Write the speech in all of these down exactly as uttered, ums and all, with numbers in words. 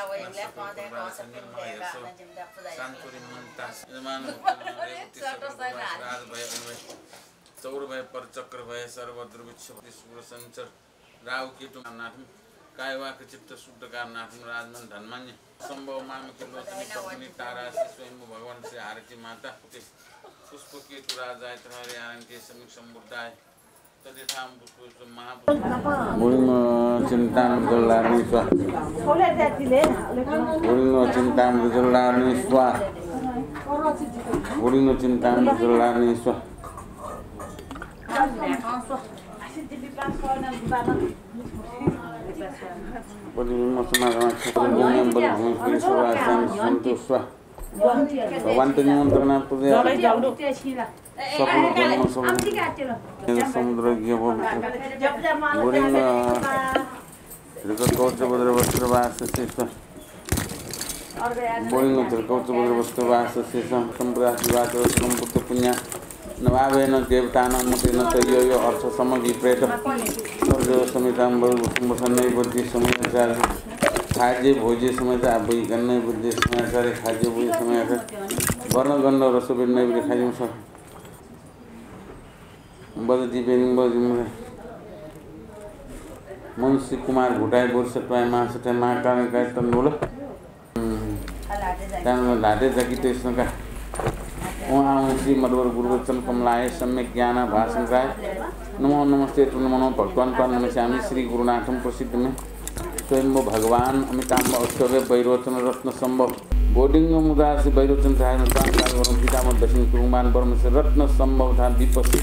सकल प्रवासनी महेश शान्तुरी मन्ता यजमान उत्तम रेवती सकल प्रवास राज भय अनिभय चौर भय परचक्र भय सर्व दुर्भिक्ष सूर संचर राहु केतु नाथम काय वाक चित्त शुद्ध कारनाथम राजमन धनमान्य संभव मामके लोचनी पद्मिनी तारासी स्वयंभू भगवान श्री आरती माता पुष्प केतु राजाय त्रहरे आनंदे समिक संबुद्धाय तदेथाम पुष्प महापुष्प। बुढिङ चिन्तामृत लार्नी स्वाहा। बुढिङ चिन्तामृत लार्नी स्वाहा। बुढिङ चिन्तामृत लार्नी स्वाहा। बुढिङ समाजमा क्षेत्र दुनिया बलि भूमि स्वाहा। भगवान त निमन्त्रणा पूजा। सकल जन्म समुद्र गियो पवित्र। बुढिङ त्रिक कवच वज्र वस्त्र वास शेष। बुढिङ त्रिक कवच वज्र वस्त्र वास शेष। संप्रास विवाह रत्न बुद्ध पुण्य नभावेन देवतानां मतेन च यो यो अर्थ समभि प्रेत सर्ज समेतां वरु संवत्सर नैवेद्य समयाचार खाद्य भोज्य समयाचार आभ्यय नैवेद्य समयाचार खाद्य भोज्य समयाचार वर्णगन्ध रस नैवेद्य खाद्य बजदीपेन बजमूल। मनुष्य कुमार भूताय बोधिसत्वाय महासत्वाय महाकारुणिकाय तन्नूल। हम्म। त्यानंलि ल्हातय् जाकित स्नका। ओं आंशिं मध्वर गुरुवचन कमलाय सम्यक ज्ञान भाषंकाय नमो नमस्ते तुं नमो नमो भगवान त्वां नमस्यामि श्री गुरुनाथं प्रसिद्ध मे। स्वयंभू भगवान अमिताभ अष्टभ्य वैरोचन रत्न संभव। बोधिं मुद्रासि वैरोचन छायां स्वांकाय वरं पीताम्बर दक्षिण कुरुंबान परमेश्वर रत्न संभव था विपस्सी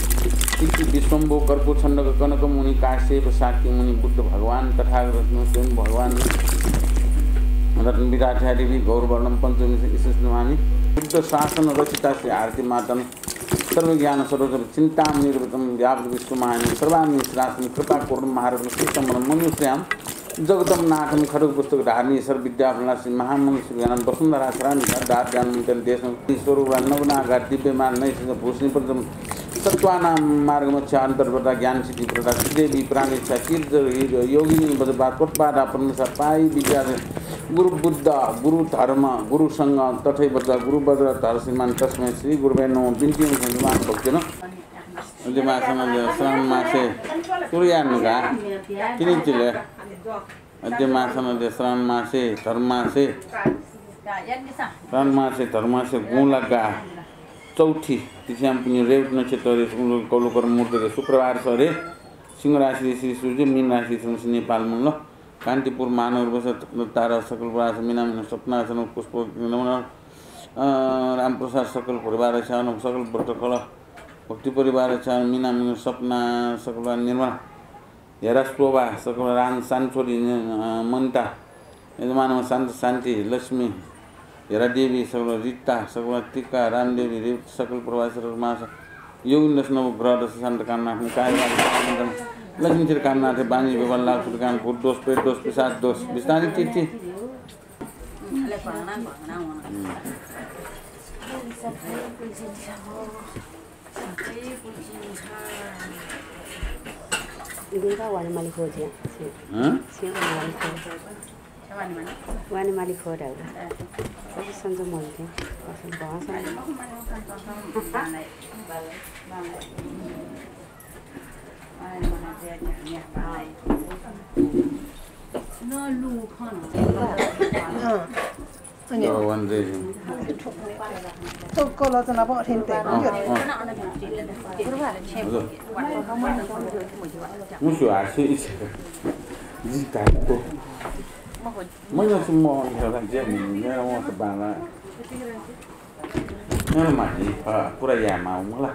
सिद्धि विश्वंभू कर्पू छंदक कनक मुनि काश्यप शाक्य मुनि बुद्ध भगवान तथागत रत्न स्वयं भगवान रत्न विराट्यादिवि गौर वर्णम पंचमी ईशस नमामि। बुद्ध शासन रचिता श्री आरती मातन सर्व ज्ञान सर्व चिंतामणि रूपतम व्यापृत विश्व मायनं सर्वामि श्रासनं कृपा करुण महारत्न श्री संवरण मनुष्याम जगतम नाथम खड्ग पुस्तक धारणी सर्व विद्या प्रणासी महामनुष्य ज्ञान वसुंधरा शरण दात ज्ञान मुक्तन देशन ईश्वर नवनागा दिव्यमान नैश भूषणी पंचम सत्वानां मार्गमध्य अंतर्वता ज्ञान सिद्धि प्रदा श्रीदेवी प्राणेशा कीर्त योगिनी वज्रपात कोटपादा परमेशा पाई विद्या गुरु बुद्ध गुरु धर्म गुरु संघ तथैव च गुरु वज्रधर श्रीमान तस्मै श्री गुरुवे नमो। बिन्ति भगवान भक्तिन अद्य मासनं श्रावण मासे सूर्यानुगा किनिचिले अद्य मासनं श्रावण मासे धर्म मासे श्रावण मासे धर्म मासे गुंलागा चौथी तिथियाम पुनि रेवती नक्षत्र रे कौलकर मुहूर्त रे शुक्रवार सरे सिंह राशि रे श्री सूर्य मीन राशि रे श्री नेपाल मुल्ल कान्तिपुर महानगर बस तारा सकल प्रवास मीना मीन सपना सन पुष्प नमन रामप्रसाद सकल परिवार छान सकल व्रत खल भक्ति परिवार छान मीना मीन सपना सकल निर्माण हेरा शोभा सकल रान सानछोडी मन्ता यजमानमा शान्त शान्ति लक्ष्मी हेरा देवी सकल रिता सकल टिका रामदेवी रेवती सकल प्रवासी सकल मास योगिन दस नव ग्रह दस शान्त कामनाथ काय लक्ष्मी श्री कामनाथ बानी व्यवहार लाभ सुख काम भूत दोष प्रेत दोष पिशाच दोष विस्तारित तिथि। पुरा यामा मला।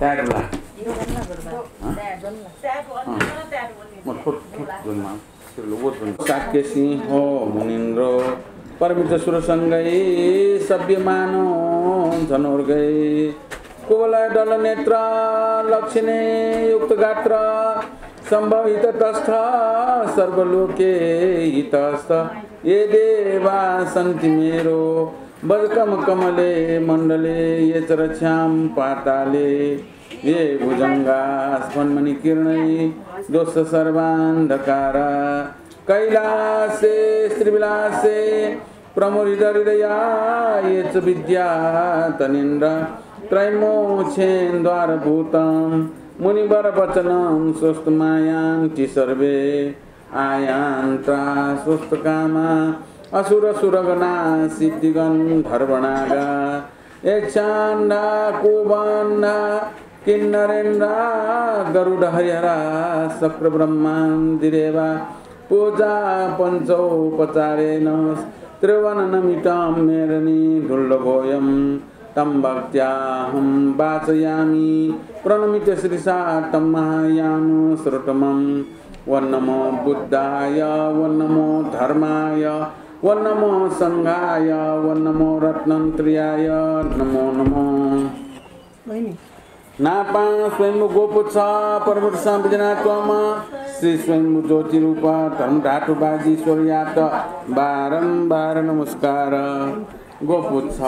ताय् ला। म थोत थोत जन्मा। शाक्य सिंह मुनीन्द्र परमित सुर संगै सभ्यमानो धनुर्गै कुवलय दल नेत्र लक्षणे युक्त गात्र संभवित तस्थ सर्वलोके हितस्थ ये देवा सन्ति मेरो बजकम कमले मण्डले ये च रक्षां पाताले ये भुजङ्गा स्फन्मणि किरणै दोष सर्वान्धकार। कैलासे श्रीविलासे प्रमुदित हृदया ये च विद्यात निन्द्रा त्रयमोक्षे द्वारभूतं मुनिवर वचनं श्रोतुमायान्ति सर्वे आयान्ता श्रोतुकामा असुर सुरगणा सिद्धिगन्धर्वनागा यक्षान्धा कुम्भान्धा किन्नरेन्द्रा गरुडहरिहरा शक्रब्रह्मादिदेवा पूजा पञ्चोपचारेण त्रिभुवन नमितं मेदिनी दुर्लभोऽयं तं भक्त्याहं वाचयामि प्रणमित शिरसा तं महायानसरोतमं। ॐ नमो बुद्धाय, ॐ नमो धर्माय, ॐ नमो संघाय, ॐ नमो रत्नत्रयाय नमो नमः। नापं स्वयम्भू गोपुच्छ पर्वतसं बिज्यानाच्वंम्ह श्री स्वयम्भू ज्योतिरूप धर्मधातु वागीश्वरयात बारम्बार नमस्कार। गोपुच्छ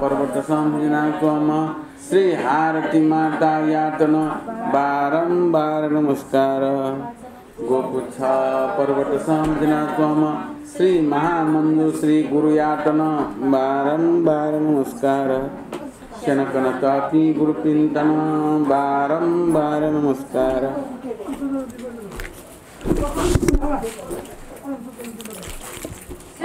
पर्वतसं बिज्यानाच्वंम्ह श्री हारती मातायात नं बारम्बार नमस्कार। गोपुच्छ पर्वतसं बिज्यानाच्वंम्ह श्री महामञ्जुश्री गुरुयात नं बारम्बार नमस्कार। स्यनाकनातःपिं गुरुपिन्त नं बारम्बार नमस्कार।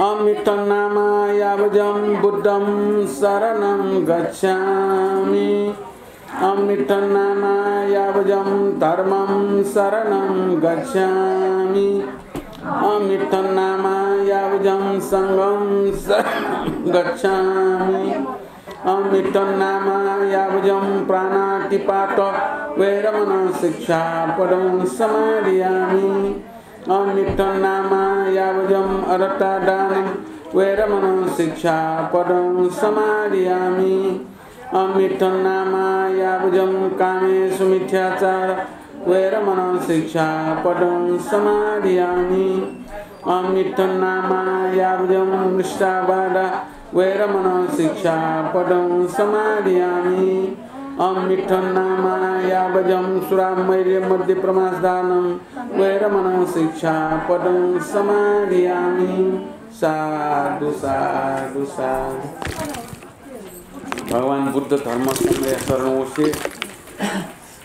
अमित्थं नामा यावजं बुद्धं शरणं गच्छामि। अमित्थं नामा यावजं धर्मं शरणं गच्छामि। अमित्थं नामा यावजं संघं शरणं गच्छामि। अमित्थं नामा यावजं प्राणातिपात वेरमणं शिक्षापदं समादियामि। अमित्थं नामा यावजं अदत्तादानं वेरमणं शिक्षापदं समादियामि। अमित्थं नामा यावजं कामेसु मिथ्याचार वेरमणं शिक्षापदं समादियामि। अमित्थं नामा यावजं मृषावादा वेरमणं शिक्षापदं समादियामि। अमित्थं नामा यावजं सुरामेरय मद्य प्रमादानं वेरमणं शिक्षापदं समादियामि। साधु साधु साधु। भगवान बुद्ध धर्म संघया शरण वसे।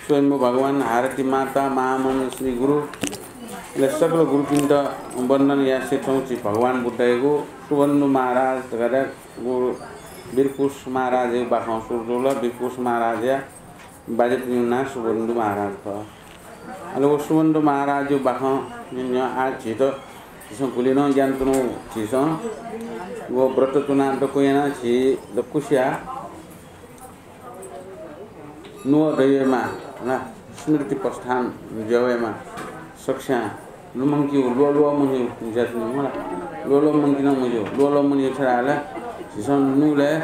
स्वयम्भू भगवान हारती माता महामञ्जुश्री गुरु, अले सकल गुरुपिन्त वन्दन यासे थौं झी भगवान बुद्धयागु सुबन्धु महाराज धकाः गुरु वीरकुश महाराजयागु बाखं सुरु जुल। वीरकुश महाराजया बाज्यापिनिगु नां सुबन्धु महाराज खः। अले व सुबन्धु महाराजयागु बाखं न्यं न्यं आः झीत झीसं गुलि नं ज्ञान च्वनागु झीसं व व्रत च्वना दक्व यानाः झी दक्वसिया नुगः दयेमा, ला, स्मृति प्रस्थान जुयावयेमा, सकस्यां लुमंकेगु, ल्वःल्वः मन्यु ज्या च्वनी मला। ल्वःल्वः मंके नं मज्यू, ल्वःल्वः मन्यु छाय् धाःसा झीसं नुगलय्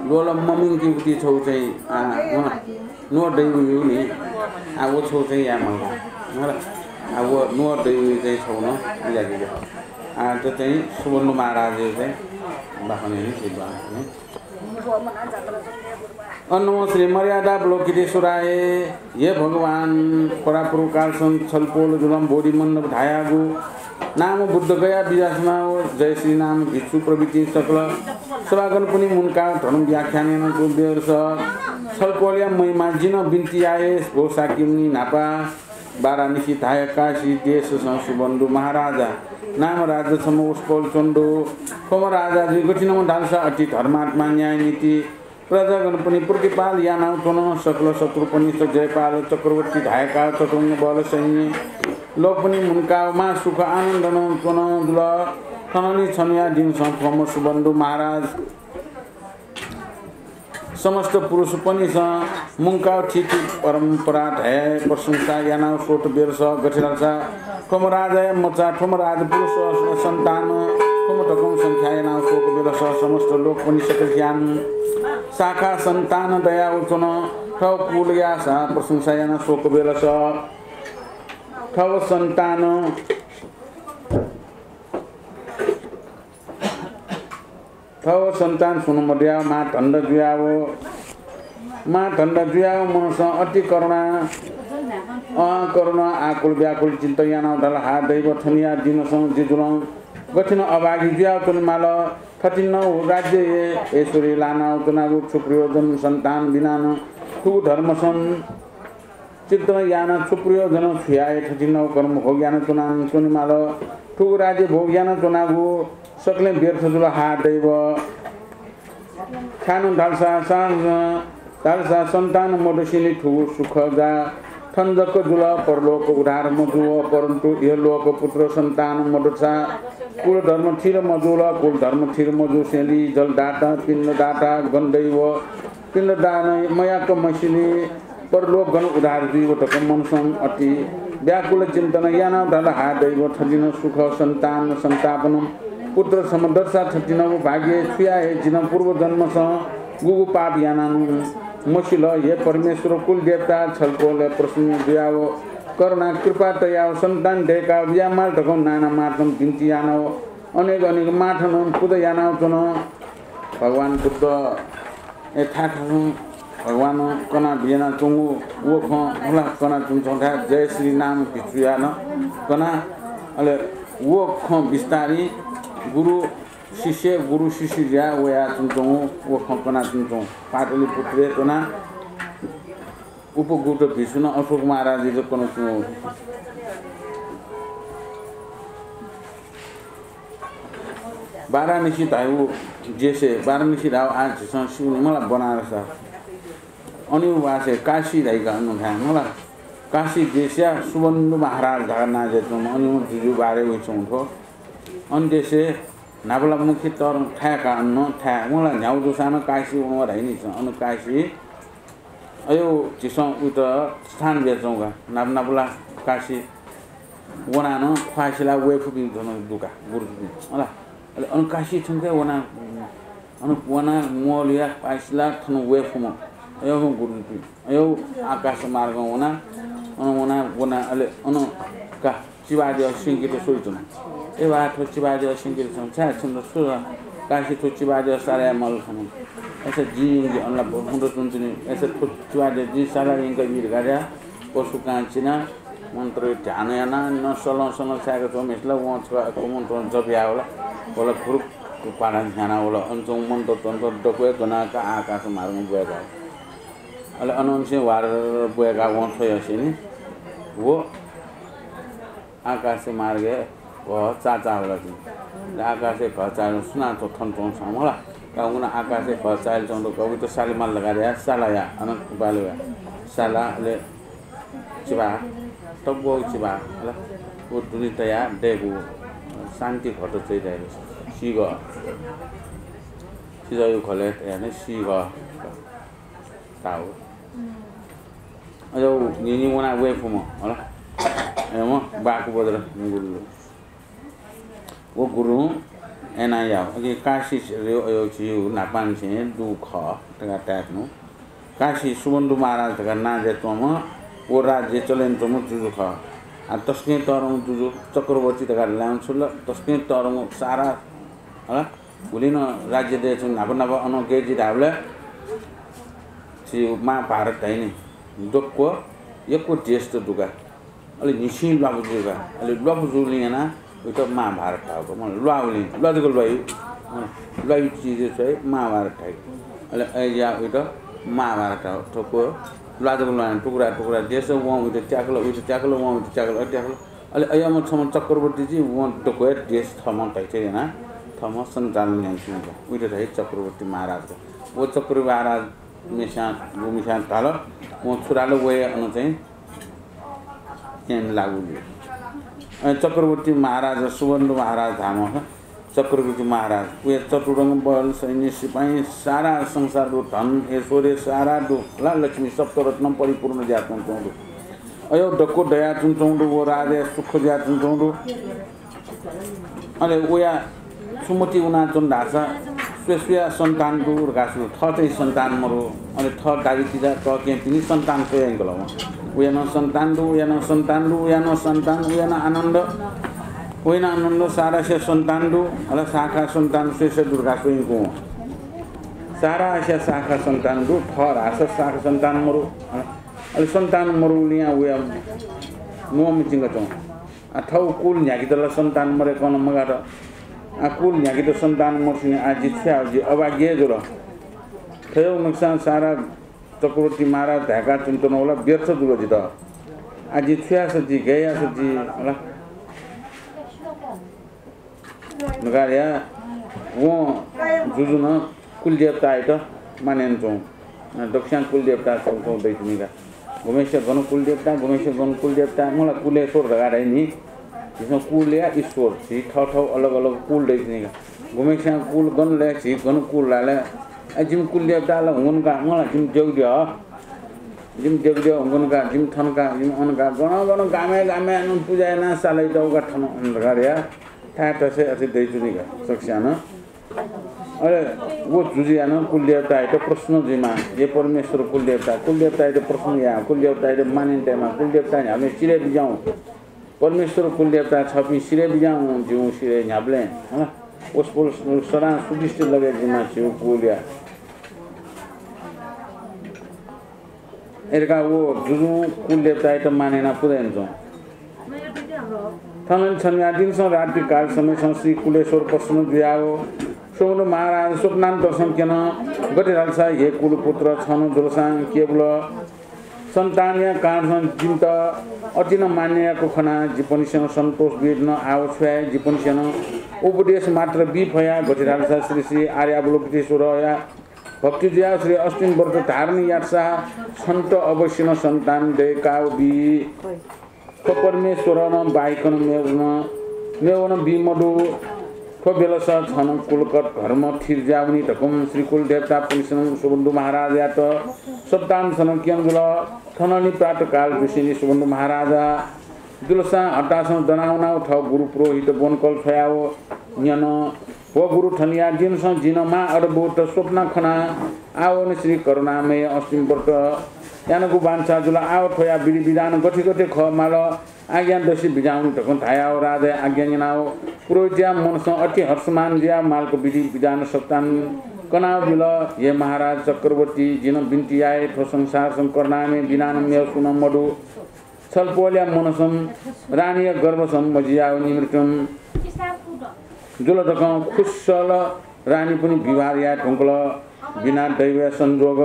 ल्वःल्वः ममंकेगु ति छगू चाहिँ, आ, मला, नुगः दयेगु नि, आ, व छगू चाहिँ याये माल मला। आ, व नुगः दयेगु चाहिँ छगू नं बिज्याके ज्या। आ, त चाहिँ सुबन्धु महाराजयागु चाहिँ बाखनय् नि, झी बाखनय् नि। ॐ नमो श्री मर्यादावलोकितेश्वराय। हे भगवान, परापूर्व कालसं छलपोल जुलं बोधिमण्डप धायागु नाम बुद्धगया विजासना व जय श्री नाम भिक्षु प्रभृति सकल सभागणपनि मुंकाः धर्म व्याख्यान यानाच्वंगु बेलस छलपोलया महिमा जिं बिन्ति याये। भो शाक्यमुनि न्हापा वाराणसी धाःगु काशी देशसं सुबन्धु महाराजा नाम राजा छम्ह वसपोल च्वंदु। थ्वम्ह राजा जुइ गथिंम्ह धालसा अति धर्मात्मा, न्यायनीति, प्रजागणपनि प्रतिपाल यानाच्वन। सकल शत्रुपनिस जयपाल चक्रवर्ती धाःगु चतुरंग बल सैन्य लोकपनि मुंकाः महासुख आनन्दनं च्वंदु। थनंलि छन्हुया दिनसं थ्वम्ह सुबन्धु महाराज समस्त पुरुषपनिसं मुंकाः थीथी परम्परा धाये प्रशंसा यानाः स्वत बेलस गथे धालसा थ्वम्ह राजाया मचा, थ्वम्ह राजपुरुष सन्तान, थ्वम्ह धकं संख्या यानाः स्वत बेलस समस्त लोकपनि सकस्यां शाखा सन्तान दयाच्वन। थव कुलयासा प्रशंसा यानाः स्वत बेलस थव सन्तान थव सन्तान सुं मदयाः मां धन्दा जुयाव, मां धन्दा जुयाव मनसं अति करुणा, करुण आकुल व्याकुल चित्त यानाव धाल, हा दैव, थनिया दिनसं जि जुलं गथिन अभागी जुयाव च्वनेमाल। थथिन व राज्य हे ऐश्वर्य लानाव च्वनागु छु प्रयोजन? सन्तान बिनानं थुगु धर्मसं चित्त याना छु प्रयोजन? छु याये? थथिन कर्म भोग याना च्वना च्वनेमाल। थुगु राज्य भोग याना च्वनागु सकलें व्यर्थ जुल, हा दैव। खान धालसा, सा-, धालसा सन्तान मदुसेंलि थुगु सुख जा थन जक जुल, परलोक उद्धार मजुव, परन्तु इहलोक पुत्र सन्तान मदुसा कुल धर्म थिर मजुल, कुल धर्म थिर मजुसेंलि जलदाता, पिण्डदाता, गन्धैव, पिण्डदान मयाक मसिलि परलोक गन उद्धार जुइव धक मनसं अति व्याकुल चिन्तन यानाव धाल, हा दैव, थजिन सुख सन्तान सन्तापन पुत्र समदर्शा थतिनव भाग्य छुया हे जिन पूर्व जन्मसं गुगु पाप यानानु मसिल। हे परमेश्वर कुल देवता छलपोलय् प्रसन्न जुयाव करुणा कृपा तयाव सन्तान दय्काव बियामाल धकं नाना मार्तम बिन्ति यानाव अनेक अनेक माथनं पुजा यानाव च्वन। भगवान बुद्ध ए थाय् थासं भगवान कना बियानाच्वंगु व खँ मला कनाच्वंच्वं थाय् जय श्री नाम भिक्षु यान कना। अले व खँ बिस्तारी गुरु शिष्य गुरु शिष्य ज्या वयाच्वंच्वं व खँ कनाच्वंच्वं पाटलिपुत्रय् च्वना। उपगुप्त भिक्षुनं अशोक महाराजयात कनाच्वं। वाराणसी धायु देशय्, वाराणसी धायु आः झीसं स्यू नि मला बनारस। अन वासय् काशी धाइका अन थाय् मला। काशी देशया सुबन्धु महाराज धाःगु नां जुयाच्वंम्ह अन जुजु बारे वइच्वंगु थ्व। अन देशय् न्हापालामुखी तःधं थाय् का अन थाय् मला न्ह्यागु जूसां नं काशी वनेगु धाइ नि झीसं। अन काशी अय् झीसं उइत स्थान बियाच्वंगु का। न्हापा न्हापा ला काशी वनाः नं ख्वाः सिलाः वये फुपिं जन दु का गुरुजुपिं मला। अले अन काशी थ्यंक वना, अन वनाः म्वःल्हुयाः ख्वाः सिलाः थन वये फुम्ह अय् गुरुजुपिं अय् आकाश मार्गं वनाः अन वनाः वनाः अले अन का चिबाद्यः सिंकित स्वइच्वन। ए वा, थ्व चिबाद्यः सिंकित च्वन, छाय् छिमित छु काशी थ्व चिबाद्यः सालाया मल खन। अय्सा जिं यंकि अनला भुन्द च्वंच्वनी। अय्सा थ्व चिबाद्यः जिं साला यंका बी धकाः धया। पशु कां चिना मन्त्र ध्यान याना न सलं सलं छाय्का च्वंम्हेसिला वं छकः अक्क मन्त्र जप याः वल। वल खुरुक्क क्वाला ध्याना वल। अन च्वं मन्त्र तन्त्र दक्वय् ज्वनाः का आकाश मार्गं ब्वय्का। अले अनंनिसें वार ब्वय्का वं थ्व यसेंनि व आकाश मार्गय् घः चाःचाः वल तिनि। अले आकाशय् घः चाःचाः सुनां थ्व थन च्वंसां मला। का उगुना आकाशय् घः चाःचाः च्वंदु का उइत साले माल धकाः धया साला या अन उपाले वया। साला अले चिबाः तब्वः चिबाः अले व दुने तयाः दय्कू शान्ति घट चाहिँ दय्कू। सीघः। सिजःयु घलय् तयाः नं सीघः। ताउ। अय् न्हिं न्हिं वना वये फुम्ह, होला। अय् म बाकु बज्र गुरु। व गुरुं अय् यानाः याः। अले काशी अय् झीगु न्हापांनिसें दु खः धकाः ताय्कू। काशी सुबन्धु महाराज धकाः नां जुयाच्वंम्ह, व राज्य चले यानाच्वंम्ह जुजु खः। आ, तसकं तःधंगु जुजु चक्रवर्ती धकाः ल्हायेगु छु ला, तसकं तःधंगु सारा, होला। गुलिं नं राज्य दय्कूगु न्हापा न्हापा अनं गय् जुइ धाःबलय् झी महाभारत धाइ नि, दक्व यक्व देश त दु का। अले न्हिसिं ल्वापु जुइ का। अले ल्वापु जूगुलिं यानाः उइत महाभारत धाःगु का। मतलब ल्वाःगुलिं, ल्वा जक ल्वाइ, अँ, ल्वाइ चिज चाहिँ महाभारत धाइ। अले अय् जुयाः उइत महाभारत धाःगु। थ्व ल्वा जक ल्वाइ, टुक्रा टुक्रा देश, वं उइत त्याकल, उइत त्याकल, वं उइत त्याकल, अले त्याकल। अले अय्‌म्ह छम्ह चक्रवर्ती जुइ, वं दक्व हे देश थःम्हं धाइथें यानाः थःम्हं सञ्चालन यानाच्वंगु का। उइत धाइ चक्रवर्ती महाराज का। व चक्रवर्ती महाराज मेस्यां, गुम्हेस्यां धाल, वं छु धाल, व हे अन चाहिँ time लागू जुइ। अले चक्रवर्ती महाराज, सुबन्धु महाराज धाःम्ह चक्रवर्ती महाराज, वया चतुरंग बल, सैन्य, सिपाइँ, सारा संसार दु, धन, ऐश्वर्य सारा दु, ला लक्ष्मी सप्तरत्न परिपूर्ण जुयाच्वंच्वं दु। अय् दक्व दयाच्वंच्वं दु, व राज्य सुख जुयाच्वंच्वं दु। अले वया सुमति वनाच्वन धाःसा स्वये स्वया सन्तान दु धकाः स्वये, थः चाहिँ सन्तान मरु। अले थः दाजुकिजा तःकेहेँपिनि सन्तान स्वये यंकल वं। वया नं सन्तान दु, वया नं सन्तान दु, वया नं सन्तान, वया नं आनन्द, वया नं आनन्द, सारास्या सन्तान दु। अले शाखा सन्तान स्वये स्वये दु धकाः स्वये यंकू वं। सारास्या शाखा सन्तान दु, थः धाःसा शाखा सन्तान मरु। अले सन्तान मरुलियां वया नुवं मिचिंक च्वं। आ, थौ कुल न्ह्याकित ला सन्तान मरे कन मगात। आ, कुल न्ह्याकित सन्तान मरुसिनि आ जि छु याये, जि अभाग्य जुल। थयौ नक्सां सारा चक्रवर्ती महाराज धाय्‌का च्वनाच्वना वल, व्यर्थ जुल जितः। आ, जि छु याये सः, जि गय् याये सः, जि ला। नगारिया वं जुजुनं कुलदेवतायात मानय् यानाच्वं। दक्वस्यां कुलदेवता छगू छगू दइच्वनी का। गुम्हेसिया गन कुलदेवता, गुम्हेसिया गन कुलदेवता, मला कुलेश्वर धकाः धाइ नि। झीसं कुलया ईश्वर, झी थःथः अलग अलग कुल दइच्वनी का। गुम्हेसिया कुल गन लय् झी गन कुल लाले। अ, जिमि कुलदेवता ला हुंगन का, मला जिमि देगुद्यः। जिमि देगुद्यः हुंगन का, जिमि थन का, जिमि अन का। गन गन गामय् गामय् नं पुजा यानाः सालय् दौ का थन अन धकाः धाया। थाय् तसय् अथे दइच्वनी का, सकस्यां नं। अले व जुजुयानं कुलदेवतायात प्रसन्न जुइमाः, हे परमेश्वर कुलदेवता, कुलदेवतायात प्रसन्न याः, कुलदेवतायात मानय् तयेमाः, कुलदेवता न्ह्याबलें सिरय् बिज्याहुँ। परमेश्वर कुलदेवता छपिं सिरय् बिज्याहुँ, जिं सिरय् न्ह्याबलें, हँ, वसपोल सदां सुदृष्टि लगे जुइमाः झीगु कुलया। अय्‌धकाः व जुजुं कुलदेवतायात मानय् यानाः पुजा यानाच्वं। थनंलि छन्हुया दिनसं रात्रिकाल समयसं श्री कुलेश्वर प्रसन्न जुयाव सुबन्धु महाराज स्वप्नान्तरसं क्यन। गथे धालसा हे कुलपुत्र, छन्हु जुलसां केवल सन्तानया कारणसं जिमित अति नं मान्य याःगु खनाः जिपनिसेनं सन्तोष बी धुन। आव छु याये, जिपनिसेनं उपदेश मात्र बी फया। गथे धालसा श्री श्री आर्यावलोकितेश्वरया भक्ति जुयाव श्री अष्टमी व्रत धारण यातसा छन्त अवश्य नं सन्तान दयेकाव बी। थ्व परमेश्वरं बाहेकनं मेवनं, मेवनं बी मदु। थ्व बेलस छन कुलकत धर्म थिर जुयावनी धकं श्री कुलदेवतापनिसेनं सुबन्धु महाराजयात सप्ताहसनं क्यन जुल। थनंलि प्रातःकाल जुसेंलि सुबन्धु महाराजा जुलसां हतासं दनावनाव थः गुरु पुरोहित ब्वनकल छ्वयाव न्यन। व गुरु, थनिया दिनसं जिं महा अद्भुत स्वप्न खना। आवनं श्री करुणामय अष्टमी व्रत यानागु बांछा जुल। आव थ्वया विधि विधान गथे गथे खः माल आज्ञा दसि बिज्याहुँ धकं धायाव राजाया आज्ञा न्यनाव पुरोहितया मनसं अति हर्षमान जुयाव मालक विधि विधान सप्तान कनाव बिल। हे महाराज चक्रवर्ती, जिं बिन्ति याये, थ्व संसारसं करुणामय बिनानं मेव सुनं मदु। छलपोलया मनसं रानीया गर्भसं मजियाव निमृत्यु जुल धकं खुस्सल रानीपनि विवाह याये धुंकल। बिना दैवया संजोग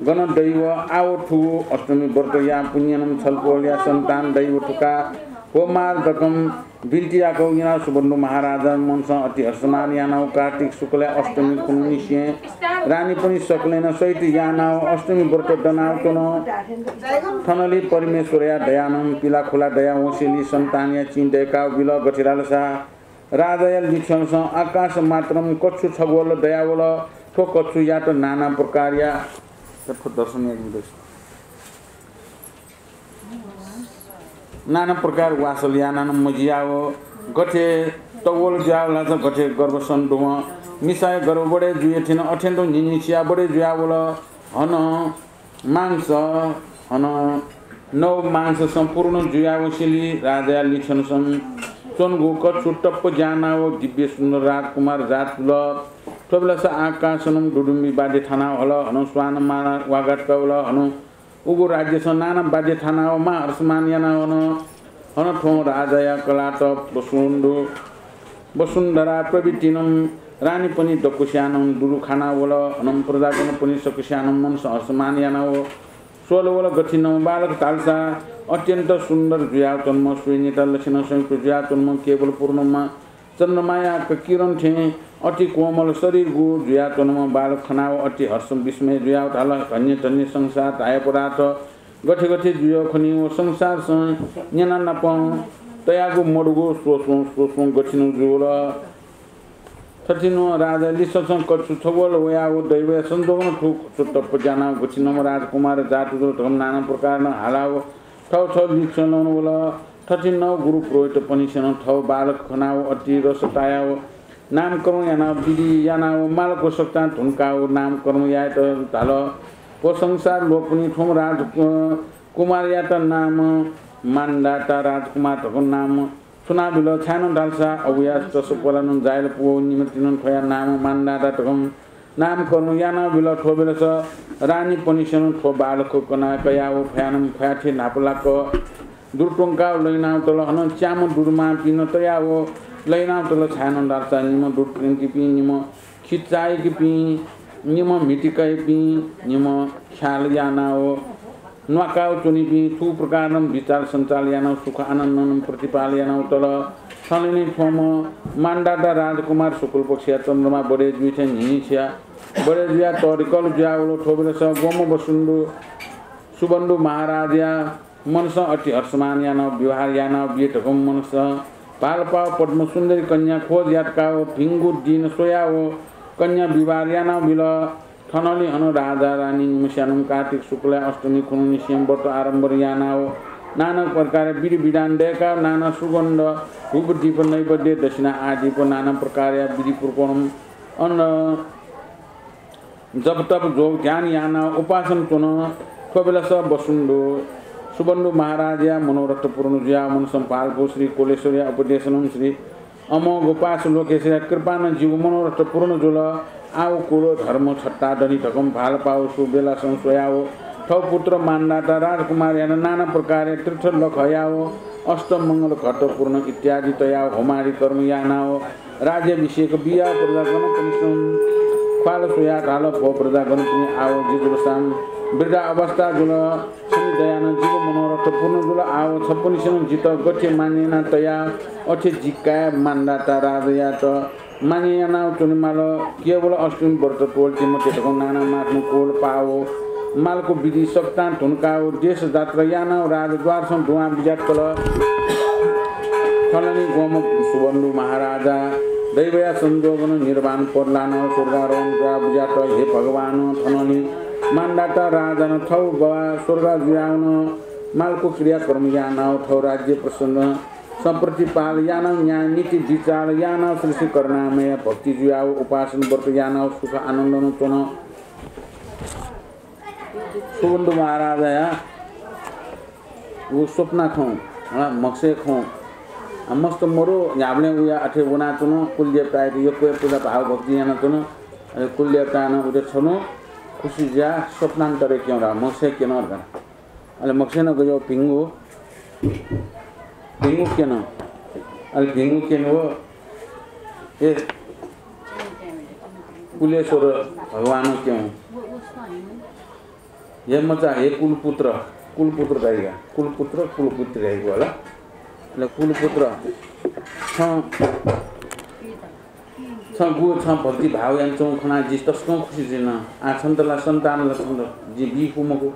गन दैव। आव थुगु अष्टमी व्रत याये पुण्यनं छलपोलया सन्तान दैव थुका व माल धकं बिन्ति याकव इनाव सुबन्धु महाराजं मनसं अति हर्षमान यानाव कार्तिक शुक्लया अष्टमी खुन्हु निसें रानीपनि सकलेनं सहित यानाव अष्टमी व्रत दनाव च्वन। थनंलि परमेश्वरया दयानं पिलाखुला दयावंसेंलि सन्तानया चिं दयेकाव बिल। गथे धालसा राजाया लिछ्वनसं आकाश मात्रं कच्छु छगवल दयावल। थ्व कच्छुयात नाना प्रकारया, थ्व दर्शन याइगु दु। नाना प्रकार वासल यानानं मजियाव गथे तवल जुयाव धालसा गथे गर्भसं दुवं मिसाया गर्भ बढे जुइ थें अथें तुं न्हिन्हिसिया बढे जुयावल। हनं मांस, हनं नव मांससं पूर्ण जुयावंसेंलि राजाया लिछ्वनसं च्वंगु कच्छु तप्प ज्यानाव दिव्य सुन्दर राजकुमार जात जुल। थ्व बेलस आकाशनं दुदुम्बि वाद्य थानाव हल, हनं स्वान माला वागा तवल, हनं उगु राज्यसं नाना वाद्य थानाव महा हर्षमान यानावन। हनं थ्वं राजाया कलात वसुन्धु, वसुन्धरा प्रभृतिनं रानीपनि दक्वस्यानं दुरु खाना वल। हनं प्रजागणपनि सकस्यानं मनसं हर्षमान यानाव स्वल वल। गथिनं बालक धालसा अत्यन्त सुन्दर जुयाव च्वंम्ह, सूर्यनेता लक्षणं संयुक्त जुयाव च्वंम्ह, केवल पूर्णमा चन्द्रमाया क-, किरण थें अति कोमल शरीरगु जुयाच्वंम्ह बालक खनाव अति हर्ष विस्मय जुयाव धाल, धन्य धन्य संसार धाया पदार्थ गथे गथे जुयाव खनी व संसारसं न्यना नापं तयागु मदुगु स्वस्वं स्वस्वं गथिनं जुल। थथिनं राजा लिछ्वसं कच्छु छगवल वयाव दैवया संजोगनं थुगु कच्छु तप्प ज्यानाव गथिनं राजकुमार जात जुल धकं नाना प्रकारनं हालाव थव थव लिछ्वनं वल। थथिनं गुरु पुरोहितपनिसेनं थव बालक खनाव अति रस तायाव नामकरण यानाव विधि यानाव मालक सकतां धुंकाव नामकरण यायेत धाल। व संसार लोकपनि थ्वं राज-, अ, कुमारयात नाम मान्धाता राजकुमार धकं नाम छुनाबिल। छाय्नं धालसा अबुया चसपोलानं जायल पुवःगु निमित्तिनं थ्वया नाम मान्धाता धकं नामकरण यानाबिल। थ्व बेलस रानीपनिसेनं थ्व बालक कना कयाव फयानं फयाथि न्हापालाक दुरु त्वंकाव लैनाव तल। हनं च्याम्ह दुरुमापिं तयाव लैनाव तल। छायनं धाःसा निम्ह दुरु त्वंकीपिं, निम्ह खिचाइकीपिं, निम्ह म्हितिकइपिं, निम्ह ख्याल यानाव न्वाकाव च्वनीपिं थुप्रकारं बिचाल सञ्चाल यानाव सुख आनन्दनं प्रतिपाल यानाव तल। थनंलि थ्वम्ह मान्धाता राजकुमार शुक्लपक्षया चन्द्रमा बढे जुइ थें न्हिनिछ्या बढे जुया तरिकल जुयावल। थ्व बेलस ग्वम्ह बसुन्धु सुबन्धु महाराजया मनसं अति हर्षमान यानाव विवाह यानाव बिये धकं मनसं भालपाव पद्मसुन्दरी कन्या खोज यातकाव भिंगु दिन स्वयाव कन्या विवाह यानाव बिल। थनंलि हनं राजा रानी निम्हस्यानं कार्तिक शुक्लया अष्टमी खुन्हु निसें व्रत आरम्भ यानाव नाना प्रकारया विधि विधान दयकाव नाना सुगन्ध धूप दीप नैवेद्य दक्षिणा आदिप नाना प्रकारया विधिपूर्वकं अन्न जप तप जोग ध्यान यानाव उपासन च्वन। थ्व बेलस बसुन्धु सुबन्धु महाराजया मनोरथ पूर्ण जुयाव मनसं भालपु श्री कुलेश्वरया उपदेशनं श्री अमोघ उपास लोकेशया कृपानं जिगु मनोरथ पूर्ण जुल। आव कुल धर्म छत्ता दनि धकं भालपाव सु बेलासं स्वयाव थव पुत्र मान्धाता राजकुमारयानं नाना प्रकारया तीर्थ लखयाव अष्टमंगल घट पूर्ण इत्यादि तयाव होमादि कर्म यानाव राज्याभिषेक बियाव प्रजागणपनिसं ख्वाल स्वयाव धाल, भो प्रजागणपनि, आव जि जुलसां वृद्धा अवस्था जुल। छन्हि दयानं जिगु मनोरथ पूर्ण जुल। आव छपनिसेनं जितः गथे मान्यना तया अथे जि काय् मान्धाता राजायात मान्य यानाव च्वनेमाल। केवल अष्टमी व्रत त्वःते मते धकं नाना माखं कोल पाव मालको विधि सकतां धुनकाव देश जात्रा यानाव राजद्वारसं दुहां बिज्यातल। थनंलि ग्वम्ह सुबन्धु महाराजा दैवया संजोगनं निर्वाण पद लानाव स्वर्गारोहण जुयाव बिज्यात। हे भगवान, थनंलि मान्धाता राजानं थव बवा स्वर्ग जुयावन मालको क्रियाकर्म यानाव थव राज्य प्रसन्न सम्प्रतिपाल यानाव न्याय नीति विचार यानाव श्री श्री करुणामय भक्ति जुयाव उपासन व्रत यानाव सुख आनन्दनं च्वन। सुबन्धु महाराजया व स्वप्ना खँ, अँ, म्हगसय् खँ, अँ, मस्त मरु न्ह्याबलें उया अथे वनाच्वन, कुलदेवतायात यक्व पूजा भाव भक्ति यानाच्वन। अले कुलदेवतानं उते छन्हु खुसी जुयाः स्वप्नान्तरे क्यं धाः, म्हगसय् क्यन धाः। अले म्हगसय् नं गज्याःगु भिंगु, भिंगु क्यन। अले भिंगु क्यन व, ए, कुलेश्वर भगवान क्यं। हे मचा, हे कुलपुत्र, कुलपुत्र धाइगा, कुलपुत्र, कुलपुत्री धाइगु होला। अले कुलपुत्र, छं छं गु छं भक्ति भाव यानाच्वंगु खनाः जि तसकं खुसी जुइन। आः छन्त ला सन्तान ला छन्त जिं बी फु मखु।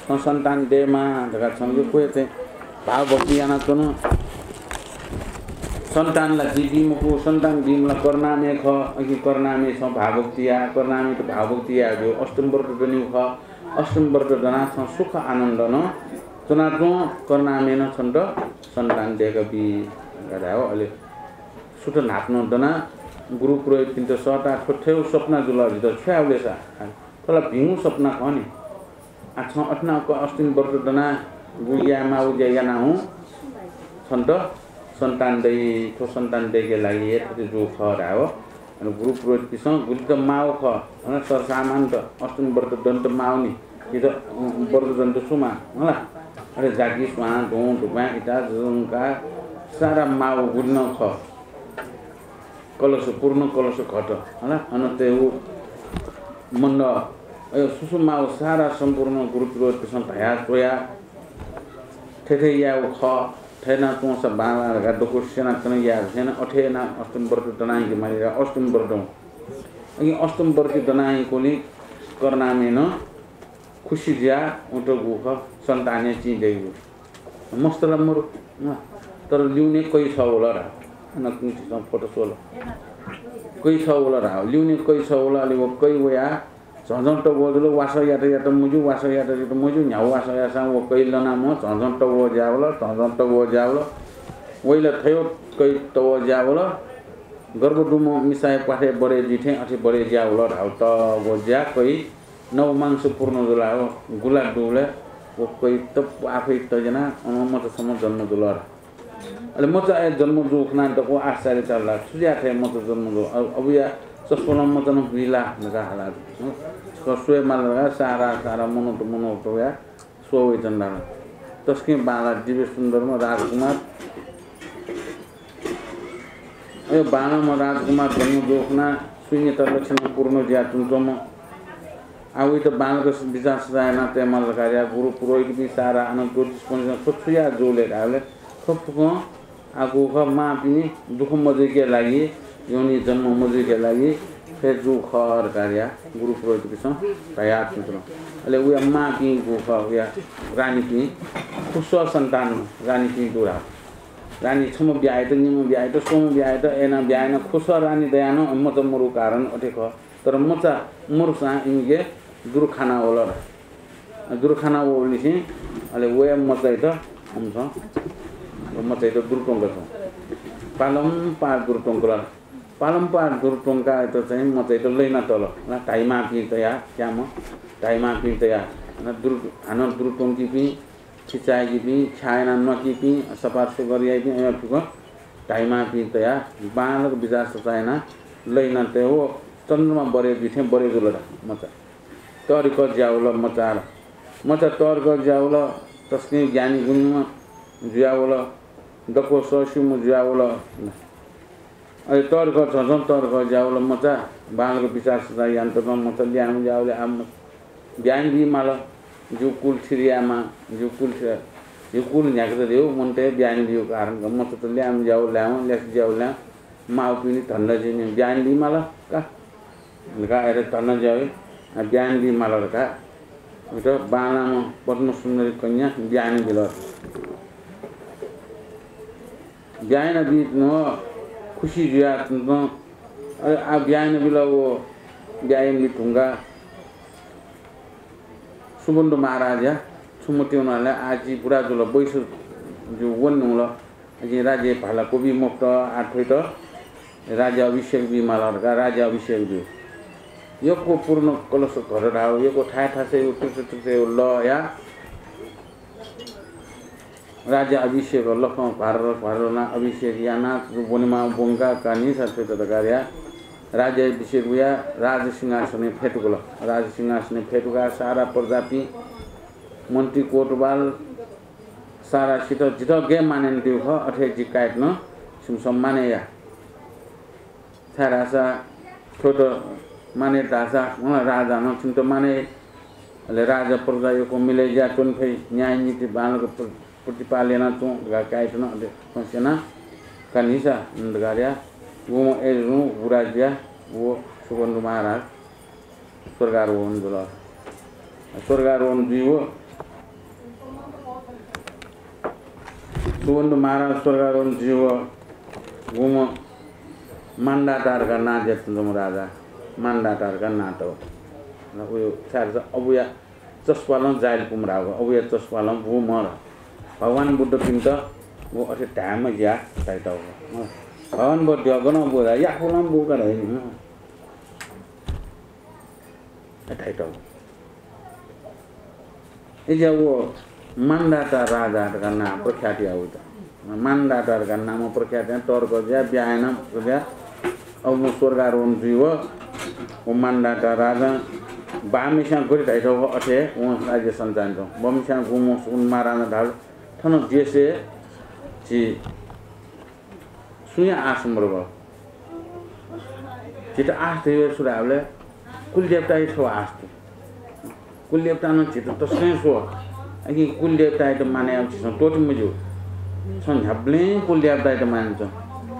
छं सन्तान दयेमा धकाः छं यक्व हे चाहिँ भाव भक्ति यानाच्वन। सन्तान ला जिं बी मखु, सन्तान बीम्ह ला करुणामय खः। अकिं करुणामय छं भाव भक्ति या, करुणामयत भाव भक्ति यायेगु अष्टमी व्रत दनीगु खः। अष्टमी व्रत दनाः छं सुख आनन्दनं च्वनाच्वं, करुणामयनं छन्त सन्तान दयेका बी धकाः धायेगु। अले सुथ न्हापां दनाः गुरु पुरोहितपिन्त सःताः थ्व थेगु स्वप्ना जुल, जितः छु यायेगु ले सा? थ्व ला भिंगु स्वप्ना खः नि। आः छं अथे नं अष्टमी व्रत दनाः गु यायेमाःगु ज्या यानाः हुँ, छन्त सन्तान दइ, थ्व सन्तान दयेके लागि हे थथे जूगु खः धायेगु। अले गुरु पुरोहितपिन्सं गुलित माःगु खः, अन सरसामान्त अष्टमी व्रत दनेत माःगु नि, जितः, अँ, व्रत दनेत छु माः, हला? अले जाकि, स्वां, धुं, धुपाँय्, इता, जजंका, सारा माःगु गुलि नं खः। कलश, पूर्ण कलश घट, हला? अन तयेगु मण्डप, अयो सुसु माःगु सारा सम्पूर्ण गुरु पुरोहितपिन्सं धया च्वया, थथे थथे यायेगु खः, थथे याना च्वंसा बांलाः धकाः दक्व स्यनाच्वना याः। थथे याना अथे याना अष्टमी व्रत दनाहिके माली धकाः अष्टमी व्रत हुँ। अकिं अष्टमी व्रत दनाहिकूलिं करुणामयनं खुसी जुयाः वंतःगु खः, सन्तानया चिं दइगु। मस्त ला मरु, अँ, तर लिउने कै छः वल रा। अन कुंचिसं फोटो स्वल। कै छः वल रा। लिउने कै छः वल, अले व कै वयाः झं झं तग्वः जुल, वासः यात यात मज्यू, वासः यात यात मज्यू, न्ह्यागु वासः याःसां व कै लनाम्ह झं झं तग्वः ज्यावल, झं झं तग्वः ज्यावल। वइला थय् कै तग्वः ज्यावल। गर्भ दुम्ह मिसाया प्वाथय् बढे जुइ थें अथे बढे ज्यावल धाःगु तग्वः ज्या कै नव मांस पूर्ण जुलाः व गुला दुबलय् व कै तप्प आफै तज्यानाः अन मचा छम्ह जन्म जुल रा। अले मचा जन्म जूगु खनाः दक्व आश्चर्य चाल रा। छु जुयाः थथे मचा जन्म जू? अ-, अबुया तसपोलं मचा नं हुइला धकाः हाला। छकः स्वये माल धकाः सारा सारा मनोत मनोत वया स्वः वइतन धाल। तसकं बांला दिव्य सुन्दरम्ह राजकुमार। अय् बांलाम्ह राजकुमार जन्म जूगु खनाः सुइँयात लक्षण पूर्ण जुयाच्वंच्वंम्ह। आः वइत बांलाक बिचाः सजाः याना तये माल धकाः गुरु पुरोहितपिं सारा अन ज्योतिषपंडित छु छु याः जूले धाःबलय् थ्व फुक्कं आः गुगु खः, मांपिनि दुःख मजुइके लागि, योनि जन्म मजुइके लागि थ्व जूगु खः धकाः गुरु पुरोहितपिन्सं धयाच्वंच्वन। अले वया मांपिं गुगु खः, वया रानीपिं खुसः सन्तान रानीपिं दु धाः। रानी छम्ह ब्याहा यात, निम्ह ब्याहा यात, स्वम्ह ब्याहा यात, अय्‌नं ब्याहा यानाः खुसः रानी दयाः नं मचा मरु कारण अथे खः। तर मचा मरुसां इमिके दुरु खाना वल। दुरु खाना वःबलय् निसें अले वया मचाइत, अम्सं, मचाइत दुरु त्वंकल। पालंपाः दुरु त्वंकल। पालंपाः दुरु त्वंकायेत चाहिँ मचाइत लहिना तल। ला धाइमाःपिं तयाः, च्याम्ह धाइमाःपिं तयाः, ला दुरु, हानं दुरु त्वंकीपिं, थिचाय्‌कीपिं, ख्याः यानाः न्वाकीपिं, सफा सुग्घर याइपिं, अय्‌नं फुक्कं धाइमाःपिं तयाः बांलाक बिचाः सजाः यानाः लहिना तयाः व चन्द्रमा बरय् जुइ थें बरय् जुल ला मचा। तःधिकः ज्यावल मचार। मचा तःधिकः ज्यावल, तसकं ज्ञानी गुणीम्ह जुयावल, दक्व सःस्यूम्ह जुयावल। अले तःधिकः झझं तःधिकः ज्यावल मचा, बांलाक बिचाः सजाः यानातकं मचा ल्याहां ज्यावल। आः ब्याहा यानाबी माल, जिगु कुल थिर यायेमाः, जिगु कुल थिर, जिगु कुल न्ह्याकेत धइगु मनूतय् ब्याहा यानाबीगु कारण का। मचात ल्याहां ज्यावल, ल्याहां, ल्यासे ज्यावल, ल्याहां, माःपिनि धन्दा जुइनि, ब्याहा यानाबी माल का। धकाः अथे धन्दा ज्यावल, आ, ब्याहा यानाबी माल धकाः वइत बांलाम्ह पद्मसुन्दरी कन्या ब्याहा यानाबिल। ब्याहा यानाबी नं खुसी जुयाः तुं, अ, आ, ब्याहा यानाबिल। व ब्याहा यानाबी धुंकाः सुबन्धु महाराजया छुं मतिइ वन धाःसा आः जि बुरा जुल, बैस जु वने धुंकल। जिं राज्य भाला क्वबी मफुत, आः थ्वइत राज्य अभिषेक बी माल धकाः राज्य अभिषेक ब्यू। यक्व पूर्ण कलश घट धाःगु, यक्व थाय् थासय् तीर्थ तीर्थय् लः या राज्य अभिषेक लखं भार भार यानाः अभिषेक यानाः वनेमाः ब्वंकाः कानिसा थ्वइत धकाः या राज्य अभिषेक वया राजसिंहासनय् फ्यतुकल। राजसिंहासनय् फ्यतुकाः सारा प्रजापिं मन्त्री कोतवाल सारा सित जितः गय् मानय् यानादीगु खः, अथे हे जि काय्‌त नं छिमिसं मानय् या। छाय्‌धाःसा थ्वइत मानय् यात धाःसा व नं राजां नं छिमित मानय् याइ। अले राजा प्रजा यक्व मिलय् जुयाः च्वने फइ, न्याय नीति बांलाक प्र-, प्रतिपाल यानाच्वँ धकाः काय्‌त नं अथे खँ स्यनाः कानिसा धकाः या गुम्ह अय्‌जुं बुरा जुयाः व सुबन्धु महाराज स्वर्गारोहण जुल। स्वर्गारोहण जुइ व सुबन्धु महाराज स्वर्गारोहण जुइ व गुम्ह मान्धाता धकाः नां जुयाच्वंम्ह राजा, मान्धाता धकाः नां तल। व छाय्‌धाःसा अबुया चस्पालं जाय्‌ल पुम्ह धाःगु, अबुया चस्पालं बूम्ह। भगवान बुद्धपिन्त व अथे धायेम्ह ज्या धाइतःगु। भगवान बुद्ध गनं बू धाः, याकनं बू का धाइ नि। धाइतःगु। अय्‌जुया व मान्धाता राजा धकाः नां प्रख्यात याः वइत। मान्धाता धकाः नामं प्रख्यात यानाः तःधिकः जुयाः ब्याहा यानाः अबुं स्वर्गारोहण जुइ व, व मान्धाता राजां बाःम्हेस्यां गथे धाइथें खः अथे वं राज्य सञ्चालन यानाच्वन। बाःम्हेस्यां गुम्ह सुबन्धु महाराजां धाल, थन देशय् झी सुया आश मदु। झीत आश धइगु छु धाःबलय् कुलदेवताया छगू आश दु। कुलदेवतां नं झीत तसकं स्वः। अकिं कुलदेवतायात मानय् यायेगु झीसं त्वःते मज्यू। छं न्ह्याबलें कुलदेवतायात मानय् यानाच्वँ।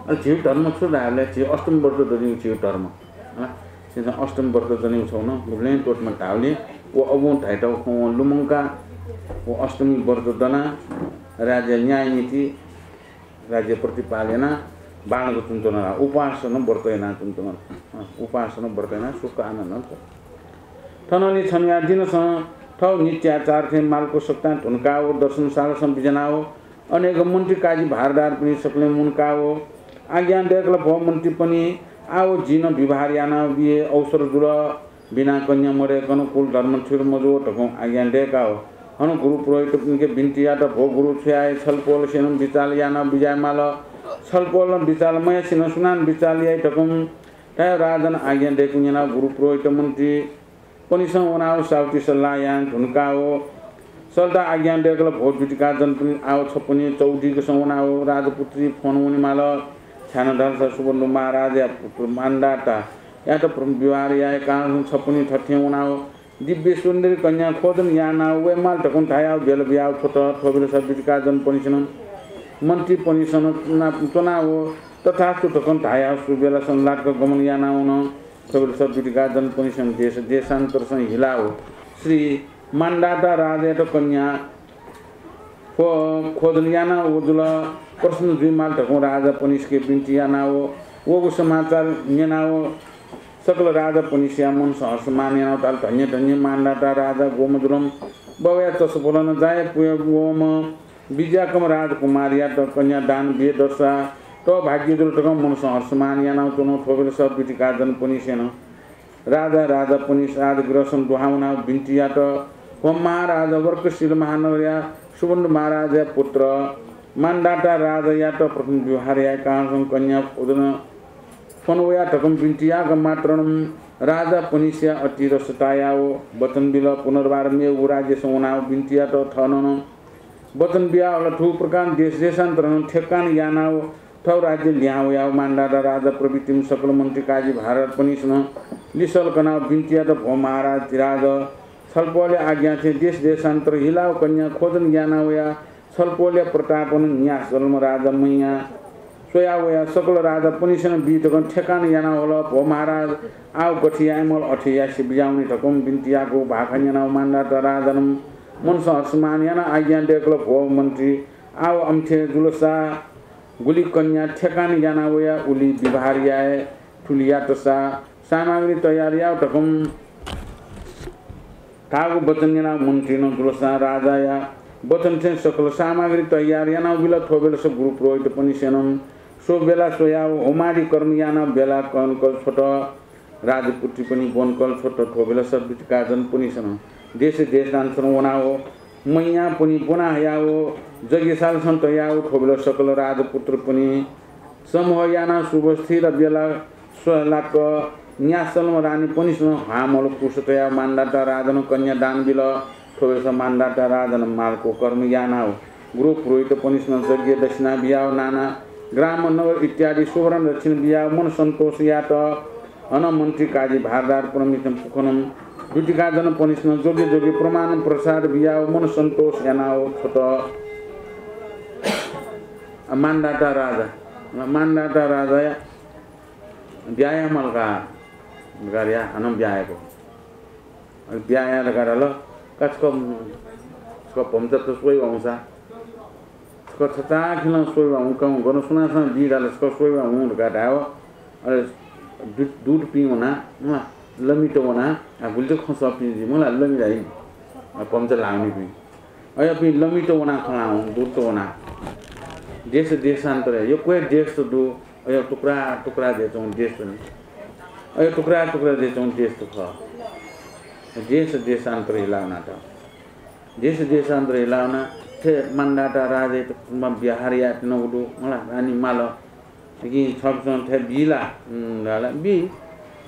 अले झीगु धर्म छु धाःबलय् झी अष्टमी व्रत दनीगु झीगु धर्म। हला, झीसं अष्टमी व्रत दनीगु छगू नं गुबलें त्वःते मज्यू धाःबलय् व अबुं धाइथें खँ वं लुमंकाः व अष्टमी व्रत दनाः राज्य न्याय नीति राज्य प्रतिपाल यानाः बांलाक च्वनाच्वन ला, उपास नं व्रत यानाः च्वनाच्वन। अँ, उपास नं व्रत यानाः सुख आनन्दं च्वन। थनंलि छन्हुया दिनसं थः नीत्याचार थें मालको सकतां धुनकाव दर्शनशालासं बिज्यानाव अनेक मन्त्री काजी भारदारपिनि सकलें मुनकाव आज्ञा दय्‌कल, भो मन्त्रीपिनि, आव जिं नं विवाह यानाबिये अवसर जुल। बिना कन्या मदय्‌कं कुल धर्म थिर मजू धकं आज्ञा दय्‌काव हनं गुरु पुरोहितपिन्के बिन्ति यात, भो गुरु, छु याये? छलपोलसेनं बिचाल यानाव बिज्याये माल। छलपोलं बिचाल मयासेनं सुनानं बिचाल याइ धकं राजां आज्ञा दयेकूगु न्यनाव गुरु पुरोहित मन्त्री पनिसं वनाव साहुति सल्लाह यानाः धुंकाव सल्लाह आज्ञा दयेकल भो द्युतिकाजनपनि आव छपनि चौधिकसं वनाव राजपुत्री फ्वं वनेमाल। छाय् धाःसा सुबन्धु महाराजया पुत्र मान्धातायात प्रथम विवाह याये कारणसं छपनि थथें वनाव दिव्य सुन्दरी कन्या खोजन यानाव वयेमाल धकं धयाव ब्यला बियाव छ्वत। थ्व बेलस द्युतिकाजनपनिसं मन्त्रीपनिसं च्वनाव तथास्तु धकं धयाव सुबेलसं लातक गमन यानाव वन। थ्व बेलस द्युतिकाजनपनिसं देश देशान्तरसं हिलाव श्री मान्धाता राजायात कन्या खोजन यानाव वजुल। प्रसन्न जुइमाल धकं राजापनिसके बिन्ति यानाव वःगु समाचार न्यनाव सकल राजापनिसया मनसं हर्षमान यानाव धाल, धन्य धन्य मान्धाता राजा गोमजुलम बवया चसफलन जाया पुयवम विज्याकम राजकुमारीयात कन्या दान बिये दर्सा तव भाग्य जुल धकं मनसं हर्षमान यानाव च्वन। थ्व बेलस द्युतिकाजनपनिसेनं राजा राजापनिस राजगृहसं दुहां वनाव बिन्ति यात, भो महाराज वर्कशील महानगरया सुबन्धु महाराजया पुत्र मान्धाता राजायात प्रथम विवाह याये कारणसं कन्या खोजन फ्वं वया धकं बिन्ति याक मात्रनं राजापनिसया अति रसतायाव वचन बिल। पुनर्वार मेव राज्यसं वनाव बिन्ति यात थनं वचन बियाव हल। थुप्रकारं देश देशान्तरनं ठेकान यानाव थव राज्य लिहां वयाव मान्धाता राजा प्रभृतिम सकल मन्त्री काजी भारदारपनिसनं लिसल कनाव बिन्ति यात, भो महाराज धिराज छलपोलया आज्ञा थें देश देशान्तर हिलाव कन्या खोजन यानाव वया छलपोलया प्रतापन न्यासलम राजा मैया स्वयाव वया सकल राजापनिसनं बी धकं ठेकान यानाव हल। भो महाराज आव गथे यायेमाल अथे यासे बिज्याहुने धकं बिन्ति याकव भाखा न्यनाव मान्धाता राजानं मनसं हर्षमान यानाव आज्ञा दयेकल, भो मन्त्री आव अम्थे जुलसा गुलि कन्या ठेकान यानाव वया उलि विवाह याये, थुलि यातसा सामग्री तयार याव धकं धाःगु वचन न्यनाव मन्त्रीनं जुलसा राजाया वचन थें सकल सामग्री तयार यानाव बिल। थ्व बेलस गुरु पुरोहितपनिसेनं स्व बेला स्वयाव होमादि कर्म यानाव बेला कनकल छ्वत। राजपुत्रीपनि ब्वनकल छ्वत। थ्व बेलस द्युतिकाजनपनिसनं देश देशान्तरं वनाव मैयापनि ब्वना हयाव जग्यशालसं तयाव थ्व बेलस सकल राजपुत्रपनि समूह यानाव सुवस्थिर बेला स्वलाक न्यासलम रानीपनिसनं हामल कुश तयाव मान्धाता राजानं कन्या दान बिल। थ्व बेलस मान्धाता राजानं मालको कर्म यानाव गुरु पुरोहितपनिसनं जग्य दक्षिणा बियाव नाना ग्राम नगर इत्यादि सुवर्ण दक्षिणा बियाव मन सन्तोष यात। अन मन्त्री काजी भारदारपनिसं पुखनं द्युतिकाजनपनिसनं जोग्य जोग्य प्रमाण प्रसाद बियाव मन सन्तोष यानाव छ्वत। मान्धाता राजा, मान्धाता राजाया ब्याहा यायेमाल का, धकाः धयाव हानं ब्याहा यात। अले ब्याहा याये धकाः धाल का, छकः, छकः भम्चा त स्वइ वंसा, छकः छचाःखेलं स्वइ वं, गन सुनासं बी धाल, छकः स्वइ वं धकाः धायेव। अले दु-, दुतपिं वना, मला, लमित वना, आ, गुलि खँ सःपिं जुइ, मला, लमि धाइ। आ, भम्चा ल्हाःनिपिं। अय्‌पिं लमित वना खँ ल्हाः वं, दुत वना। देश देशान्तरय् यक्व हे देश दु, अय् टुक्रा टुक्रा जुयाच्वंगु देश दु नि। अय् टुक्रा टुक्रा जुयाच्वंगु देश दु खः। देश देशान्तर हिला वनात। देश देशान्तर हिला वना, थ्व मान्धाता राजायात ब्याहा यायेत्यनागु दु, मला, रानी माल। इपिं छकसं थथे बी ला? उम्, धाल, बी।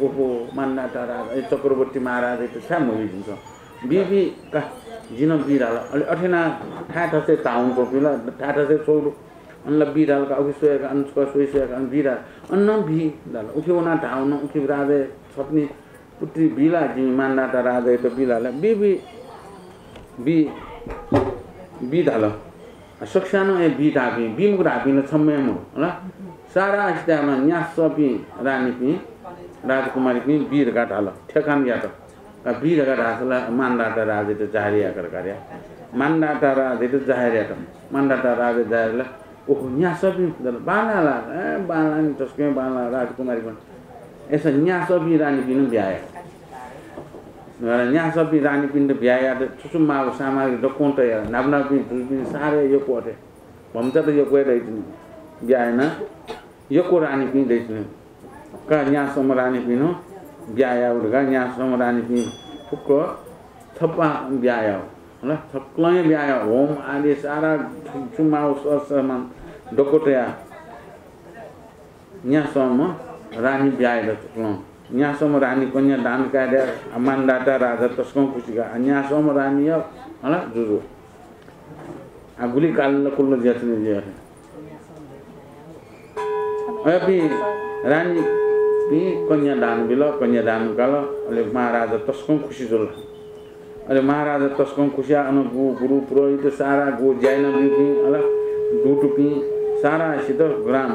ओहो, मान्धाता राजा, ए, चक्रवर्ती महाराजायात छाय् मबी जिमिसं? बी, बी का, जिं नं बी धाल। अले अथे याना थाय् थासय् धाःवंतुपिं ला, थाय् थासय् च्वंगु दु। अन ला बी धाल का, उखे स्वया का, अन छकः स्वइ स्वया का, अन बी धाल। अन नं बी धाल। उखे वना धाःवन, उखे राजाया छपनि पुत्री बी ला, जिमि मान्धाता राजायात बी धाल। बी, बी, बी, बी धाल। सकस्यां नं हे बी धाःपिं, बी मखु धाःपिं ला छम्ह हे मदु, हला। सारा सिताय् नं न्यासःपिं रानीपिं, राजकुमारीपिं बी धकाः धाल, ठेकान यात। का बी धकाः धाःसा ला मान्धाता राजायात जाहेर याये का धकाः धाल। मान्धाता राजायात जाहेर यात। मान्धाता राजायात जाहेर यात। ओहो, न्यासःपिं धाल, बांलाः ला? ए, बांलाः नि, तसकं बांलाः राजकुमारीपिं। अय्‌सा न्यासःपिं रानीपिं नं ब्याहा यात। न्यासःपिं रानीपिन्त ब्याहा यात, छु छु माःगु सामग्री दक्वं तयार, न्हापा न्हापापिं दुपिं साह्रै यक्व अथे। भम्चा त यक्व हे दइतिनि। ब्याहा याना यक्व रानीपिं दइतिनि। का न्यासःम्ह रानीपिं नं ब्याहा याउ धकाः न्यासःम्ह रानीपिं फुक्क छप्पा ब्याहा याउ। हला, सकलें ब्याहा याउ। होम आदि सारा छु छु माःगु सरसामान दक्व तयाः न्यासःम्ह रानी ब्याहा यात सकलं। न्यासःम्ह रानी कन्या दान काये दया, आ, मानदाता राजा तसकं खुसी का। आ, न्यासःम्ह रानीया, हला, जुजु। आ, गुलि काल कुल्ल ज्याचुने ज्या। अय्‌पिं रानीपिं कन्या दान बिल, कन्या दान काल, अले महाराजा तसकं खुसी जुल। अले महाराजा तसकं खुसिया अन गु गुरु पुरोहित सारा गु ज्याइन ब्यूपिं अला दूतुपिं सारासित ग्राम,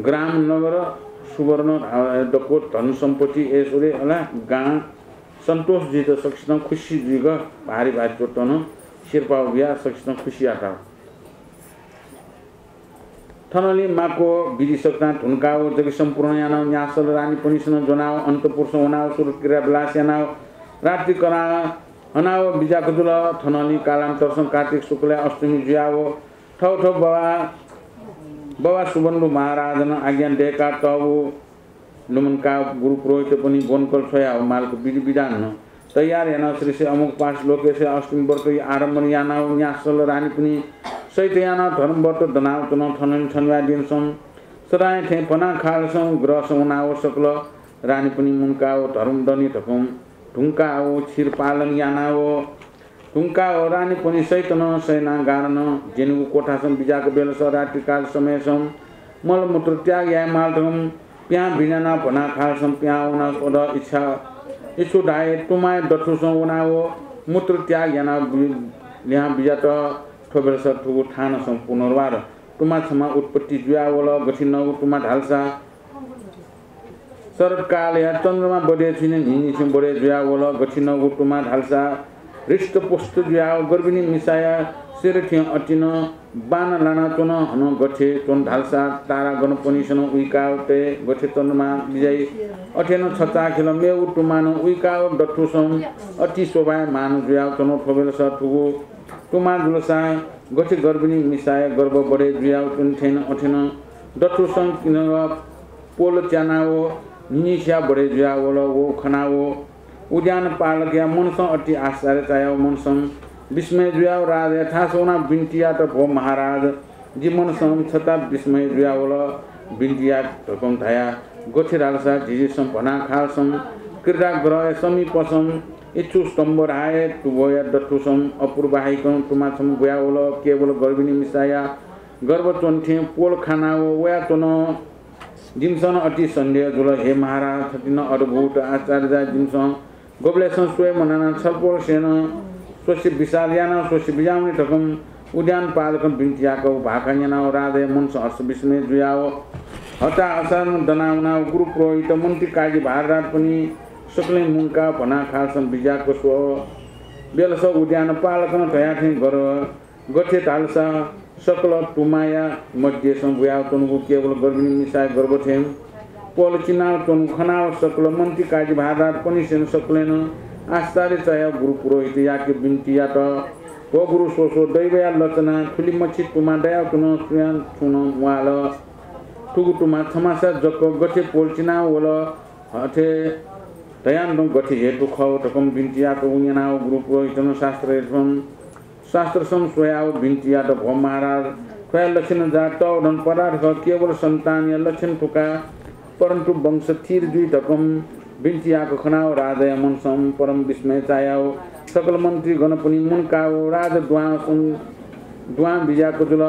ग्राम नगर सुवर्ण, अ, दक्व धन सम्पत्ति ऐश्वर्य अला गां सन्तोष जुइत सकसितं खुसी जुइक भारी भारी च्वतन सिरपाः बिया सकसितं खुसी यात। थनंलि माक्व विधि सकतां धुंकाव जक सम्पूर्ण यानाव न्यासल रानीपनिसन ज्वनाव अन्तपुरसं वनाव सुरु क्रीडा विलास यानाव रात्रि कना हनाव बिज्याक जुल। थनंलि कालान्तरसं कार्तिक शुक्लया अष्टमी जुयाव थव थव बवा, बवा सुबन्धु महाराजन आज्ञा दय्‌का तःगु लुमंकाव गुरु पुरोहितपनि ब्वंकल छ्वयाव मालक विधि विधान तयार यानाव श्री श्री अमोघपाश लोकेश्वर अष्टमी व्रत आरम्भ यानाव न्यासल रानीपनि सहित यानाव धर्म व्रत दनाव च्वन। थनंलि छन्हुया दिनसं सदांया थें भना खालसं ग्रहसं वनाव सकल रानीपनि मुंकाव धर्म दनि धकं धुंकाव क्षीर पालन यानाव धुंकाव रानीपनि सहितन शयनागारन ज्यनीगु कोठासं बिज्याक बेलस रात्रिकाल समयसं मलमूत्र त्याग यायेमाल धकं पिहां बिज्यानाव भना खालसं पिहां वनाव स्वदः इच्छा इच्छु धाये तुमाया दथुसं वनाव मूत्र त्याग यानाव बि-, लिहां बिज्यात। थ्व बेलस थुगु थानसं पुनर्वार तुमा छमा उत्पत्ति जुयावल। गथिंनगु तुमा धालसा शरत्कालया चन्द्रमा बढे छुइने न्हिंनिसें बढे जुयावल। गथिंनगु तुमा धालसा हृष्टपुष्ट जुयाव गर्भिणी मिसाया शिर थें अतिन बान लानाच्वन। हनं गथे च्वन धालसा तारागणपनिसन उइकाव तये गथे चन्द्रमा बिज्याइ अथेन छचाःखेल मेगु तुमानं उइकाव दथुसं अति शोभायमान जुयाव च्वन। थ्व बेलस थुगु तुमा जुलसा गथे गर्भिणी मिसाया गर्भ बढे जुयाव च्वन थेन अथेन दथुसं किनग पोल च्यानाव न्हिनिसिया बढे जुयावल। व खनाव उद्यान पालकया मनसं अति आश्चर्य चायाव मनसं विस्मय जुयाव राजाया थास वनाव बिन्ति यात, भो महाराज, जि मनसं छता विस्मय जुयावल। बिन्ति यात धकं धया गथे धालसा झिझिसं भना खालसं क्रीडागृहया समीपसं इच्छु स्तम्भ धाये तुभोया दथुसं अपूर्वाहिकं तुमा छम्ह बुयावल। केवल गर्भिणी मिसाया गर्भ च्वन थें पोल खानाव वयाच्वन। जिमिसं अति सन्देह जुल, हे महाराज, थतिन अद्भुत आश्चर्य जाय जिमिसं गबलेसं स्वये मनाना छलपोलसेनं स्वसे विचार यानाव स्वसे बिज्याहुने धकं उद्यान पालकं बिन्ति याकव भाखा न्यनाव राजाया मनसं हर्ष विस्मय जुयाव हताहतानं दनावनाव गुरु पुरोहित मन्त्री काजी भारदारपनि सकलें मुंकाव भना खालसं बिज्याक स्वः। बेलस उद्यान पालकं धया थें गर गथे धालसा सकल तुमाया मध्यसं बुयाव च्वंगु केवल गर्भिणी मिसाया गर्भ थें पोल चिनाव च्वंगु खनाव सकल मन्त्री काजी भारदारपनिसेनं सकलेनं आश्चर्य चायाव गुरु पुरोहितयाके बिन्ति यात, भो गुरु, स्व स्व, दैवया लचना थुलिमछि तुमा दयाव च्वन, सुयां छुं नं म्वाल। थुगु तुमा छमासा जक गथे पोल चिनाव वल, अथे धयां नं गथे हेतु खः धकं बिन्ति याकव न्यनाव गुरु पुरोहितनं शास्त्र शास्त्रसं स्वयाव बिन्ति यात, भो महाराज, थ्वया लक्षण जा तःधं पदार्थ खः, केवल सन्तानया लक्षण थुका, परन्तु वंश थिर जुइ धकं बिन्ति याक खनाव राजाया मनसं परम विस्मय चायाव सकल मन्त्रीगणपनि मुंकाव राजद्वांसं द्वां बिज्याक जुल।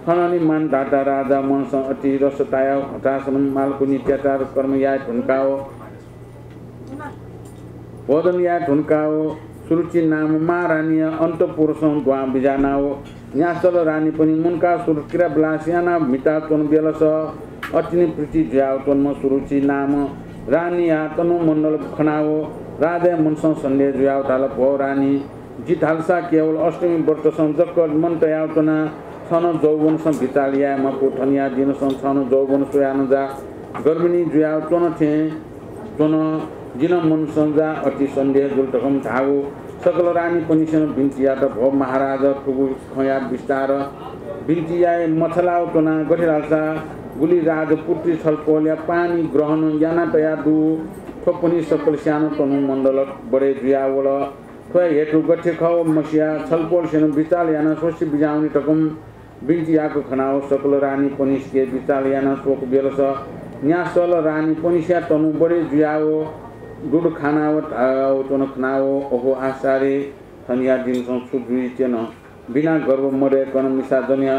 थनंलि मानधाता राजा मनसं अति रस तायाव हतासनं मालकु नित्याचार कर्म याये धुंकाव भोजन याये धुंकाव सुरुचि नाम महारानीया अन्तपुरसं द्वां बिज्यानाव न्यासल रानीपनि मुंकाव सुरु क्रीडा विलास यानाव म्हिता च्वन बेलस अतिनि प्रीति जुयाव च्वंम्ह सुरुचि नाम रानीया तनु मण्डल खनाव राजाया मनसं सन्देह जुयाव धाल, भो रानी, जि धालसा केवल अष्टमी व्रतसं जक मन तयाव च्वना, छन जौवनसं बिचाल याये मफु, थनिया दिनसं छन जौवन स्वयानं जा गर्भिणी जुयाव च्वन थें च्वन, जिन मनसं जा अति सन्देह जुल धकं धाःगु सकल रानीपनिसेनं बिन्ति यात, भो महाराज, थुगु खँया विस्तार बिन्ति याये मछलाव च्वना, गथे धालसा गुलि राजपुत्री छलपोलया पानी ग्रहण याना तया दु, थ्वपनि सकल स्यान तनु मण्डल बढे जुयावल। थ्व हेतु गथे खः मसिया छलपोलसेनं बिचाल यानाः स्वसे बिज्याहुने धकं बिन्ति याक खनाव सकल रानीपनिसके बिचाल यानाः स्वक बेलस न्यासल रानीपनिस्या तनु बरे जुयाव दुरु खानाव धाव च्वन खनाव, अहो आश्चर्य, थनिया दिनसं छु जुइत्यन। बिना गर्व मदय्कन मिसा जन्या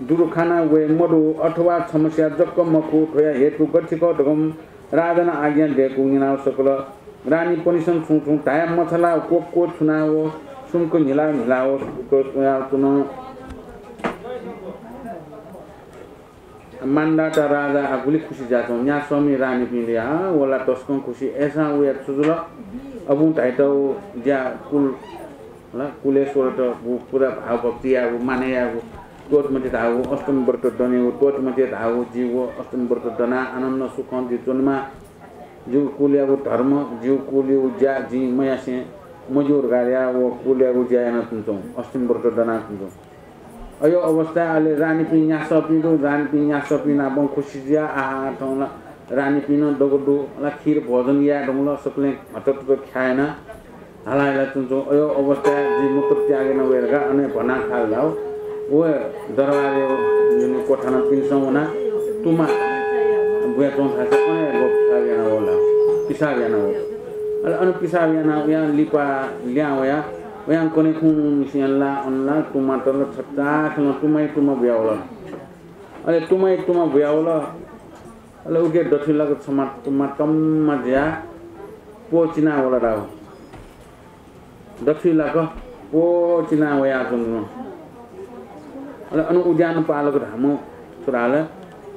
दुरु खाना वये मदु अथवा छम्हस्या जक मखु, थ्वया हेतु गथे खः धकं राजानं आज्ञा दय्कूगु न्यनाव सकल रानीपनिसं छुं छुं धाये मछालाव क्वक्व छुनाव सुम्क न्हिला न्हिलाव सुम्क स्वयाव च्वन। मान्धाता राजा आ गुलि खुसि जुयाच्वन। न्यासःमि रानीपिं दया, आ, व ला तसकं खुसि। अय्सां वया छु जुल? अबुं धाइत व ज्या कुल, ला, कुलय् स्वयात व पुरा भावभक्ति याःगु, मानय् याःगु, त्वःते मते धाःगु, अष्टमी व्रत दनेगु, त्वःते मते धाःगु, जि व अष्टमी व्रत दनाः आनन्द सुखं जि च्वनेमाः। जिगु कुलयागु धर्म, जिगु कुलयागु ज्या जिं मयासें मज्यू धकाः व कुलयागु ज्या यानाच्वंच्वं, अष्टमी व्रत दनाच्वंच्वं। अय् अवस्थाय् अले रानीपिं न्यासःपिं दु, रानीपिं न्यासःपिं नाप खुसि जुयाः आहा थौं ला रानीपिं नं दक्व दु, ला खीर भोजन याये धुंकल, सकलें हततत ख्याः यानाः हाला हाला च्वंच्वं। अय् अवस्थाय् जि मूत्र त्याग याना वये धकाः अन भना खाल धाव। व दरबारय् कोठानं पिन्सं वनाः तुम्ह बुयाच्वं थासय् अन व पिसाब याना वल धाव। पिसाब याना वल। अले अन पिसाब याना वयां लिपा लिहां वयाः वयां कन्हय् खुन्हुनिसें ला अन ला तुम्हत ला छचाःखेलं तुम्हय् तुम्ह बुया वल। अले तुम्हय् तुम्ह बुया वल। अले उके दथुइ लाक छम्ह तुम्ह तम्मा जुयाः प्वःचिना वल धाव। दथुइ लाक प्वःचिना वयाच्वंगु। अले अन उद्यान पालक धाःम्ह छु धाल,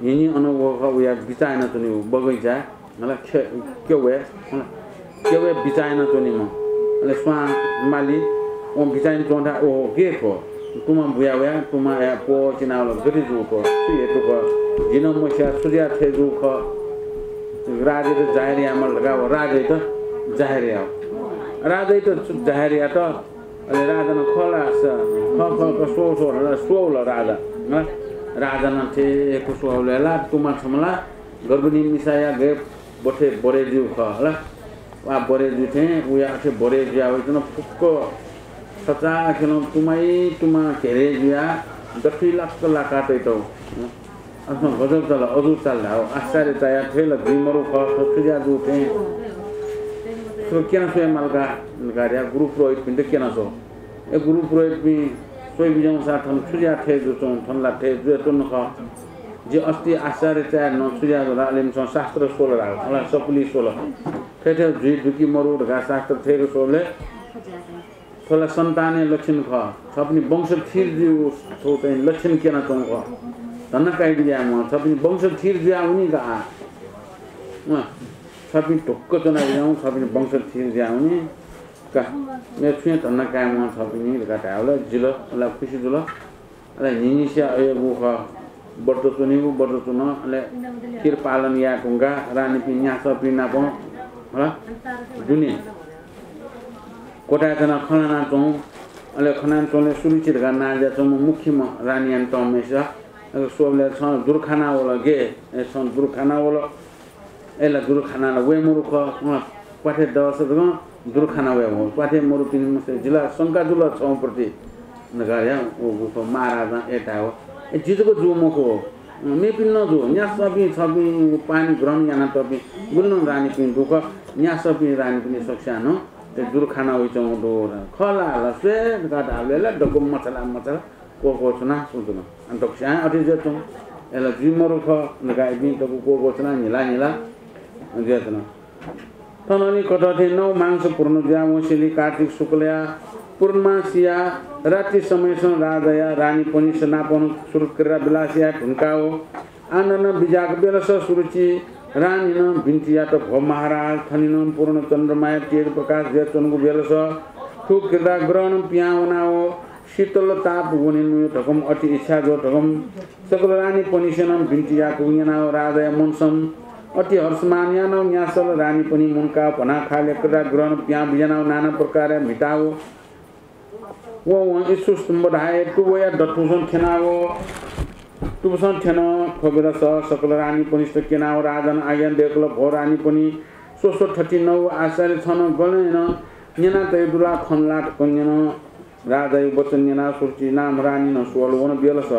न्हिन्हि अन व खः वया बिचाः यानाच्वनीगु बगैँचाय्, हला, खे-, क्यवय्, हला, क्यवय् बिचाः यानाच्वनीम्ह। अले स्वां माली वं बिचाः यानाच्वंथाय्, ओहो, गय् थ्व? तुम्ह बुया वया, तुम्ह अय् प्वःचिना वल, गथे जूगु खः, छु हेतु खः, जिं नं मस्याः छु जुया थथे जूगु खः। राजायात जाहेर यायेमाल धकाः व राजायात जाहेर याव। राजायात जाहेर यात। अले राजानं खः ला, स-, खः, खः, खः, स्वः, स्वः, हला, स्वः वल राजा। हला, राजानं थें हे खुसि वल ला, तुम्ह छम्ह ला गर्भिणी मिसाया गय् बथें बरे जूगु खः, हला। वा बरे जुइ थें, उया अथे बरे जुया वइच्वन, फुक्क छचाःखेलं तुम्हय् तुम्ह घेरे जुयाः दथुइ लाक लाका तइत। अथेसां गजब चाल, अजू चाल धाव। आश्चर्य चायाः थ्व ला जुइ मरु खः, थ्व छु जुया जू थें? थ्व क्यना स्वये माल का धकाः गुरु पुरोहितपिन्त क्यना स्व। ए गुरु पुरोहितपिं, स्वये बिज्याहुँ सा, थन छु जुया थथे जुयाच्वं, थन ला थथे जुयाच्वन खः। जि अस्ति आश्चर्य चायाः नं छु जुया जू ला, अले इमिसं शास्त्र स्वल धाव, हला, सपुलि स्वल। थथे थथे जुइ दु कि मरु धकाः शास्त्र थथे स्वबलय् थ्व ला सन्तानया लक्षण खः। छपिनि वंश थिर जुइगु थ्व चाहिँ लक्षण क्यनाच्वंगु खः। धन्दा काइ बिज्याये म्वाः, छपिनि वंश थिर जुयावनी का आः। अँ, छपिं ढुक्क च्वना बिज्याहुँ, छपिनि वंश थिर जुयावनी का। मेगु छुं हे धन्दा काये म्वाः छपिनि धकाः धायेबलय् जिल, अले खुसि जुल। अले न्हिन्हिसिया अय् व खः, व्रत च्वनीगु, व्रत च्वन, अले खीर पालन याये धुंकाः रानीपिं न्यासःपिं नाप, हला, दुने क्वथाय् च्वनाः खँ ल्हानाच्वं। अले खँ ल्हानाच्वंबलय् सुरुचि धकाः नां जुयाच्वंम्ह मुख्यम्ह रानीयात तःम्हय्सित, अले स्वबलय् छं दुरु खाना वल, गय्, ए, छं दुरु खाना वल। अय् ला दुरु खाना ला वये मरु खः, अँ, प्वाथय् दःसा जकं दुरु खाना वये मरु। प्वाथय् मरुपिं मस्यू, जि ला शंका जुल छं प्रति धकाः या, व, व, व महाराजां अय् धायेव, ए, जि जक जू मखु, अँ, मेपिं नं जू, न्यासःपिं छपिं पाणी ग्रहण यानातःपिं गुलि नं रानीपिं दु खः, न्यासःपिं रानीपिनि सकसियां नं अय् दुरु खाना वइच्वंगु दु। खः ला, ला स्वये धकाः धाःबलय् ला दक्व मछाला मछाला क्वःक्वःछुनाः च्वंच्वन। अन दक्वसियां अथे जुयाच्वं। अय् ला जुइ मरु खः धकाः इपिं दक्व क्वःक्वःछुनाः न्हिला न्हिला जुयाच्वन। थनंलि कथं थें नव मास पूर्ण जुयावंसेंलि कार्तिक शुक्लया पूर्णमासिया रात्रि समयसं राजाया रानीपनिस नापं सुरु क्रीडा विलास याये धुंकाव आनन्द बिज्याक बेलस सुरुचि रानीनं बिन्ति यात, भो महाराज, थनिनं पूर्ण चन्द्रमाया तेज प्रकाश जुयाच्वंगु बेलस थ्व क्रीडा ग्रहणं पिहां वनाव शीतल ताप वने नुयो धकं अति इच्छा जुल धकं सकल रानीपनिसेनं बिन्ति याकूगु न्यनाव राजाया मनसं अति हर्षमान यानाव न्यासल रानीपनि मुंकाव भनाखालय् क्रीडा ग्रहणं पिहां बिज्यानाव नाना प्रकारया म्हिताव वं वं इक्षुस्तम्भ धाये तुबया दथुसं थ्यनाव तुबसं थ्यन। थ्व बेलस सकल रानीपनिस्त क्यनाव राजानं आज्ञा दय्कल, भो रानीपनि, स्व स्व थथिं नव आश्चर्य छन गनं नं न्यना तये दु ला खन ला धकं न्यन। राजाया वचन न्यनाव सुरुचि नाम रानीनं स्वल। वन बेलस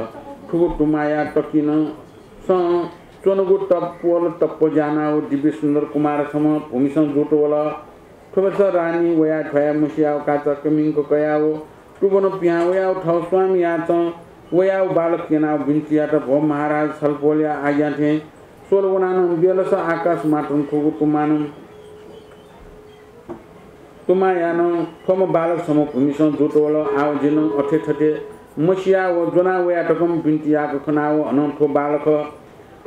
थुगु तुम्हया तकिनं सं च्वनागु तप वल। तप ज्यानाव दिव्य सुन्दर कुमार छम्ह भूमिसं जुत वल। थ्वबलस रानी वया थ्वया मसियाव काचा कमिंक कयाव तुबन पिहां वयाव थव स्वामी याचं वयाव बालक यनाव बिन्ति यात, भो महाराज, छलपोलया आज्ञा थें स्वल वनानं ब्यलस आकाश मात्रं खुगु तुमानं तुमायानं थ्वम्ह बालक छम्ह भूमिसं जुत वल। आव जिनं अथे थथे मसियाव ज्वना वया धकं बिन्ति याक खनाव हनं थ्व बालक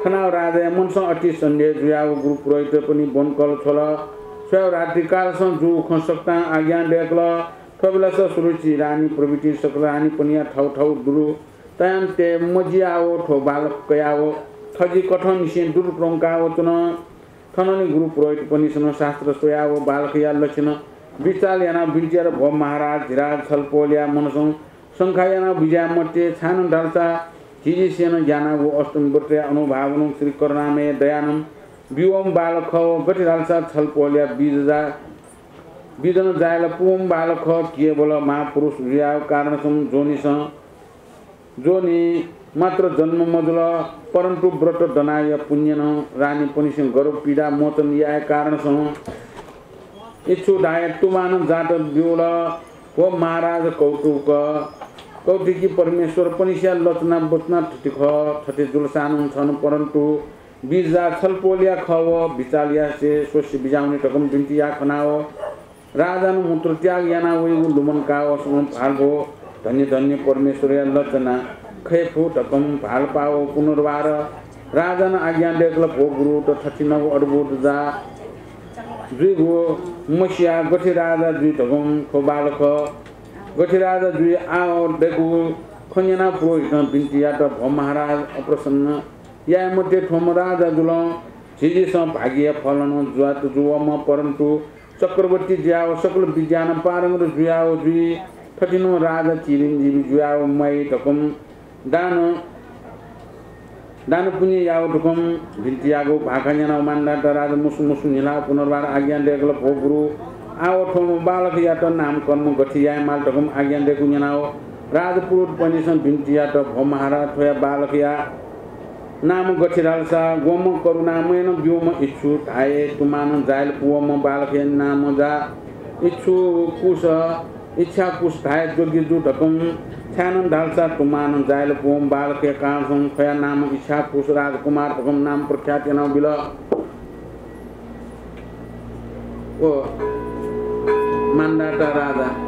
खनाव राजाया मनसं अति सन्देह जुयाव गुरु पुरोहितपनि ब्वंकल छ्वल। स्वयाव रात्रिकालसं जूगु खँ सकतां आज्ञा दय्कल। थ्वबलस सुरुचि रानी प्रभृति सकल रानीपनिया थव थव दुरु तयां तये मजियाव थ्व बालक कयाव थजि कथंनिसें दुरु त्वंकाव च्वन। थनंलि गुरु पुरोहितपनिसनं शास्त्र स्वयाव बालकया लक्षण बिचाल यानाव बिन्ति यात, भो महाराज, धिराज, छलपोलया मनसं शंका यानाव बिज्याये मते, छाय्नं धालसा झीझीसेनं ज्यानागु अष्टमी व्रतया अनुभावनं श्री करुणामय दयानं ब्यूवम्ह बालक खः। गथे धालसा छलपोलया बीज जा-, बीजन जायल पूवम्ह बालक खः। केवल महापुरुष जुयाव कारणसं ज्वनिसं ज्वनि मात्र जन्म मजुल, परन्तु व्रत दनाया पुण्यनं रानीपनिसें गर्भ पीडा मोचन याये कारणसं इच्छु धाये तुमानं जात ब्यूल। भो महाराज कौतुक, कौतुकी परमेश्वरपनिसेया लचना बचना थथे खः। थथे जुलसानं छन परन्तु बीज जा छलपोलया खः व बिचाल यासें स्वसे बिज्याहुने धकं बिन्ति याः खनाव राजानं मूत्र त्याग यानावइगु लुमंकाव सं भाल भो, धन्य धन्य परमेश्वरया लचना खये फु धकं भालपाव पुनर्वार राजानं आज्ञा दय्कल, भो गुरु, त थथिंगु अद्भुत जा जुइगु मसिया गथे राजा जुइ धकं थ्व बालक गथे राजा जुइ आव दय्कूगु खँ न्यनाव पुरोहितं बिन्ति यात, भो महाराज, अप्रसन्न याये मते, थ्वम्ह राजा जुलं झीझीसं भाग्यया फलं जुयात जुवम्ह, परन्तु चक्रवर्ती जुयाव सकल विद्यानं पारंगत जुयाव जुइ। थथिंगु राजा चिरञ्जीवी जुयाव म्वाइ धकं दान, दान पुण्य याव धकं बिन्ति याःगु भाखा न्यनाव मान्धाता राजा मुसु मुसु न्हिलाव पुनर्वार आज्ञा दय्कल, भो गुरु, आव थ्वम्ह बालकयात नामकरण गथे यायेमाल धकं आज्ञा दय्कूगु न्यनाव राजपुरोहितपनिसं बिन्ति यात, भो महाराज, थ्वया बालकया नाम गथे धालसा ग्वम्ह करुणामयनं ब्यूम्ह इच्छु धाये तुमानं जायल पूवम्ह बालकया नाम जा इच्छु कुश, इच्छा कुश धाये योग्य जू धकं छाय्नं धालसा तुमानं जायल पूवम्ह बालकया कारणसं थ्वया नाम इच्छा कुश राजकुमार धकं नाम प्रख्यात यानाव बिल। व मान्धाता राजा।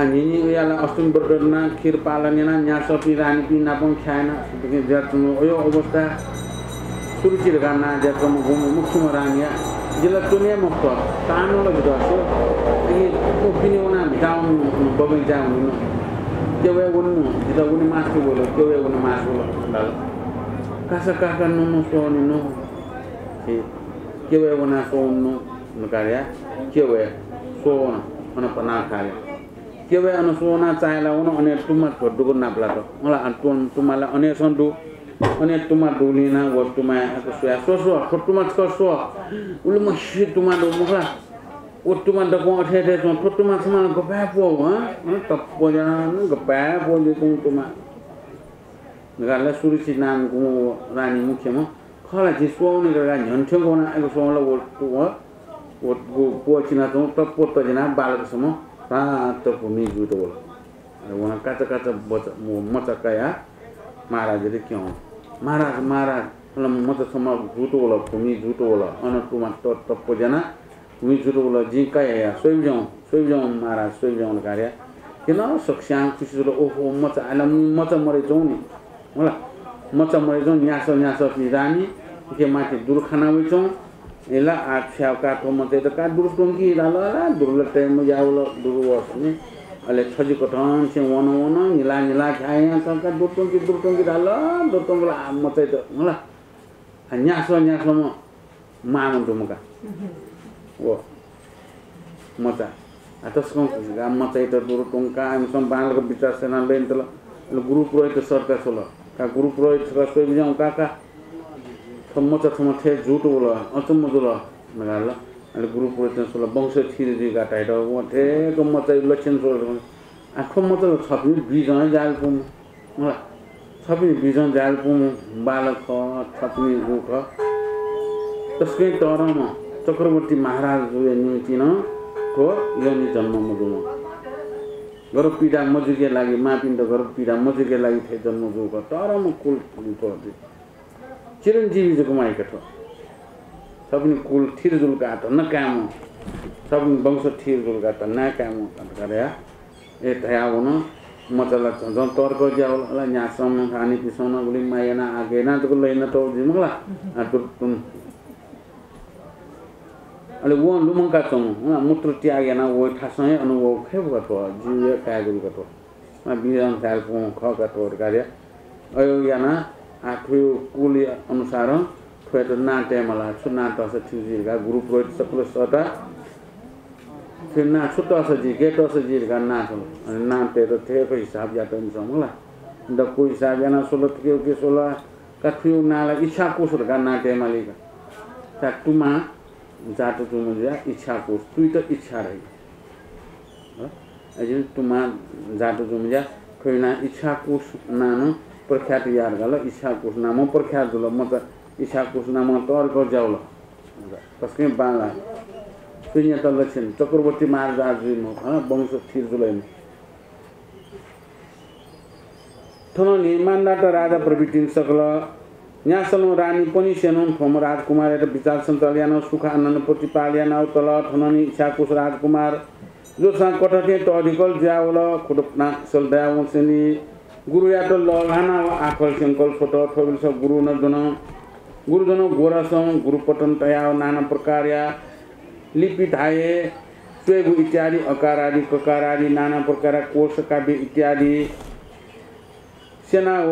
आ, न्हिं न्हिं उयाला अष्टमी व्रत दना, खीर पालन याना, न्यासःपिं रानीपिं नापं ख्यायेना, अयो अवस्था सुरुचि धकाः नां ज्याकम्ह गुम्ह मुख्यम्ह रानीया जिला च्वने मखुत, तानल जितः सो। इपिं वना भिताउनु बगैँचाय् हुनु। क्यवय् वनु, जितः वने मास्ति वल, क्यवय् वने मास्ति वल धाल। कासा काका नुनु स्वनि नु। हे, क्यवय् वना स्वनु नकार्या, क्यवय् स्वना, अन पना खार्या। क्यवय् अन स्वना चायला वन, अने तुमा ध्वदुगु नापलात। मला अन तुम-, तुमाला अनेसं दु, अने तुमा दुलिना व तुमाया अक स्वया, स्व, स्व, थ्व तुमा छकः स्व। उलि मसि तुमा दु मखला। व तुमा दक्वं अथे अथे च्वं, थ्व तुमा छमाल गपाय् प्वः, हँ? अन तप्पो जान गपाय् प्वः दु तुमा। नकार्या सुरुचि नाम गुम्ह रानी मुख्यम्ह। खला झी स्वने का न्ह्यन्थ्यंक वना, अय्क स्वला व, व, व, व प्वःचिनाच्वं तप्पो तजिना बालक छम्ह प्रात भूमि जुत वल। अले वना काचा काचा बचा, मचा कया महाराजयात क्यं। महाराज, महाराज, अन मचा छम्ह जुत वल, भूमि जुत वल। अन तुमा त-, तप्पो ज्याना भूमि जुत वल, जिं काया या, स्वइब्यु, स्वइब्यु महाराज, स्वइब्यु नकार्या। किन सकस्यां खुसी जुल, ओहो, मचा आयला, मचा मरय् च्वं नि। होला, मचा मरय् च्वं, न्यासः न्यासःपिं रानी, उके माथि दुरु खाना वय् च्वं। इला आ छ्याव का थ्व मचायात का दुरु त्वंकि धाल, ला दुरु ला तये मज्यावल, दुरु वःसनि। अले थजि कथंसे वन वन, न्हिला न्हिला छ्याया का का दुरु त्वंकि, दुरु त्वंकि धाल, दुरु त्वंकल आ मचायात, होला। आ न्यासः न्यासःम्ह मामं दुम्ह का। व मचा। आ तसकं खुसी का, मचायात दुरु त्वंका, इमिसं बांलाक बिचाः सय्ना लय्‌तल। अले गुरु पुरोहित सरका स्वल। का गुरु पुरोहित सरका स्वइब्यु काका, थ्व मचा छम्ह थथे जुत वल, अचम्म जुल नकाल। अले गुरु पुरोहित स्वल, वंश थिर जुइका धाइत, व थेक मचाया लक्षण स्वल। आ थ्व मचा ला छपिं बीजं हे जायल पूम्ह। मला। छपिं बिजं जाय्‌ल पुं बालक खः, छपिं गु खः। तसकं तःधंम्ह चक्रवर्ती महाराजजुया निंतिं नं थ्व योनि जन्म मजूम्ह। गर्भ पीडा मजुइके लागि, मांपिन्त गर्भ पीडा मजुइके लागि थथे जन्म जूगु खः। तःधंम्ह कुल थ्व चिरञ्जीवी जक माइक थ्व। छपिं कुल थिर जुल का धन्दा कायेम्ह, छपिं वंश थिर जुल का धन्दा कायेम्ह धकाः धया। ए धयावन। मचा ला झं तर्क ज्यावल, अला न्यासं रानीपिसं नं गुलि माया याना आज्ञा याना जक लय् याना तःगु जुइ मखु ला। आ, तुर-, तुम। अले वं लुमंका च्वंगु, वं मूत्र त्याग याना वइ थासं हे अन वःगु खय् बखत थ्व, जिउया काय् जुल का थ्व। मा बिजं जाय्‌ल पुं खः का थ्व धकाः धया। अयो याना आ थ्वयु कुल अनुसारं थ्वयात नां तयेमाला, छु नां तःसा ठीक जुइ धकाः गुरु पुरोहित सकल सःता। थ्वयु नां छु तःसा जुइ, गय् तःसा जुइ धकाः नां च्वन। अले नां तयेत थेक हिसाब यात इमिसं मखु ला। दक्व हिसाब याना स्वल, थुके उके स्वल। का थ्वयु नां ला इच्छाकुश धकाः नां तयेमाली का। का तुमा जात जूम्ह जुया इच्छाकुश, तुइत इच्छा रही। अ, अझ तुमा जात जूम्ह जुया थ्वयु नां इच्छाकुश नां नं प्रख्यात यार गाल, इच्छाकुश नामं प्रख्यात जुल, मचा इच्छाकुश नामं तर्क ज्यावल। तसकं बांला। सुइन्यात लक्षण चक्रवर्ती महाराजा जुइम्ह, अ, वंश थिर जुलय्। थनंलि मान्धाता राजा प्रभृतिं सकल न्यासलं रानी पनिसेनं थ्वम्ह राजकुमारयात बिचाल सञ्चाल यानाव सुख आनन्द प्रतिपाल यानाव तल। थनंलि इच्छाकुश राजकुमार ज्वसां कथं थें तःधिकल जुयावल। खुदुपना सल दयावंसेंलि गुरुयात लःल्हानाव आखल स्यंकल स्वत। थ्वबिलस गुरु नं ज्वन। गुरु ज्वन ग्वरसं गुरुपतन तयाव नाना प्रकारया लिपि धाये च्वयेगु इत्यादि, अकार आदि, ककार आदि, नाना प्रकारया कोश, काव्य इत्यादि स्यनाव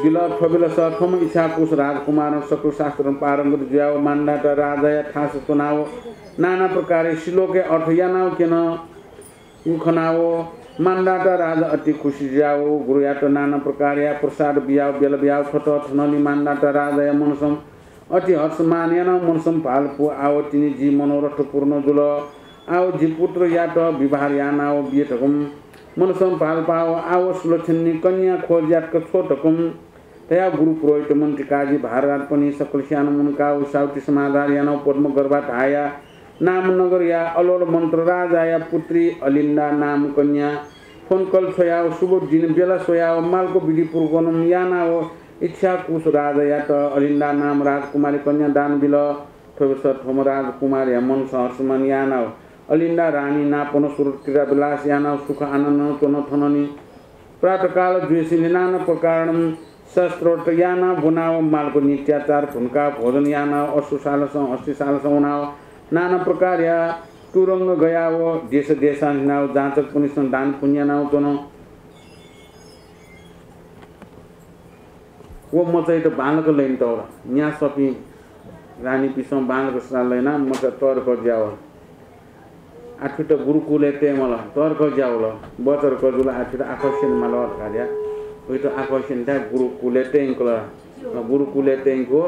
बिल। थ्वबिलस थ्वम्ह इच्छाकुश राजकुमारं सकल शास्त्रं पारंगत जुयाव मान्धाता राजाया थास च्वनाव नाना प्रकारया श्लोकया अर्थ यानाव क्यन। उ खनाव मान्धाता राजा अति खुसी जुयाव गुरुयात नाना प्रकारया प्रसाद बियाव ब्यल बियाव थ्वत। थनंलि मान्धाता राजाया मनसं अति हर्षमान यानाव मनसं भालपु आव तिनि जि मनोरथ पूर्ण जुल। आव जि पुत्रयात विवाह यानाव बिये धकं मनसं भालपाव आव सुलक्षणी कन्या खोज यातक छ्व धकं धयाव गुरु पुरोहित मन्त्री काजी भारराजपनि सकल स्यान मुनकाव साहुति समाधार यानाव पद्मगर्भा धाया नाम नगरया अलोल मन्त्र राजाया पुत्री अलिन्दा नाम कन्या फ्वंकल छ्वयाव शुभ दिन बेला स्वयाव मालको विधिपूर्वकनं यानाव इच्छाकुश राजायात अलिन्दा नाम राजकुमारी कन्या दान बिल। थ्वबिलस थ्वम्ह राजकुमारया मनसं हर्षमान यानाव अलिन्दा रानी नापनं सुरत क्रीडा विलास यानाव सुख आनन्दनं च्वन। थनंलि प्रातःकाल जुइसेंलि नाना प्रकारनं शास्त्रोक्त यानाव ब्वनाव मालको नित्याचार धुनकाव भोजन यानाव अश्वशालासं हस्तिशालासं वनाव नाना प्रकारया तुरंग गयाव देश देशां हिनाव जाँचकपनिसं दान पुण्य यानाव च्वन। व मचायात बांलाक लय् याना तःवल। न्यासःपिं रानीपिसं बांलाक सराः लय् यानाः मचा तःधिकल जुयावल। आः थुइत गुरुकुलय् तयेमाल, तःधिकल जुयावल। बचर कजुल, आः थुइत आखः स्यनेमाल धकाः धया। थुइत आखः स्यनेथाय् गुरुकुलय् तयंकल। गुरुकुलय् तयंकव,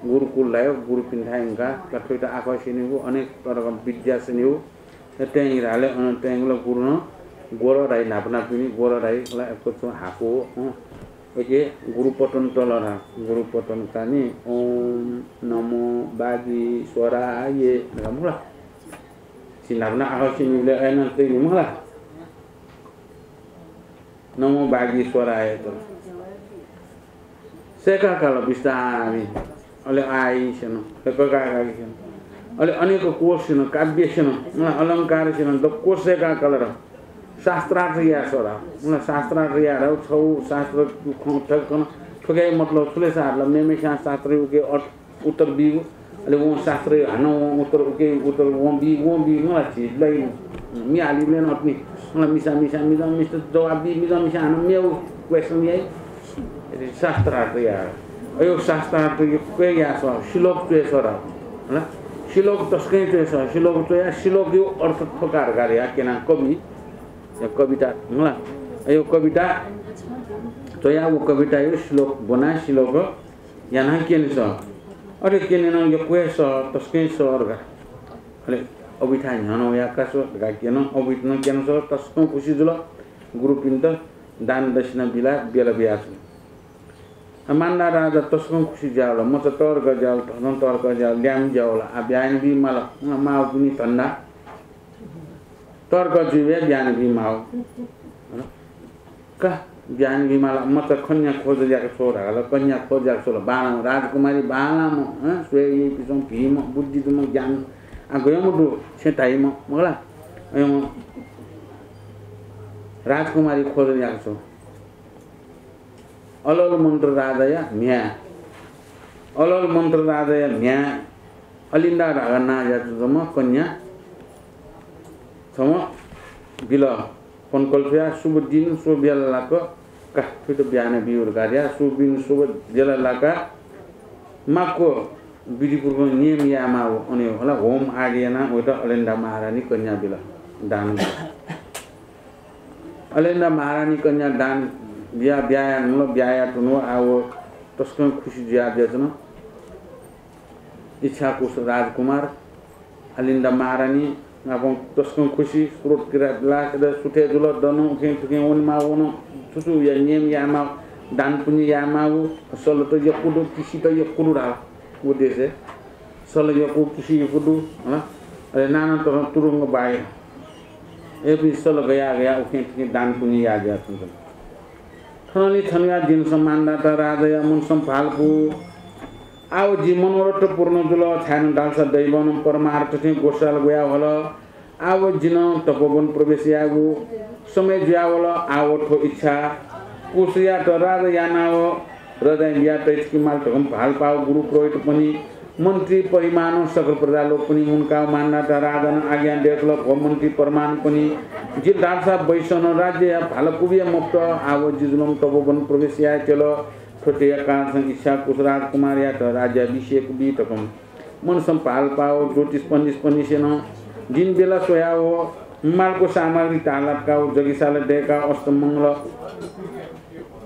गुरुकुल धायेव गुरुपिन्थाय् यंकाः थुइत आखः स्यनेगु, अनेक तरका विद्या स्यनेगु। तयेगु धाःले अन तयंगु ला गुरुं ग्वरधाइ न्हापा न्हापा पिनि ग्वरधाइ ला यक्व छुं हाकु, अँ। ओके, गुरुपतन तल धा, गुरुपतन कानि, ओम नमो वागीश्वराय धकाः मखु ला। छिं न्हापा नं आखः स्यनीबलय् अय्‌नं तइनि मखु ला। नमो वागीश्वराय त। सय्‌का काल बिस्तारं। अले आइ स्यन, अले ककाकाकी स्यन। अले अनेक कोश स्यन, काव्य स्यन, अँ, अलंकार स्यन, दक्व सय्‌का काल र शास्त्रार्थ याये सर। अँ, शास्त्रार्थ याये र छौ शास्त्र खँ थक खन थुके मतलब छु ले सार ल, मेमेस्यां शास्त्र उके अर्थ उत्तर बीगु, अले वं शास्त्र हानं वं उत्तर उके उत्तर वं बी, वं बी मला छि लइ मियाली मिलेन अतनी। मला मिसा, मिसा, मिसा, मिसा जवाब बी, मिसा, मिसा हानं मेव question याइ। शास्त्रार्थ या। अयो शास्त्रार्थ यो क्वे या स, श्लोक च्वे सर। हला? श्लोक तसकं च्वे स, श्लोक च्वे या, श्लोक यो अर्थ थोकार गार या केना कवि। या कविता, हला? अयो कविता च्वया, वो कविता यो श्लोक बना, श्लोक याना केने स। अरे केने न यो क्वे स, तसकं स अर्गा। अले अबिथा न्ह्यन या का स, गा केन, अबिथ न केन स, तसकं खुसी जुल। गुरुपिन्त दान दक्षिणा बिला बेला बियाच्वन। मान्दा राजा तसकं खुसी जुयावल, मचा तःधंक जुयावल, धनं तःधंक जुयावल, ल्याय्म्ह जुयावल। आ, ब्याहा यानाबी माल, माःगु नि धन्दा। तःधंक जुइबलय् ब्याहा यानाबी माःगु। का, ब्याहा यानाबी माल, मचा कन्या खोज याका छ्वल धाल, कन्या खोज याका छ्वल, बांलाःम्ह राजकुमारी, बांलाःम्ह, हँ, स्वये याइपिसं भिंम्ह, बुद्धि दुम्ह, ज्ञान, आ, गय्म्ह दु, छेँ धाइम्ह, मखु ला? अय्म्ह राजकुमारी खोज याका छ्वल। अलल मन्त्र राजाया म्ह्याय्, अलल मन्त्र राजाया म्ह्याय् अलिन्दा धाःगु नांया छम्ह कन्या छम्ह बिल। पनकल छ्वयाः शुभ दिन शुभ बेला लाकाः, का, थुइत ब्याहा यानाबी धकाः धयाः शुभ दिन शुभ बेला लाकाः माक्व विधिपूर्वक नियम यायेमाःगु, अन हे होला, होम आदि यानाः वइत अलिन्दा महारानी कन्या बिल, दान बिल। अलिन्दा महारानी कन्या दान बियाः ब्याहा यानावल, ब्याहा यानातुनाव आः व तसकं खुसी जुयाः बियाच्वन। इच्छाकुश राजकुमार, अलिन्दा महारानी नाप तसकं खुसी, स्रोत किरा बिलास सुथे जुल, दन उखें थुखें वनेमाः वन, छु छु या नियम यायेमाः, दान पुण्य यायेमाः, सलत यक्व दु, किसित यक्व दु धाल। व देशय् सल यक्व, किसि यक्व दु, हला। अले नाना तरं तुरुंग बाया। एपिं सल गया गया उखें थुखें दान पुण्य याः जुयाच्वंकल। थनंलि थनया दिनसं मान्दाता राजाया मनसं भालपु। आव जि मनोरथ पूर्ण जुल, छाय्‌नं धालसा दैवं परमार्थ थें ग्वसाल ग्वयाहल। आव जिं तपोवन प्रवेश यायेगु समय जुयावल। आव थ्व इच्छाकुशयात राजा यानाव राजां बिया तइचुकेमाल धकं भालपाव गुरु पुरोहितपनि मन्त्री परिमाण सकल प्रजा लोकपनि मुनकाव मान्दाता राजानं आज्ञा दयेकल, भो मन्त्री परिमाणपनि, जि धालसा बैसनं राज्यया भाल कुबिया मफुत। आव जि जुलं तपोवन प्रवेश याये त्यल। थ्व तया कारणसं इच्छाकुश राजकुमारयात राज्याभिषेक बी धकं मनसं भालपाव ज्योतिषपनिसपनिसेनं दिन बेला स्वयाव मालको सामग्री तालातकाव जगिसाल दयेकाव अष्टमंगल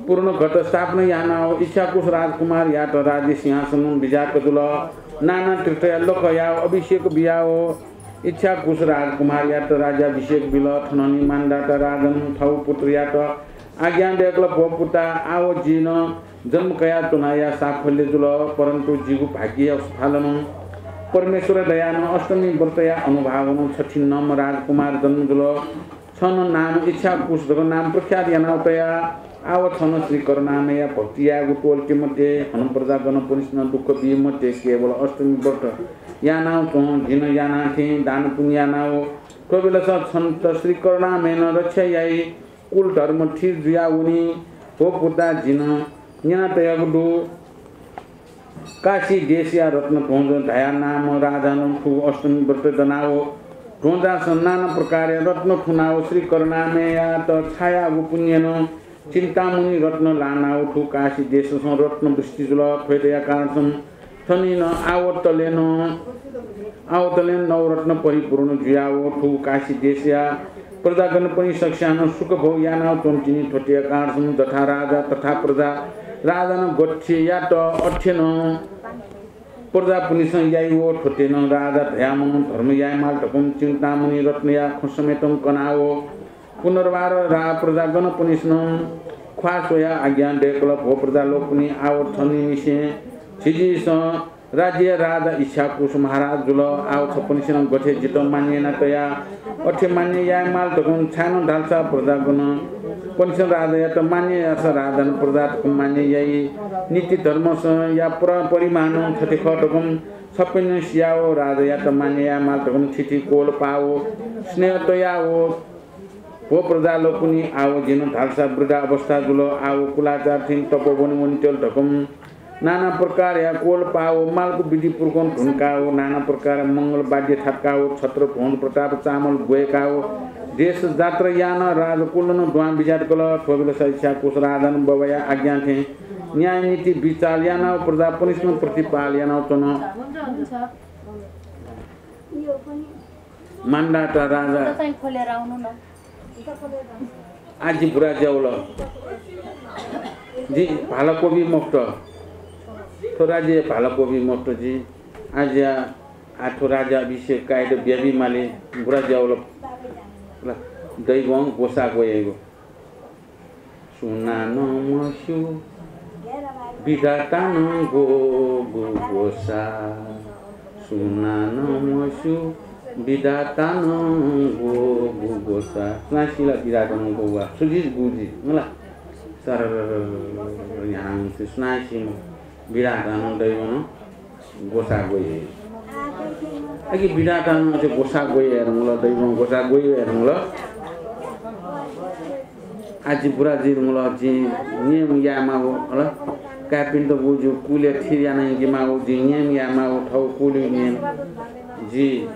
पूर्ण घट स्थापना यानाव इच्छाकुश राजकुमारयात राज्य सिंहासन बिज्याक जुल। नाना तीर्थया लखयाव अभिषेक बियाव इच्छाकुश राजकुमारयात राज्याभिषेक बिल। थनंलि मान्दाता राजानं थव पुत्रयात आज्ञा दयेकल, भो पुता, आव जिं जन्म कयाच्वनाया साफल्य जुल, परन्तु जिगु भाग्यया फालं परमेश्वरया दयानं अष्टमी व्रतया अनुभावनं छथिंम्ह राजकुमार जन्म जुल। छनं नाम इच्छाकुश धकं नाम प्रख्यात यानाव तया। आव छनं श्री करुणामयया भक्ति यायेगु त्वःते मते, हनं प्रजागणपनिसनं दुःख बी मते, केवल अष्टमी व्रत यानाव च्वँ। जिं याना थें दान पुण्य यानाव थ्व बेलस छन्त श्री करुणामयनं रक्षा याइ। कुल धर्म थिर जुयावनी। भो पुता, जिं न्यना तयागु दु। काशी देशया रत्न ध्वज धाया नाम राजानं थुगु अष्टमी व्रत दनाव ध्वजासं नाना प्रकारया रत्न थुनाव श्री करुणामययात छायागु पुण्यनं चिन्तामणि रत्न लानाव थुगु काशी देशसं रत्न वृष्टि जुल। थ्व तया कारणसं थनिं नं आवतलेनं आवतलेन नवरत्न परिपूर्ण जुयाव थुगु काशी देशया प्रजागणपनि सकस्यानं सुख भोग यानाव च्वंतिनि। थ्व तया कारणसं जथा राजा तथा प्रजा राजानं गथे यात अथेनं प्रजापनिसं याइ। व थ्व तयेनं राजा धयाम्हं धर्म यायेमाल धकं चिन्तामणि रत्नया खँ समेतं कनाव पुनर्वार रा प्रजागणपनिसनं ख्वाः स्वयाः आज्ञा दयेकल, भो प्रजालोकपनि, आव थनिंनिसें झिझिसं राज्यया राजा इच्छाकुश महाराज जुल। आव छपनिसेनं गथे जितः मान्य याना तया अथे मान्य यायेमाल धकं, छाय्‌नं धालसा प्रजागणपनिसेनं राजायात मान्य याःसा राजानं प्रजात मान्य याइ। नीति धर्मसं या प्र परिमाणं थथे खः धकं छपनिसेनं सियाव राजायात मान्य यायेमाल धकं थिथि कोल पाव स्नेह तयाव भो प्रजालोकपनि, आव जिं धालसा वृद्धा अवस्था जुल, आव कुलाचार थें तपोवन वनेत्यल धकं नाना प्रकारया कोल पाव मालको विधिपूर्वकं धुंकाव नाना प्रकारया मंगल वाद्य थातकाव छत्र भोज प्रताप चामल ब्वय्‌काव देश जात्रा यानाव राजकुलनं दुहां बिज्यात कल। थ्व बेलस इच्छाकुश राजानं बबाया आज्ञा थें न्याय नीति विचार यानाव प्रजापनिसनं प्रतिपाल यानाव च्वन। मान्दाता राजा, आः जि बुरा जुयावल, जि भाला क्वबी मफुत, थ्व राज्यय् भाला क्वबी मफुत जि। आः जि आः थ्व राज्याभिषेक कायेत ब्याबी माली, बुरा जुयावल। दैवं ग्वसाः ग्वयाइगु। सुनानं मस्यू। विधाता नं गो गु ग्वसाः, सुनानं मस्यू विधाता नं गो गु ग्वसाः। सुनां सी ला विधाता नं गो ग्वसाः? छु जुइ गु जुइ मला? सरर न्ह्यानाः हुँ, सुनां सी मखु। विधाता नं दैवं नं ग्वसाः ग्वइ हे। अले विधाता नं अथे ग्वसाः ग्वइ हे धुंकल, दैवं ग्वसाः ग्वइ हे धुंकल। आः जि बुरा जुइ धुंकल, जिं नियम यायेमाःगु हला। काय्‌पिन्त गुगु जि कुलय् थिर याना यंकेमाःगु, जिं नियम यायेमाःगु, थःगु कुलया नियम। जि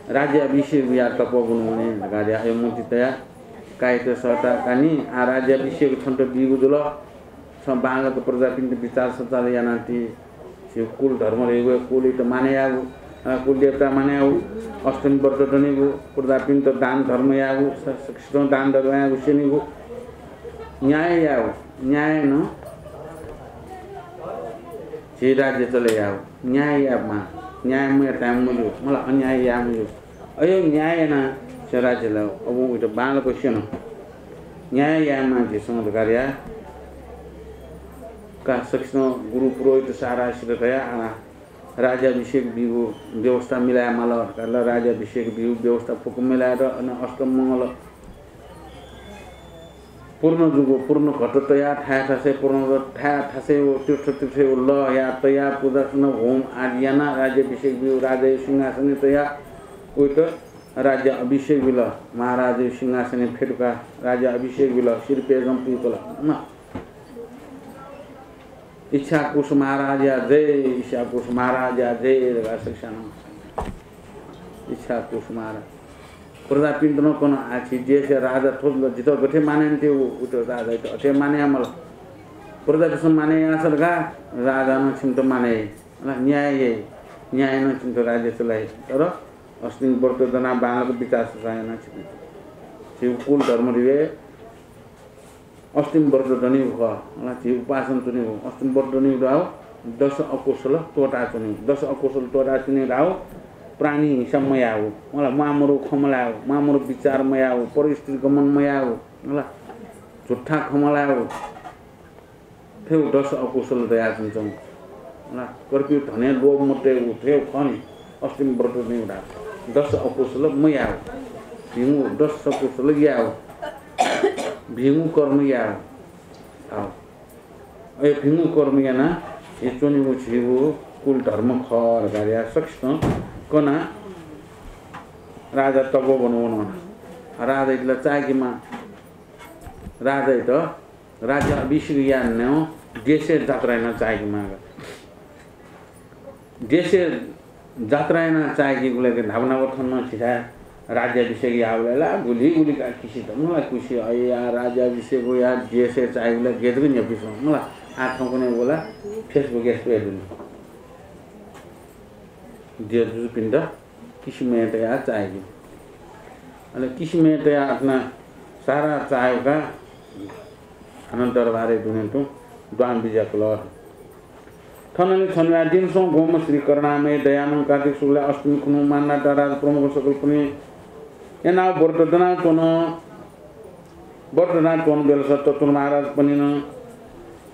राज्याभिषेक यायेत तपोवन वने धकाः धयाः अय् मूर्ति तयाः काय्‌यात सःता का नि, आः राज्याभिषेक छन्त बीगु जुल। छं बांलाक प्रजापिन्त बिचाः सचाः यानाः ति झीगु कुल धर्म धइगु, कुलयात मानय् याःगु, अ, कुलदेवता मानय् याःगु, अष्टमी व्रत दनीगु, प्रजापिन्त दान धर्म याःगु, स-, सकसितं दान धर्म याःगु, स्यनीगु, न्याय याःगु, न्यायेनं झी राज्य चले याःगु, न्याय यायेमाः, न्याय मयाःसां मज्यू, मला अन्याय याये मज्यू। अय् न्याय यानाः झी राज्य चले याःगु, अबुं उइत बांलाक स्यन। न्याय यायेमाः झीसं धकाः धयाः का सकसितं गुरु पुरोहित सारासित तयाः आः राज्याभिषेक बीगु व्यवस्था मिलाये माल धकाः राज्याभिषेक बीगु व्यवस्था फुक्क मिलायेत अन अष्टमंगल पूर्ण जूगु, पूर्ण घट तयाः थाय् थासय्, पूर्ण थाय् थासय् व तीर्थ तीर्थय् व लः याः तयाः पूजा सना होम आदि यानाः राज्याभिषेक बीगु, राजाया सिंहासनय् तयाः उइत राज्याभिषेक बिल। महाराजया सिंहासनय् फ्यतुकाः राज्याभिषेक बिल। सिरपेजं पुइकल। इच्छाकुश महाराजया जय, इच्छाकुश महाराजया जय धकाः सकसिनं इच्छाकुश महाराज। प्रजापिन्त नं कन, आः झी देशया राजा थ्व जुल, जितः गथे मानय् यानातयागु, उइत राजायात अथे मानय् याये माल। प्रजापिन्सं मानय् याःसा धकाः राजां नं छिमित मानय् याइ, न्याय याइ, न्यायेनं छिमित राज्य चलाइ। तर अष्टमी व्रत दनाः बांलाक बिचाः सचाः यानाः छिपिं, झीगु कुल धर्म धइगु अष्टमी व्रत दनीगु खः। अले झी उपासन च्वनीगु, अष्टमी व्रत दनीगु धाःगु दश अकुशल त्वःताच्वनीगु। दश अकुशल त्वःताच्वनीगु धाःगु प्राणी हिंसा मयाःगु, मला, म्वाःमदुगु खँ मल्हायेगु, म्वाःमदुगु विचार मयाःगु, परस्त्री गमन मयाःगु, मला, झुट्ठा खँ मल्हायेगु। थ्व दश अकुशल दयाच्वंच्वंगु। ला, कर्पिव धनय् लोभ मतयेगु, थ्व खः नि, अष्टमी व्रत दनीगु धाःगु। दश अकुशल मयाःगु, भिंगु दश अकुशल याःगु, भिंगु कर्म याःगु। अय् भिंगु कर्म यानाः हे च्वनीगु झीगु कुल धर्म खः धकाः धयाः सकसितं कनाः राजा तपोवन वन। राजायात ला चाय्‌केमाः, राजायात राज्याभिषेक यायेनं देशय् जात्रा यानाः चाय्‌केमाः। देशय् जात्रा यानाः चाय्‌केगुलिं न्हापा न्हापा थन नं झीथाय् राज्याभिषेक याःबलय् ला गुलि गुलि का किसि दु मला, किसि, अय्‌या राज्याभिषेक याः देशय् चाय्‌केगुलिं गय् जक न्ह्यइपुसे वं मला। आः थौंकन्हय् व ला Facebook-य् स्वये दु नि। देशजुजुपिन्त किसिमय् तयाः चाय्‌के। अले किसिमय् तयाः अथेनं सारा चाय्‌काः हानं दरबारय् दुने तुं द्वां बिज्याकल। थनंलि छन्हुया दिनसं ग्वम्ह श्री करुणामय दयानं कार्तिक शुक्लया अष्टमी खुन्हु मान्धाता राजप्रमुख सकलपनि यानाः व्रत दनाच्वन। व्रत दनाच्वन बेलस चतुर महाराजपनिनं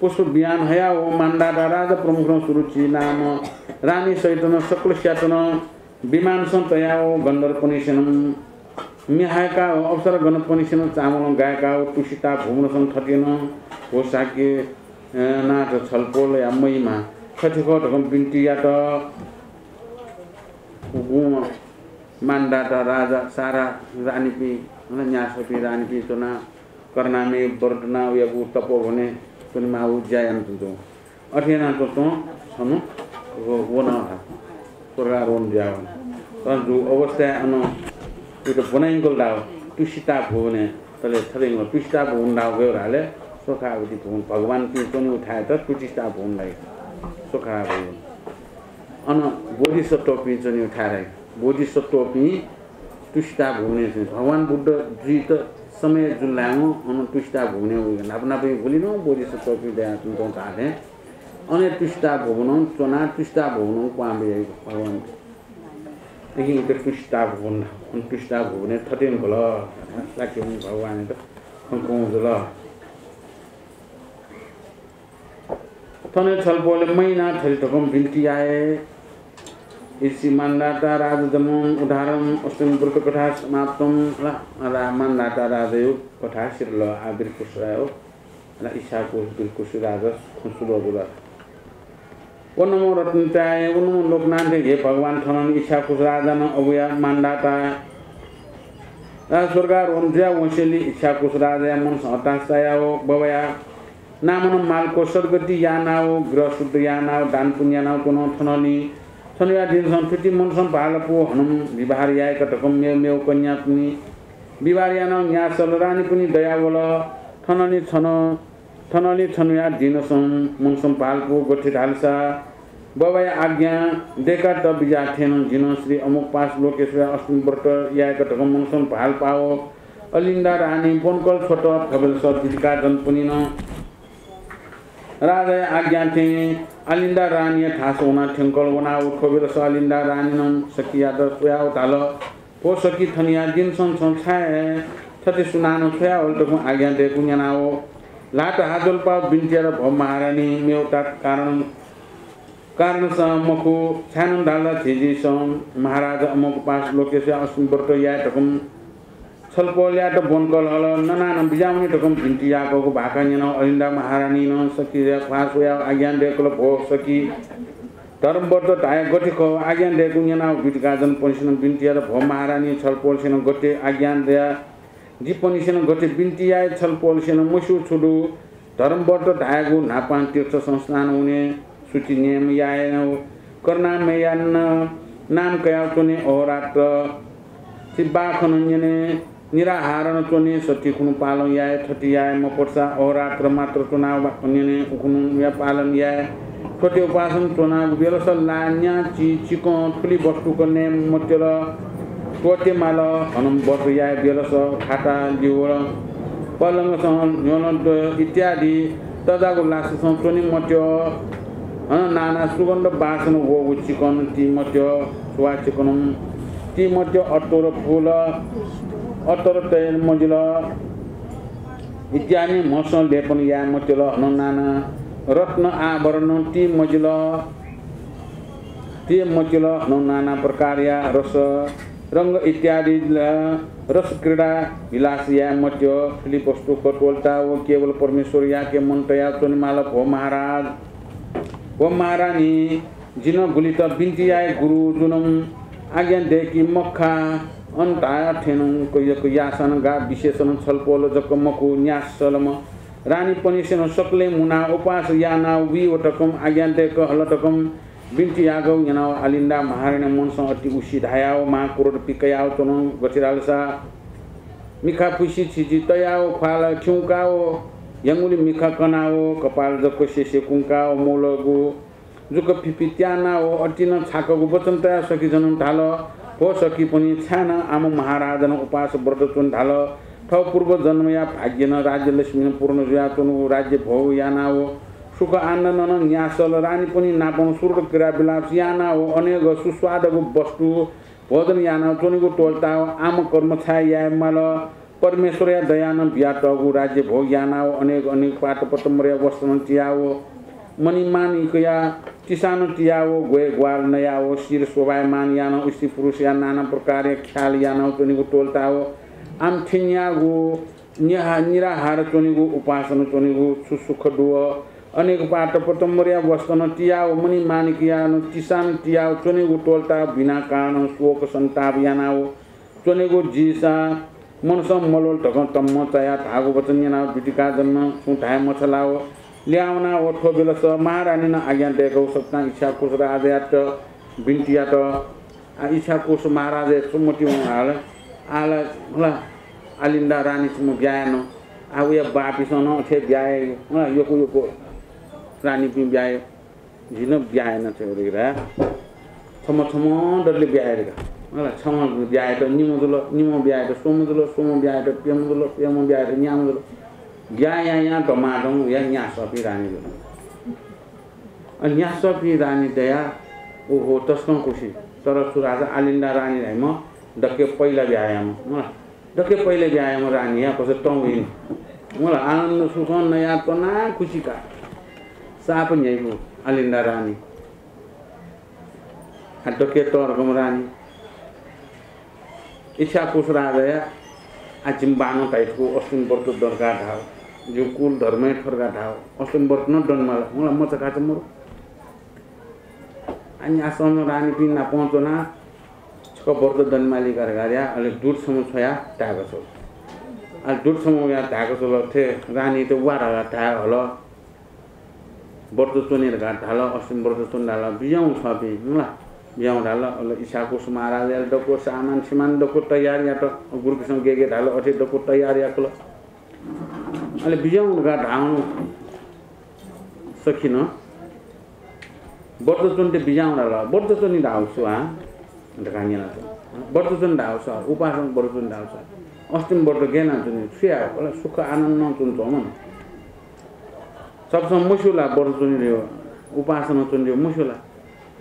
पुष्प विमान हयाः व मान्धाता राजप्रमुखं सुरुचि नाम रानी सहितनं सकलस्यातनं विमानसं तयाः व गन्धर्वपनिसेनं म्ये हाय्‌काः व अप्सरागणपनिसेनं चामलं गाय्‌काः व तुसिता भुवनसं थथे नं व शाक्य, अ, नाथ छलपोलया महिमा थथे खः धकं बिन्ति यात। उगुं मान्धाता राजा सारा रानीपिं, अन न्यासःपिं रानीपिं च्वनाः करुणामय व्रत दनाः वयागु तपोवनय् च्वनेमाःगु ज्या यानाच्वंच्वं। अथे यानाच्वंच्वं छन्हु व-, वन धाः। स्वर्गारोहण जुयाः वन। तर जूगु अवस्थाय् अन उइत ब्वनायंकल धाः, तुसिता भुवनय्। तले थथे यंकल, तुसिता भुवन धाःगु गय् धाःले, स्वखावती भुवन, भगवानपिं च्वनीगु थाय्‌यात तुसिता भुवन धाइ। स्वखावती भुवन। अन बोधिसत्वपिं च्वनीगु थाय् धाइ। बोधिसत्वपिं तुसिता भुवनय् च्वनी। भगवान बुद्ध जुइत समय जुल धायेवं अन तुसिता भुवनय् वइगु। न्हापा न्हापा गुलि नं बोधिसत्वपिं दयाच्वंच्वं धाःथें अन तुसिता भुवनं च्वनाः तुसिता भुवनं क्वहां बियाइगु भगवान। इकिं इमित तुसिता भुवन धाः। अन तुसिता भुवनय् थथे यंकल। शाक्यमुनि भगवानयात खँ कं जुल। थन छलपोलय् महिना थथे धकं बिन्ति याये। इति मान्धाता राजधर्मं उद्धारं अष्टमी व्रत कथा समाप्तं। ला, ला मान्धाता राजायो कथा सिरल। आ बिरकुसरायो ला इच्छाकुस बिरकुसराज खुसुलो गुल। व नमो रत्नत्राय, व नमो लोकनाथ, हे भगवान, थनन इच्छाकुस राजानं अबुया मान्धाता राज स्वर्गारोहण जुया वंसेंलि इच्छाकुस राजाया मनसं हताश चायाव बबया नामनं मालको सद्गति यानाव गृह शुद्ध यानाव दान पुण्य यानाव च्वन। थनलि थनया दिनसं थुति मनसं भालपु हनं विवाह यायेक धकं मेव मेव कन्यापुनि विवाह यानाव न्यासल रानीपुनि दयावल। थनलि थन थनलि थनया दिनसं मनसं भालपु गथे धालसा बबया आज्ञा देका त बिजा थेनं जिनं श्री अमुक पास लोकेश्वरया अष्टमी व्रत यायेक धकं मनसं भालपाव अलिन्दा रानी ब्वनकल छ्वत। थबेलस बितिका जनपुनिनं राजाया आज्ञा थें अलिन्दा रानीया थास वना थ्यंकल। वनाव थ्वबेलस अलिन्दा रानीनं सखीयात स्वयाव धाल, भो सखी, थनिया दिनसं छं छाय् थथे सुनानं छ्वयावल धकं आज्ञा दयेकु न्यनाव ल्हात हाजोलपाव बिन्ति यात, भो महारानी, मेवता कारण कारणसं मखु, छाय्‌नं धाल, झीझीसं महाराज अमुक पास लोकेश्वरया अष्टमी व्रत याये धकं छलपोलयात ब्वनकल हल। ननानं बिजावनी धकं बिन्ति याकःगु भाखा न्यनाव अलिन्दा महारानीनं सखीया ख्वास वयाव आज्ञा दयेकल, भो सखी, धर्मव्रत धाये गथे खः? आज्ञा दयेकु न्यनाव बितिका जनपनिसेनं बिन्ति यात, भो महारानी, छलपोलसेनं गथे आज्ञा दया जिपनिसेनं गथे बिन्ति याये? छलपोलसेनं मस्यू छु दु? धर्मव्रत धायेगु न्हापां तीर्थसं स्नान हुने, शुचि नियम याये, करुणामय याना नाम कयाव च्वने, अहोरात्र सिब्बाखनं न्यने, निराहारनं च्वने, सति खुन्हु पालं याये, थथे याये मफुसा अहोरात्र मात्र च्वनाव न्यने, उखुन्हुया पालन याये। थथे उपासनं च्वनागु बेलस ला, न्या, चि, चिकं, थुलि वस्तुक नये मत्यल, त्वःते माल। हनं व्रत याये बेलस खाता, लिवल, पलंगसं न्ह्यलं द्वः इत्यादि तजागु लाससं च्वने मत्यः। हनं नाना सुगन्ध बासनं वःगु चिकन ती मत्यः। सुवा चिकनं ती मत्यः। अत्तर फुल, अत्तर तये मजिल इत्यादि म्हसं लेपन याये मत्यल। हनं नाना रत्न आभरण ती मजिल, ती मतिल। हनं नाना प्रकारया रस रंग इत्यादि रस क्रीडा विलास याये मत्यः। थुलि वस्तुक त्वःताव केवल परमेश्वरयाके मन तयाव च्वनेमाल। भो महाराज, भो महारानी, जिनं गुलित बिन्ति याये, गुरुजुनं आज्ञा दयेकी मखा। अन धाये थेनं क-, क-, याःसानं गा विशेषनं छलपोल जक मखु, न्यासलम्ह रानीपनिसेनं सकलें मुनाव उपास यानाव वये धकं आज्ञा दयेक हल धकं बिन्ति याःगु न्यनाव अलिन्दा महारानीया मनसं अति उसी धायाव महाक्रोध पिकयाव च्वन। गथे धालसा मिखा पुइसि छिछि तयाव ख्वाल खिउँकाव यंगुलि मिखा कनाव कपाल जक सेसे कुंकाव मौलगु जुक फिफि त्यानाव अतिनं छाकःगु वचन तयाव सखीजनं धाल, भो सखीपनि, छाय्‌नं आम महाराजनं उपास व्रत च्वन धाल। थव पूर्व जन्मया भाग्यनं राज्यलक्ष्मीनं पूर्ण जुयाच्वंगु राज्य भोग यानाव सुख आनन्दनं न्यासल रानीपनि नापं सुरुड क्रीडा विलास यानाव अनेक सुस्वादुगु वस्तु भोजन यानाव च्वनेगु त्वःताव आम कर्म छाय् याये माल? परमेश्वरया दयानं बियातःगु राज्य भोग यानाव अनेक अनेक पाटपटम्बरया वस्त्रनं तियाव मणिमाणिकया तिसानं तियाव ग्वय् ग्वाल नयाव शिर शोभायमान यानाव स्त्री पुरुषया नाना प्रकारया ख्याल यानाव च्वनेगु त्वःताव आम थिन्यागु निहा-, निराहार च्वनेगु, उपासन च्वनेगु छु सुख दुव? अनेक पाटपटम्बरया वस्त्रनं तियाव मणिमाणिकयानं तिसानं तियाव च्वनेगु त्वःताव बिना कारणं शोक सन्ताप यानाव च्वनेगु जिसा मनसं मल्वल धकं तम्म चायाव धाःगु वचन न्यनाव द्युतिकाजनं छुं धाये मछालाव ल्यावनाव थ्व बेलस महारानीनं आज्ञा दयेकव सकतां इच्छाकुस राजायात बिन्ति यात। आ, इच्छाकुस महाराजया छु मतिइ वं हाल, आः ला, मला, अलिन्दा रानी छम्ह ब्याहा यानाव, आ, वया बाःपिसं नं अथे ब्याहा याइ, मला, यक्व यक्व रानीपिं ब्याहा याइ। जिं नं ब्याहा याना छ्वये धकाः। छम्ह छम्ह दतले ब्याहा याइ धकाः। मला, छम्ह ब्याहा यायेत निम्ह जुल, निम्ह ब्याहा यायेत स्वम्ह जुल, स्वम्ह ब्याहा यायेत प्यम्ह जुल, प्यम्ह ब्याहा यायेत न्याम्ह जुल। ब्याहा यायां दमादं वया न्यासःपिं रानी जुल। अ, न्यासःपिं रानी दयाः, ओहो, तसकं खुसी। तर छु धाःसा अलिन्दा रानी धाइम्ह दक्व पहिला ब्याहा याःम्ह, मला, दक्व पहिला ब्याहा याःम्ह रानी या कस तं वइन। मला, आनन्द सुखं नया तना खुसी का। साप न्ह्याइगु अलिन्दा रानी। आ दक्व तःधंगु रानी। इच्छाकुस राजाया आ जिमि बाःनं धाइ थुगु अष्टमी व्रत दन धकाः धाः। जिगु कुल धर्मय् थ्व धकाः धाः। अष्टमी व्रत नं दनेमाल। हुँ ला मचा काचा मरु। आ न्यासःम्ह रानीपिं नाप च्वनाः छकः व्रत दनेमाली का धकाः धाः। अले दूत छम्ह छ्वयाः धायेका छ्वल। अले दूत छम्ह वयाः धायेका छ्वल, थ्व रानीत वा धकाः धाये हल। व्रत च्वने धकाः धाल, अष्टमी व्रत च्वने धाल, बिज्याहुँ छपिं, हुँ ला? बिज्याहुँ धाल। अले इच्छाकुस महाराजया दक्व सामान सिमान दक्व तयार यात। गुरुपिसं गय् गय् धाल, अथे दक्व तयार याकल। अले बिज्याहुँ धकाः धाःवं सखिनं व्रत च्वनेत बिज्याहुँ धाल, व्रत च्वने धाःगु छु आ? धकाः न्यनाच्वन। व्रत च्वने धाःगु छु आ? उपासं व्रत च्वने धाःगु छु आ? अष्टमी व्रत गय् यानाच्वने, छु याये? अले सुख आनन्दं च्वने च्वंम्ह। छपिसं मस्यू ला व्रत च्वने धइगु, उपासना च्वने धइगु मस्यू ला?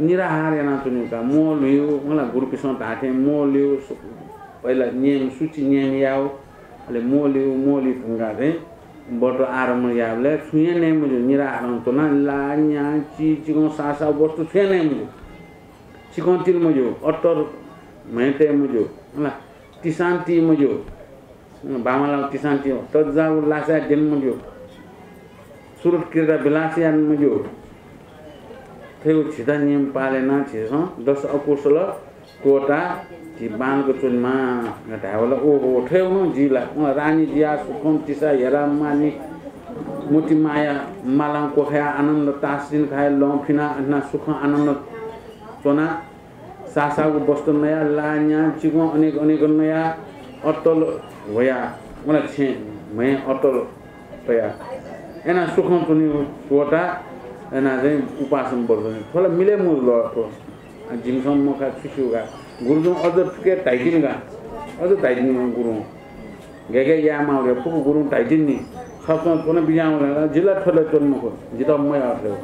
निराहार यानाच्वनेगु का, म्वःल्हुइगु, हुँ ला? गुरुपिसं धाःथें म्वःल्हुइगु, सु-, पहिला नियम, शुचि नियम यायेगु, अले म्वःल्हुइगु, म्वःल्हुइ धुंकाः चाहिँ व्रत आरम्भ यायेबलय् छुं हे नये मज्यू, निराहारं च्वनाः ला, न्या, चि, चिकं, साःसाःगु वस्तु छुं हे नये मज्यू। चिकं तिल मज्यू, अत्तर म्हय् तये मज्यू, हुँ ला? तिसां ति मज्यू। बांमलाःगु तिसां ति, तज्जाःगु लासाय् द्यने मज्यू। सुरुत क्रीडा विलास याये मज्यू। थ्वयागु झिता नियम पालन यानाः झीसं दश अकुशल त्वःताः झी बांलाक च्वनेमाः धायेवं ला, ओहो, थ्वयागु नं जुइ ला? अँ, रानी जुयाः सुखं तिसा हेरा मानि मोतिमाया मालां क्वखायाः आनन्द ताससिन खाया लं फिनाः अथेनाः सुखं आनन्द च्वनाः साःसाःगु वस्तु नयाः, ला, न्या, चिकं अनेक अनेक नयाः, अत्तल ह्वयाः, वना छेँ म्हय् अत्तल तयाः, अथे यानाः सुखं च्वनेगु त्वःताः, अथे यानाः चाहिँ उपासं व्रत च्वने। थ्व ला मिले मजुल थ्व। आ, जिमिसं मखा छु स्यू का। गुरुजुं अझ फुक्क धाइतिनि का। अझ धाइतिनि गुरुं। गय् गय् यायेमाः वया फुक्क गुरुं धाइतिनि नि। छपिसं च्वने बिज्याहुँ धाल, जि ला थ्व ला च्वने मखु, जितः मयः थ्व।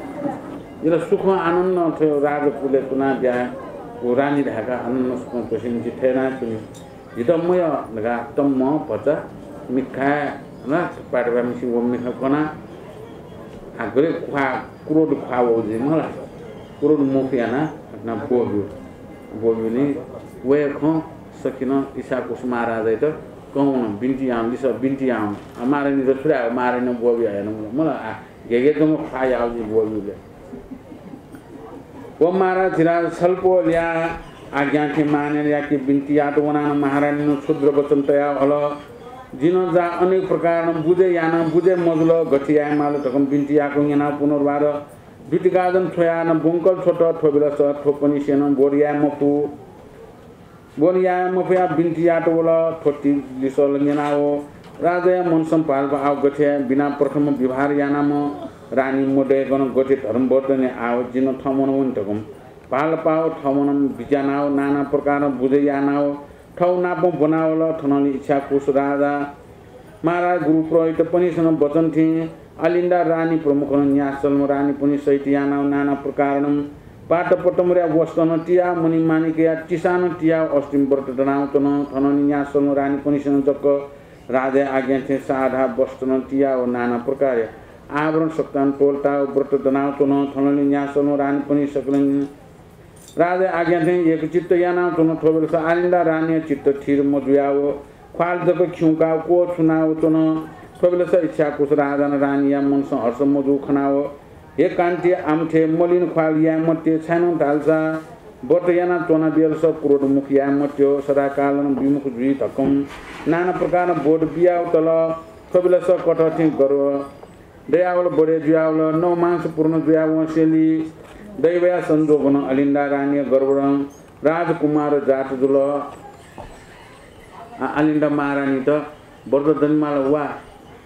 जि ला सुखं आनन्दं थ्व राजकुलय् च्वनाः बिज्याये, व रानी धायेकाः आनन्द सुखं च्वसेंलि जि थथे यानाच्वने। जितः मयः धकाः तम्मं भचा मिखाय्, हँ, थपाय् थपाय् मिसिं व मिखा कनाः, आ, गथे ख्वाः, क्रोध ख्वाः वःगु जुइ मला। क्रोध मुख यानाः अथेनाः ब्वःब्यू। ब्वःब्यूनि। व हे खँ सखिनं इच्छाकुस महाराजायात कं वन, बिन्ति याः वन, लिसः बिन्ति याः वन। आ, महारानीत छु धायेगु, महारानीं ब्वःब्यू हयावन मला। आ, गेगेजंगु ख्वाः याःगु जुइ ब्वःब्यूबलय्। व महाराज, झी ला छलपोलया आज्ञा थें महारानीयाके बिन्ति यायेत वनाः नं महारानीं क्षुद्र वचन तयाः हल। जिं नं जा अनेक प्रकारं बुझे यानाः बुझे मजुल, गथे यायेमाल धकं बिन्ति याःगु न्यनाः पुनर्वार द्युतिगाजन छ्वयाः नं ब्वंकल छ्वत। थ्व बेलस थ्वपनिसें नं बोध याये मफु। बोध याये मफयाः बिन्ति यायेत वल। थ्व ति लिसः ला न्यनाः व राजाया मनसं भालपाः, आव गथे याये, बिना प्रथम व्यवहार यानाम्ह रानी मदयेकं गथे धर्म वर्तन याये, आव जिं नं थःम्हं वने धकं भालपाः, थःम्हं बिज्यानाः नाना प्रकारं बुझे यानाः थःगु नापं ब्वनावल। थनंलि इच्छाकुस राजा महाराज गुरु पुरोहितपनिसें नं वचन थें अलिन्दा रानी प्रमुखं न्यासलम्ह रानीपनि सहित यानाः नाना प्रकारं पाटपटमरया वस्त्रं तियाः मणिमाणिकया तिसानं तियाः अष्टमी व्रत दनाच्वन। थनंलि न्यासलम्ह रानीपनिसें नं जक राजाया आज्ञा थें साधाः वस्त्रं तियाः नाना प्रकारया आभरण सकतां त्वःताः व्रत दनाच्वन। थनंलि न्यासलम्ह रानीपनि सकलें राजाया आज्ञा थें एकचित्त यानाच्वन। थ्व बेलस अलिन्दा रानीया चित्त थिर मजुयाव ख्वाल जक खिउँकाव क्वछुनाव च्वन। थ्व बेलस इच्छाकुस राजां रानीया मनसं हर्ष मजू खनाव, हे कान्ति, आमथे मलिन ख्वाल याये मते, छाय्‌नं धालसा व्रत यानाच्वना बेलस क्रोध मुख याये मते, सदाकालं विमुख जुइ धकं नाना प्रकारं बोध बियाव तल। थ्व बेलस कथं थें गर्भ दयावल, बढे जुयावल, नवमास पूर्ण जुयावंसेंलि दैवया संजोगनं अलिन्दा रानीया गर्भं राजकुमार जात जुल। आ, अलिन्दा महारानीत व्रत दनेमाल वा,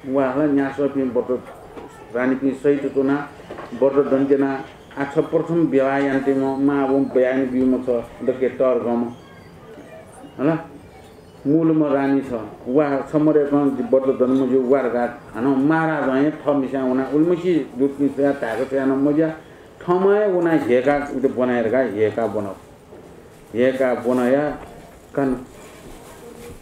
वा हला न्यासःपिं व्रत रानीपिं सहित च्वनाः व्रत दनेत्यना। आ, छ प्रथम विवाह यानातःम्ह मां वं बयानि ब्यूम्ह छ दक्व तःधंम्ह हला। मूलम्ह रानी छ, वा छ मदय्‌कं जि व्रत दने मज्यू वा धकाः हानं महाराजं हे थःम्हस्यां वनाः उलिमछि दूतपिं स्वयाः धाय्‌क स्वयाः नं मज्या, थःम्हं हे वनाः ह्यय्‌काः उइत ब्वना धकाः ह्यय्‌काः ब्वन। ह्यय्‌काः ब्वनया कान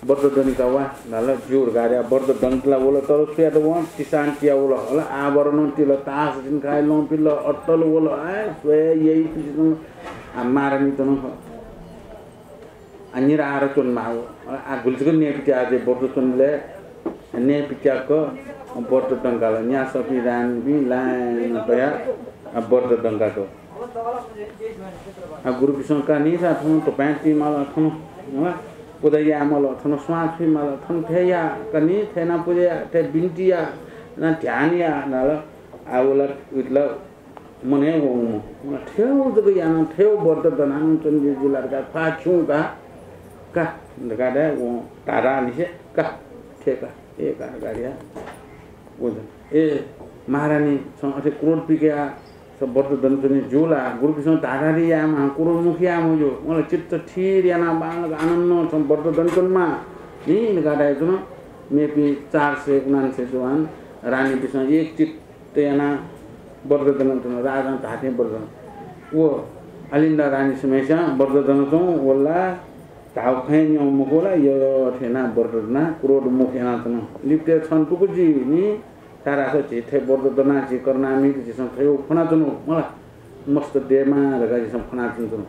व्रत दनिका वा धाल, ज्यू धकाः धया व्रत दनितला वल, तर सुयात वं तिसां तिया वल। अले आवरणं तिल, तास झिंखाय् लँ पिल, अत्तल वल, आय् स्वये यइपिं आ महारानीत नं आ निराहार च्वनेमाः। अले आ गुलि जक नये पित्याः जि व्रत च्वनेबलय् नये पित्याक व्रत दंकाल। न्यासःपिं रानीपिं लाइनं तयाः आ व्रत दंकात। आ गुरुपिसं का नि सा थन तोपाँय् ति माल, थन पुजा याये माल, थन स्वां छुइ माल, थन थथे या, का नि थथे याना पुजा या, थथे बिन्ति या, ना ध्यान या धाल। आ वल उतला मनय् वंम्ह। थथे जक यानाः थथे व्रत दनाः नं च्वने जुइ ला धकाः ख्वाः खिउँका का धकाः धाये। वं धाधालिसे का, थथे का, ए का धकाः धया। ए महारानी, छं अथे क्रोध पिकयाः छ व्रत दनाच्वने ज्यू ला? गुरुपिसं धाधालि यायेमाः, क्रोधमुख यायेमाः ज्यू। वं ला चित्त थिर यानाः बांलाक आनन्दं छं व्रत दनाच्वनेमाः नि धकाः धायेच्वन। मेपिं चार सय उनान्सय जवान रानीपिसं एक चित्त यानाः व्रत दनाच्वन। राजां धाःथें व्रत दन। व अलिन्दा रानी समय्‌सां व्रत दनाच्वन। व ला धाउ खँय् न्यं मखु ला, यःथें यानाः व्रत दनाः क्रोधमुख यानाच्वन। लिपतय् छन्हु तुकु जुइ नि, धाःसा झी थथे व्रत दनाः झी करुणामयत झीसं थथे फ्वनाच्वनु मला, मस्त दयेमाः धकाः झीसं फ्वनाच्वनाच्वनु।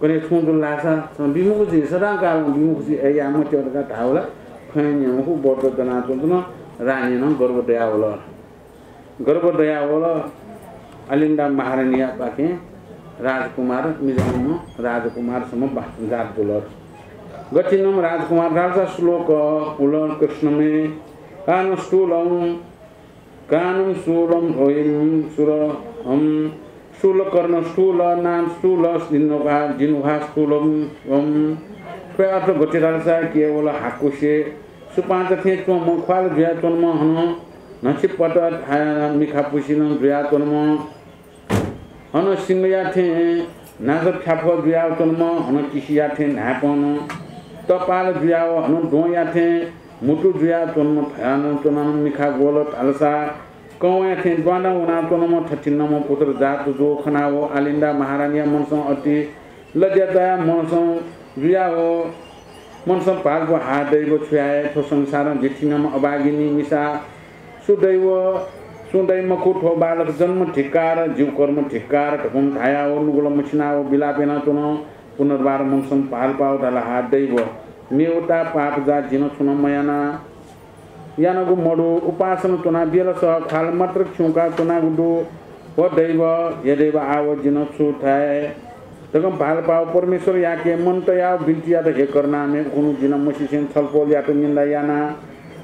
कन्हय् छुं जुल धाःसा छं विमुख जुइ, सदांकालं विमुख जुइ, अय् याये मत्यः धकाः धाःबलय् खँय् न्यं मखु, व्रत दनाच्वनाच्वन। रानीं नं गर्व दयावल। गर्व दयावल। अलिन्दा महारानीयापाखें राजकुमार, मिजंम्ह राजकुमार छम्ह बा-, जात जुल। गथिंम्ह राजकुमार धाःसा श्लोक पुल कृष्णमे कानस्थूलं कानं शूलं ह्वयं सुरहं शूलकर्णस्थूल नादस्थूल जिह्वा, जिह्वास्थूलं। थ्वया अर्थ गथे धाःसा केवल हाकुसे सुपाँचा थें च्वंम्ह, ख्वाल जुयाच्वंम्ह, हनं न्हछिपत थाय् मिखापुसे नं जुयाच्वंम्ह, हनं सिंहया थें नाजफ्याफः जुयाच्वंम्ह, हनं किसिया थें न्हाय्पं नं तःपाल जुयाव, हनं द्वंया थें म्हुतु जुयाच्वंम्ह, थयानं च्वनानं मिखा ग्वल धालसा कवँया थें द्वांद्वां वनाच्वंम्ह थथिंम्ह पुत्र जात जूगु खनाव अलिन्दा महारानीया मनसं अति लज्या तयाः मनसं जुयाव मनसं भालपा, हा दैव, छु याये, थ्व संसारं जि थिंम्ह अभागिनी मिसा। सु दैव, सुं दै मखु, थ्व बालक जन्म धिक्कार, जिगु कर्म धिक्कार धकं धायाव नुगलं मछिनाव बिलाप यानाच्वन। पुनर्बार मनसं भालपाव धाल, हा दैव, मेवता पाप जा, जिं छुं नं मयाना। यानागु मदु, उपासं च्वना बेलसह ख्वाल मात्र खिउँका च्वनागु दु। व दैव, हे दैव, आव जिं छु धाये धकं भालपाव परमेश्वरयाके मन तयाव बिन्ति यात, हे करुणामय, उखुन्हु जिं मसिसें छलपोलयात निन्दा याना।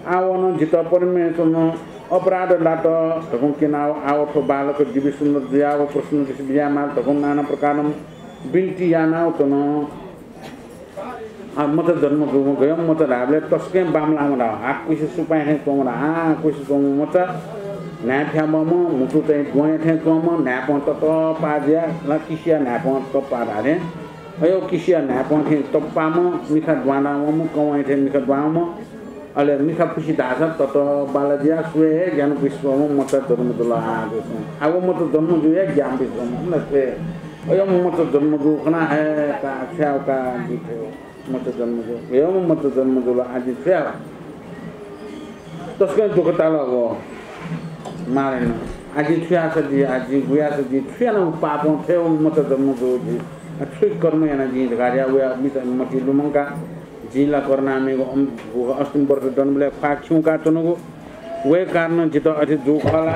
आव नं जितः परमेश्वरं अपराध लात धकं क्यनाव आव थ्व बालक दिव्य सुन्दर जुयाव प्रसन्न दृष्टि बिज्यायेमाल धकं नाना प्रकारं बिन्ति यानाव च्वन। आ, मचा जन्म जूम्ह गय्म्ह मचा धाःबलय् तसकं बांमलाःम्ह धाः। आ, कुसे सुपाँय् थें च्वंम्ह धाः। आ, कुसे च्वंम्ह मचा, न्हाय् फ्याम्ह, म्हुतु चाहिँ द्वंया थें च्वंम्ह, न्हाय्पं ततपाः जुयाः ला किसिया न्हाय्पं ततपाः धाःथें। अय् किसिया न्हाय्पं थें ततपाःम्ह, मिखा द्वांद्वां वंम्ह, कवँया थें मिखा द्वांम्ह, अले मिखापुसे धाःसा ततपाल जुयाः स्वये हे ज्ञानपुसे च्वंम्ह मचा जन्म जुल। आ, आ व मचा जन्म जुयाः ज्ञानपुसे च्वंम्ह, अन स्वये। अय् मचा जन्म जूगु खनाः हे का, छु याये का, जि थ्व मचा जन्म जू। अय् मचा जन्म जुल, आ जि छु याये। तसकं दुःख ताल व महारानीं। आ जि छु याःसा जि, आ जि गु याःसा जि, छु यानागु पापं थ्व मचा जन्म जू जि। आ छु कर्म याना जिं धकाः धया वया मित मति लुमंकाः जिं ला करुणामयगु अम-, गु अष्टमी व्रत दनाबलय् ख्वाः खिउँका च्वनागु। वया कारणं जितः अथे जूगु खः ला?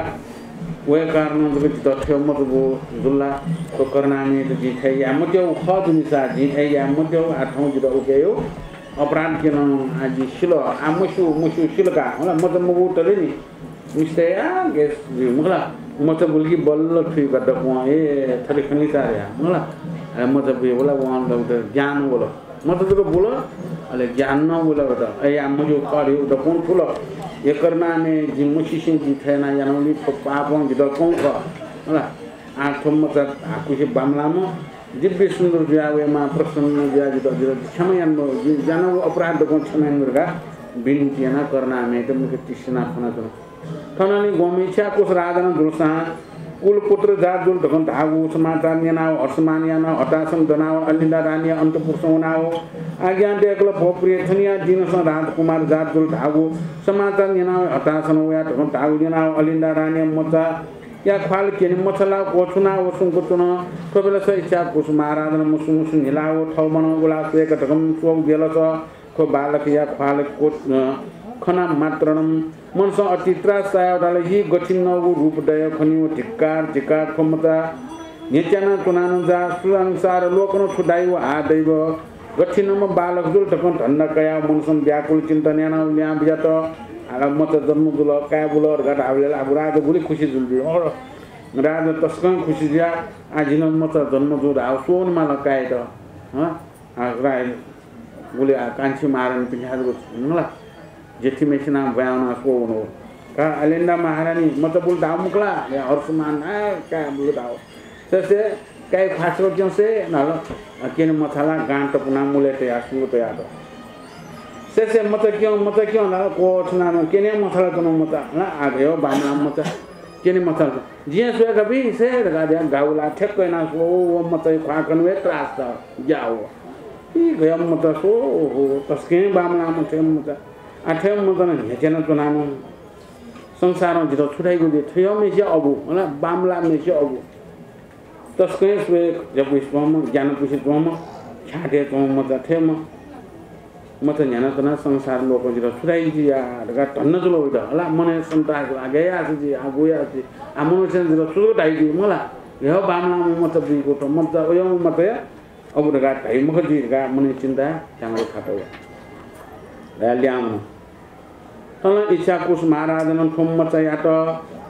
वया कारणं जक जितः थ्व मचा जूगु जुल ला? थ्व करुणामयत जिं थथे याये मत्यःगु खः दुनिसा, जिं थथे याये मत्यःगु, आ थौं जितः उकिया अपराध क्यन, आ जि सिल, आ मस्यू, मस्यू सिल का, होला मचा मबूतले नि। मिस्तय् या गय् जुइ मखु ला, मचा बुल कि बल्ल थुइका दक्वं, ए, थथे खनी सार या, मखु ला। अले मचा बुइ वल, वं दक्वं ज्ञान वल। मचा जक बुल, अले ज्ञान नं वल। अय् या मज्यू खः धइगु दक्वं थुल। हे करुणामय, जिं मसिसें जिं थथे याना यानागुलिं थ्व पापं जितः कं खः। मखु ला, आः थ्व मचा हाकुसे बांमलाःम्ह दिव्य सुन्दर जुया वयेमाः, प्रसन्न जुया जितः, जितः क्षमा यानादिसँ, जिं यानागु अपराध दक्वं क्षमा यानादिसँ धकाः बिन्ति यानाः करुणामयत मिखा तिसिना फ्वनाच्वन। थनंलि ग्वम्ह इच्छाकुस राजा नं जुलसां कुलपुत्र जात जुल धकं धाःगु समाचार न्यनाव हर्षमान यानाव हतासन दनाव अलिन्दा रानीया अन्तपुरसं वनाव आज्ञा दयकल, भो प्रिय, थनिया दिनसं राजकुमार जात जुल धाःगु समाचार न्यनाव हतासन वया धकं धाःगु न्यनाव अलिन्दा रानीया मचाया ख्वाल क्यने मछालाव क्वछुनाव सुंक च्वन। थ्व बेलस इच्छाकुस महाराजन मुसु मुसु न्हिलाव थव मनं उला स्वयेक धकं स्वःगु बेलस थ्व बालकया ख्वाल क्व-, अ, खना मात्रनं मनसं अति त्रास चायाव धाल, हि गथिनगु रूप दय् खनिव धिक्कार, धिक्कार, थ्व मचा न्ह्यच्याना च्वनानं जा, संसार लोकनं छु धाइ व आ दैव, गथिनम्ह बालक जुल धकं धन्दा कयाव मनसं व्याकुल चिन्तन यानाव ल्याहां बियात। आः मचा जन्म जुल, काय् बुल धकाः धाःबलय् आगु राजा गुलि खुसी जुल जुइ। अँ, राजा तसकं खुसी जुयाः आः जिं नं मचा जन्म जू धाःव स्वःवने माल काय्‌यात। हँ? आ, राय गुलि आ, कान्छी महारानी पिन्थ्याजगु मला। जेठीम्हेसिनं ब्वाँय् वनाः स्वः वनाव का, अलिन्दा महारानी मचा बुल धाःव मखु ला? या हर्षमान, आ, काय् बुल धाःव। ससे काय् ख्वासो क्यंसे नल, आ, क्यने मछाला गां तपुना मुले तया सुंग तया दो। ससे मचा क्यं, मचा क्यं नल, क्वछुनानं क्यने मछाला च्वनाव मचा, ला, आ, गयो बामना मचा। क्यने मछाल। जिं स्वयेका बी से धकाः धया गाउला ठ्याक्क यानाः स्व, व मचाया ख्वाः कने व त्रास त ज्या हो। इ गयम मचा स्व, ओहो, तसकं बामलाम्ह थ्व मचा। आ, थ्व मचा नं न्ह्यथ्याना च्वनानं संसारं जितः छु धाइगु दे, थ्वम्हेसिया अबु, होला, बामलाम्हेसिया अबु। तसकं स्वये जपुइस्वम्ह, ज्ञान पुसे च्वंम्ह, ख्याते च्वंम्ह मचा थेम्ह। मचा न्ह्यानाच्वनाः संसार लोकं जितः छु धाइ जि या धकाः धन्दा जुल वइत। हला मनय् सन्तास आगय् याःसा जि, आ गु याःसा जि, आ मनूतय्सं जितः छु धाइ जि मला। हे बामलाम्ह मचा बुइगु थ्व मचा, अय् मचाया अबु धकाः धाइ मखु जि धकाः मनय् चिन्ता च्याङ्गु खात वया। धया ल्याहां वन। थन इच्छाकुस महाराजनं थ्व मचायात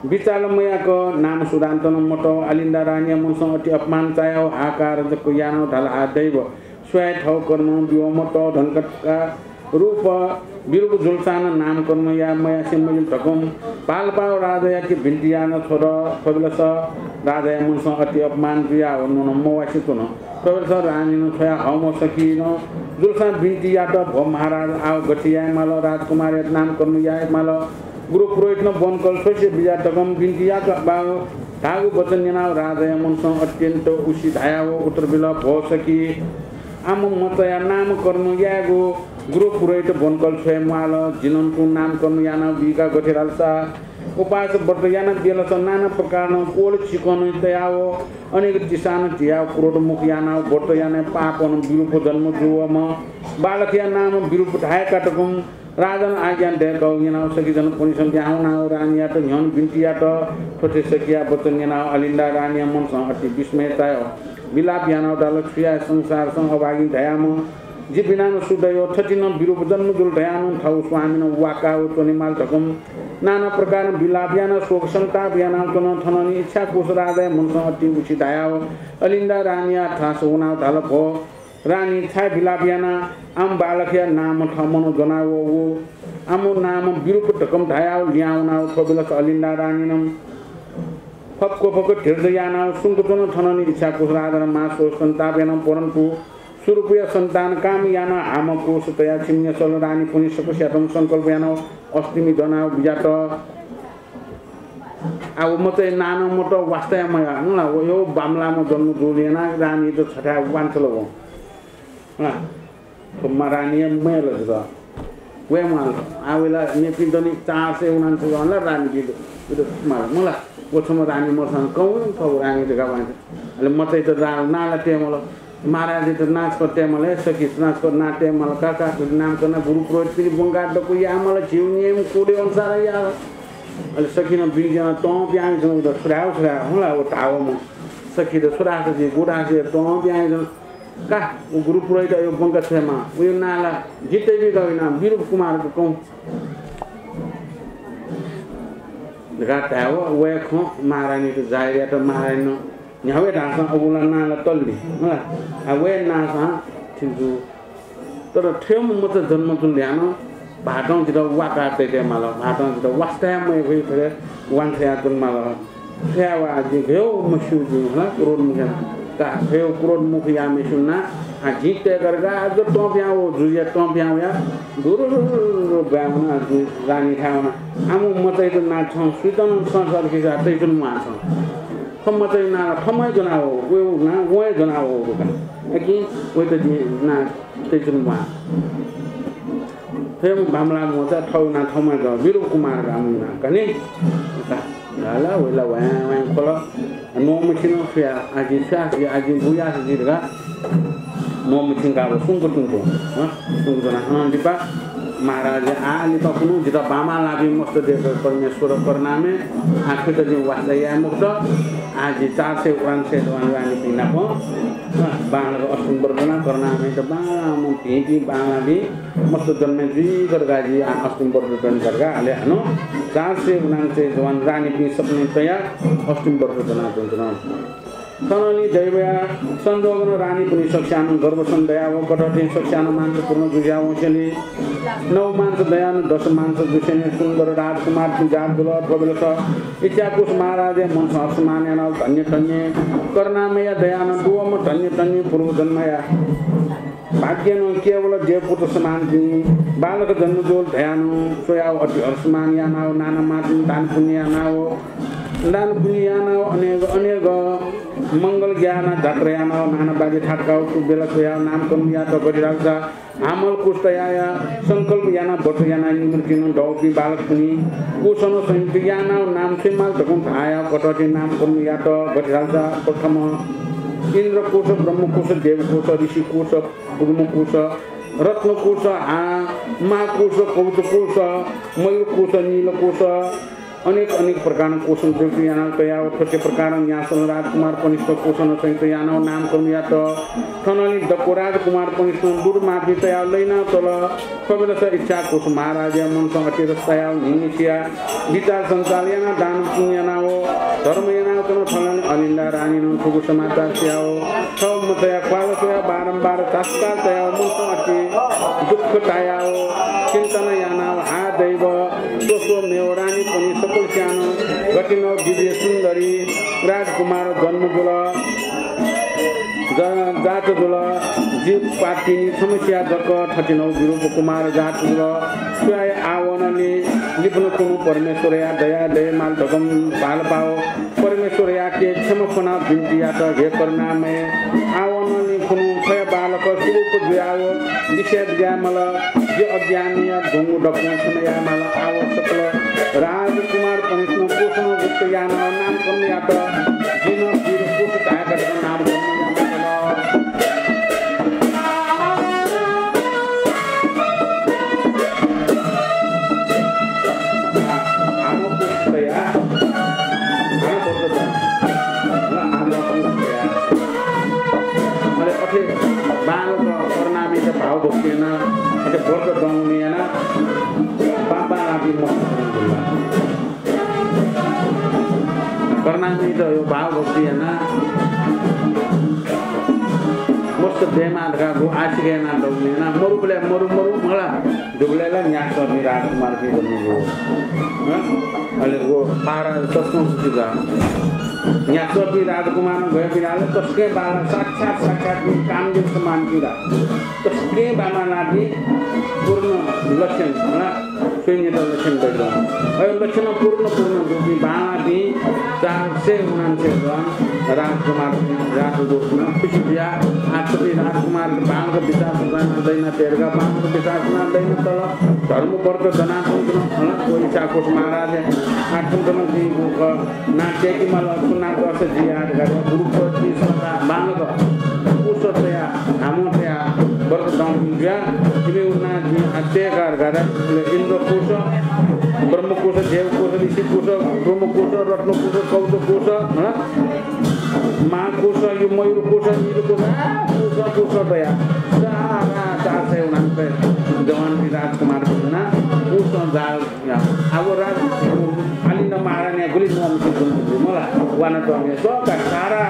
बिचाल मयाक नाम सुधान्तनं मतः। अलिन्दा रानीया मनसं अति अपमान चायाव हाहाकार जक यानाव धाल, आ दैव, स्वयाः थव कर्मं बिवम्ह तःधंकाः रूप बिरूप जुलसां नं नाम कर्म याये मयासे मजिल धकं पालपाव राजायाके बिन्ति याना छ्वल। थ्व बेलस राजाया मनसं अति अपमान जुयाव न्वन मवासे च्वन। थ्व बेलस रानीनं छ्वया हःम्ह सखीनं जुलसां बिन्ति यात, भो महाराज, आव गथे याये माल? राजकुमारयात नाम कर्म याये माल। गुरु पुरोहितनं ब्वंकल छ्वसे बिज्यात धकं बिन्ति यात। बाव धाःगु वचन न्यनाव राजाया मनसं अत्यन्त उसि धायाव उत्तर बिल, भो सखी, आम मचाया नाम कर्म यायेगु गुरु पुरोहित ब्वंकल छ्वये म्वाल। जिनं तुं नाम कर्म यानाव बीका गथे धालसा उपास व्रत याना बेलस नाना प्रकारनं कोल चिकनं तयाव अनेक तिसानं तियाव क्रोध मुख यानाव व्रत यानाव पापनं बिरूप जन्म जुवम्ह बालकया नाम बिरूप धायेका धकं राजानं आज्ञा दय्‌काव न्यनाव सखीजनपनिसं ल्याहां वनाव रानीयात न्ह्यःने बिन्ति यात। थ्वथे सखीया वचन न्यनाव अलिन्दा रानीया मनसं अति विस्मय चायाव विलाप यानाव धाल, छु याये, संसारसं अभागी धयाम्ह जि बिनानं सु दय्? थथिनं बिरूप जन्म जुल धयानं थव स्वामिनं वाकाव च्वनेमाल धकं नाना प्रकारं विलाप यानाव शोक सन्ताप यानाव च्वन। थनंलि इच्छाकुस राजाया मनसं अति उसि धायाव अलिन्दा रानीया थास वनाव धाल, भो रानी, छाय् विलाप याना? आम बालकया नाम थः मनं ज्वनाव व आम नाम बिरूप धकं धायाव लिहां वनाव थ्व बेलस अलिन्दा रानीनं फक्व फक्व धीरज यानाव सुंक च्वन। थनंलि इच्छाकुस राजानं महाशोक सन्ताप यानाव परन्तु सुरूपया सन्तान काम यानाव हाम क्रोध तयाव छिमि न्यासल रानीपनि सकसियातं संकल्प यानाव अष्टमी दनाव बिज्यात। आ व मचाया नां नं मतः, वास्ता याये मया। मला, व यो बामलाम्ह जन्म जूगुलिं यानाः रानीयात छथाय् वांछ्वल वं। मला, थ्व मा रानीया मयल जुल। वये म्वाल। आ वय्‌ला मेपिन्त नि चार सय उनान्सय जन ला रानी बिल। बिल म्वाल। मला, व छम्ह रानी मसं कौं थव रानी धकाः वांछ्वल। अले मचायात नां ला तये माल। महाराजयात नां छकः तये माल, हे सखी, नां छकः नां तये माल, का का, नामकरण गुरु पुरोहितपिनि ब्वंकाः दक्व याये माल, झीगु नियम कोड अनुसार याये। अले सखीनं बिन्ति यानाः तं पिहां वइच्वन, उइत छु धायेगु, छु धायेगु, हुँ ला, व धाःम्ह सखीत छु धाःसा जि, गु धाःसा जि, तं पिहां वइच्वन। का, व गुरु पुरोहितयात ब्वंका छ्वयेमाः, वया नां ला जि तये बीगु, वया नां बिरूप कुमार कौं धकाः धायेव, वया खँ महारानीयात जाहिर यात। महारानीनं न्ह्यावये धाःसां अबुला नां ला तल नि, मला। आ वये नाःसां ठीक जू। तर थ्वम्ह मचा जन्म जुल ध्यान भाःतं जितः वाका तयेमाल, भाःतं जितः वास्ता याये मफइ थें वांछ्वया च्वनेमाल। थ्वया वा जिं गय् मस्यू जिं, मला, क्रोध मुख याना। का थ्वया क्रोध मुख याःम्हेसिनं आ जिं तयेका धकाः आ तं पिहां व जुजुया तं पिहां वया दुरुरु ब्वाँय् वना जु रानीथाय् वना। आम मचायात नां छं सुइत नं संसार किसा तइच्वने म्वाः छं। थम्ह चाहिँ ना थम्हं ज्वना हो, वय् ना वय् ज्वना हो का। अकिं वय्‌त जिं ना तय्‌चुन म्वाः। थय्‌म्ह बांमलाःम्ह मचा थः ना थम्हं ज्वना, विरूप कुमार गामु ना का नि। का, ला, ला, वय्‌ला वाँय् वाँय् ख्वल। नोमखिन खुया, आजि स्यास जि, आजि बुयास जि धकाः नोमखिन का सुंक तुंक, हँ, सुंक ज्वना, हँ, लिपा महाराज, आ लिपा कुनु जितः बांमलाःपिं मस्त देव परमेश्वर करुणामय, आखिर जिं वास्ता याये मखुत। आः जि चार सय उनान्सय जवान रानीपिं नाप, अँ, बांलाक अष्टमी व्रत दना करुणामयत बांलाःम्ह भिंपिं बांलाःपिं मस्त जन्मे जुइक धकाः जि आः अष्टमी व्रत दन धकाः हाले हानं चार सय उनान्सय जवान रानीपिं सकलें तयाः अष्टमी व्रत दनाच्वंच्वन। थनंलि दैवया संजोगनं रानीपिनि सकस्यानं गर्भसं दयाव कथं सकस्यानं मांस पूर्ण जुयावंसेंलि नव मांस दयानं दस मांस जुसेंलि सुन्दर राजकुमार जात जुल। थ्व बेलस इच्छाकुश महाराजया मनसं हर्षमान यानाव धन्य धन्य करुणामयया दयानं दुवम्ह धन्य धन्य पूर्व जन्मया भाग्यनं केवल देवपुत्र समानपिं बालक जन्म जुल धयानं स्वयाव अति हर्षमान यानाव नाना मातुन दान पुण्य यानाव दान पुण्य यानाव अनेक अनेक मंगल ज्ञान जात्रा यानाव नाना बाजे थाकाव सुबेला स्वयाव नामकरण यात। गथे धालसा हामल कुश तयाया संकल्प याना व्रत याना निमन्त्रित दौपिं बालकपिनि कुशनं संयुक्त यानाव नाम स्वयेमाल धकं धायाव कथं नामकरण यात। गथे धालसा प्रथम इन्द्रकुश, ब्रह्मकुश, देवकुश, ऋषिकुश, ब्रह्मकुश, रत्नकुश, आ, महाकुश, कौतकुश, मयूरकुश, नीलकुश, अनेक अनेक प्रकारं कुशं संयुक्त यानाव तयाव थथे प्रकारं न्यासनं राजकुमार कनिष्ठ कुशनं संयुक्त यानाव नामकरण यात। थनंलि दक्व राजकुमार कनिष्ठनं दुर्माफी तयाव लइनाव तल। थ्व बेलस इच्छाकुश महाराजया मनसं अति रस तयाव न्हिंन्हिसिया विचार सञ्चार यानाव दान पुण्य यानाव धर्म यानाव तन। थनंलि अलिन्दा रानीनं थुगु समाचार स्याव थव मचाया क्वाल स्वयाव बारम्बार तास्काल तयाव मनसं अति दुःख तायाव चिन्तन यानाव हा दैव, स्वस्व मेव रानीपिनि सकलस्यानं गथिनं दिव्य सुन्दरी राजकुमार जन्म जुल, ज-, जात जुल। जि पापिनि समस्या जक थथिनं विरूप कुमार जात जुल। स्वयाव आवनलि लिपन कुनु परमेश्वरया दया दयेमाल धकं भालपाव परमेश्वरयाके क्षमा फ्वनाव बिन्ति यात, हे करुणामय, आवनलि खुनु थ्वया बालक स्वरूप जुयाव लिसे बिज्यायेमाल, जि अज्ञानया द्वंगु दक्वं क्षमा यायेमाल। आव सकल राजकुमारपिन्सं कुशनं युक्त यानाव नामकरण यात, जिनं वीर कुश धायेका धकाव नामकरण यानाव हानं कुश तयाः, हानं व्रत दन। हानं कुश तयाः। अले अथे बांलाक करुणामयत भावभक्ति यानाः, अथे व्रत दंगुलिं यानाः, बां बांलाःपिं मस्त दंगुलिं। करुणामयत यो भावभक्ति यानाः मस्त दयेमाः धकाः गु आशिका यानाः दंगुलिं यानाः मरुबलय् मरु मरु मला, दुबलय् ला न्यासःपिं राजकुमारपिं जन्म जू। हँ? अले गु पारा तसकं सुचिका। न्यासःपिं राजकुमारं गय्‌पिं ला तसकं बांलाः, साक्षात्, साक्षात् कामदेव समानपिं ला। तसकं बांबांलाःपिं पूर्ण लक्षण, हँ? स्वय्‌नित लक्षण दइदं। अय् लक्षण पूर्ण पूर्ण दुपिं बांलाःपिं चार सय उनान्सय जवान राजकुमार जात जूपिं खुसी जुयाः आः थुपिं राजकुमार बांलाक विचार यानाः दइना तेरगा बांलाक विचार यानाः दइना तल। धर्म व्रत दनाः थुमथुम, हँ, व इच्छाकुश महाराज आः थुमथुम जिं नां तयेकेमाल, छु नां तःसा जि याः धकाः गुरुकुल ति सदा बांलाक कुश तयाः, हामं तयाः, व्रत दंपिं जुयाः, इमि उन्ना जिं आः तयेका धकाः इन्द्रकुश, ब्रह्मकुश, देवकुश, ऋषिकुश, ब्रह्मकुश, रत्नकुश, कौतकुश, हँ? महाकुश, यु मयूरकुश, नीलकुश, आः कुश, कुश तयाः सारा चार सय उनान्सय जवान राजकुमार कुशं जाल या, आः व राज, आः अलिन्दा महारानीया गुलि नोमखिन जुल मला, वाना तःमिं सः का सारा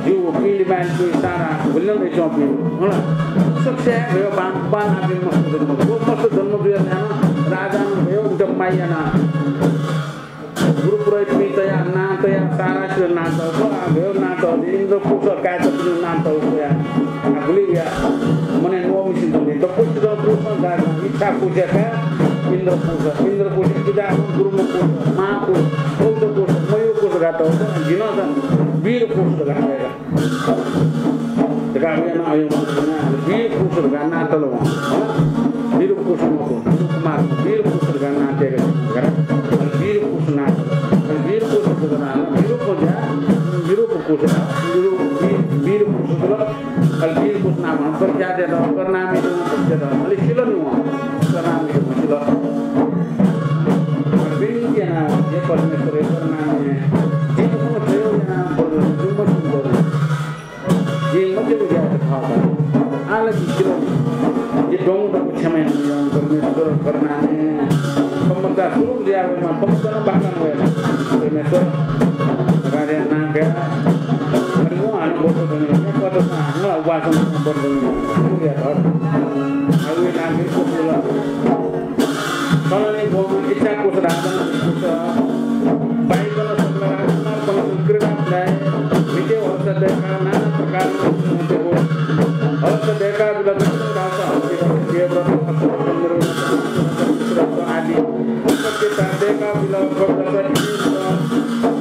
जिगु पिंलि माइलपिं सारा गुलि नं दइच्वंपिं मला। सकस्यां हे भयो बां, बांलाःपिं मस्त जन्म, व मस्त जन्म जुयाः नं राजानं भयो उत माया यानाः गुरु पुरोहितपिं तयाः नां तयाः सारासित नां तःगु, आः भयो नां तःगु, इन्द्रकुश काय्‌चापिनि नां तःगु या। आः गुलि या, मने नोमखिन जुल, दक्वसित कुशं जाल, इच्छाकुशया काय् इन्द्रकुश, इन्द्रकुशया पिता ब्रह्मकुश, महाकुश, कौतकुश, मयूरकुश, का तःगु, जिं नं झन वीर कुश धकाः वय्‌का। धकाः वय्‌कलं अय् वीर कुश धकाः नां तल वं। हँ? वीर कुश मखु, वीर कुमार, वीर कुश धकाः नां तय्‌का धकाः। अले वीर कुश नां तल। अले वीर कुश धकाः नां, वीर कुश, वीर कुश, वीर, वीर, वीर कुश तल। अले वीर कुश नां प्रख्यात यात, करुणामय जुं प्रख्यात। अले सिल नि वं, करुणामय जुं सिल। अले विनती याना, हे परमेश्वर, हे करुणामय, जिं थ्व थ्व याना बरु जुम्मा जुम्मा। जिं मज्याःगु ज्या यात खः का। आः ला जि सिल नि। जि द्वंगु दक्व क्षमा यानादिसँ परमेश्वर करुणामय। फमचा सुरुक जुया वयेमा, फमचा नं बाखं वयेमा। परमेश्वर, कार्य नां का। अले वं हानं ब्वत दनि, या कत हानं ला उपासं ब्वत दनि। सुरुक यात। अले वय् नां का कुशल। कलनी गोमा इच्छा कुश राजन कुश। बाइकन सकल राजकुमार पनि क्रीडा भ्याए। मिते हर्ष दय्‌का नाना प्रकार मिते हो। हर्ष दय्‌का बिल विष्णु दास हस्ति देवव्रत हस्त चन्द्र आदि। सत्य दय्‌का बिल प्रदर्शन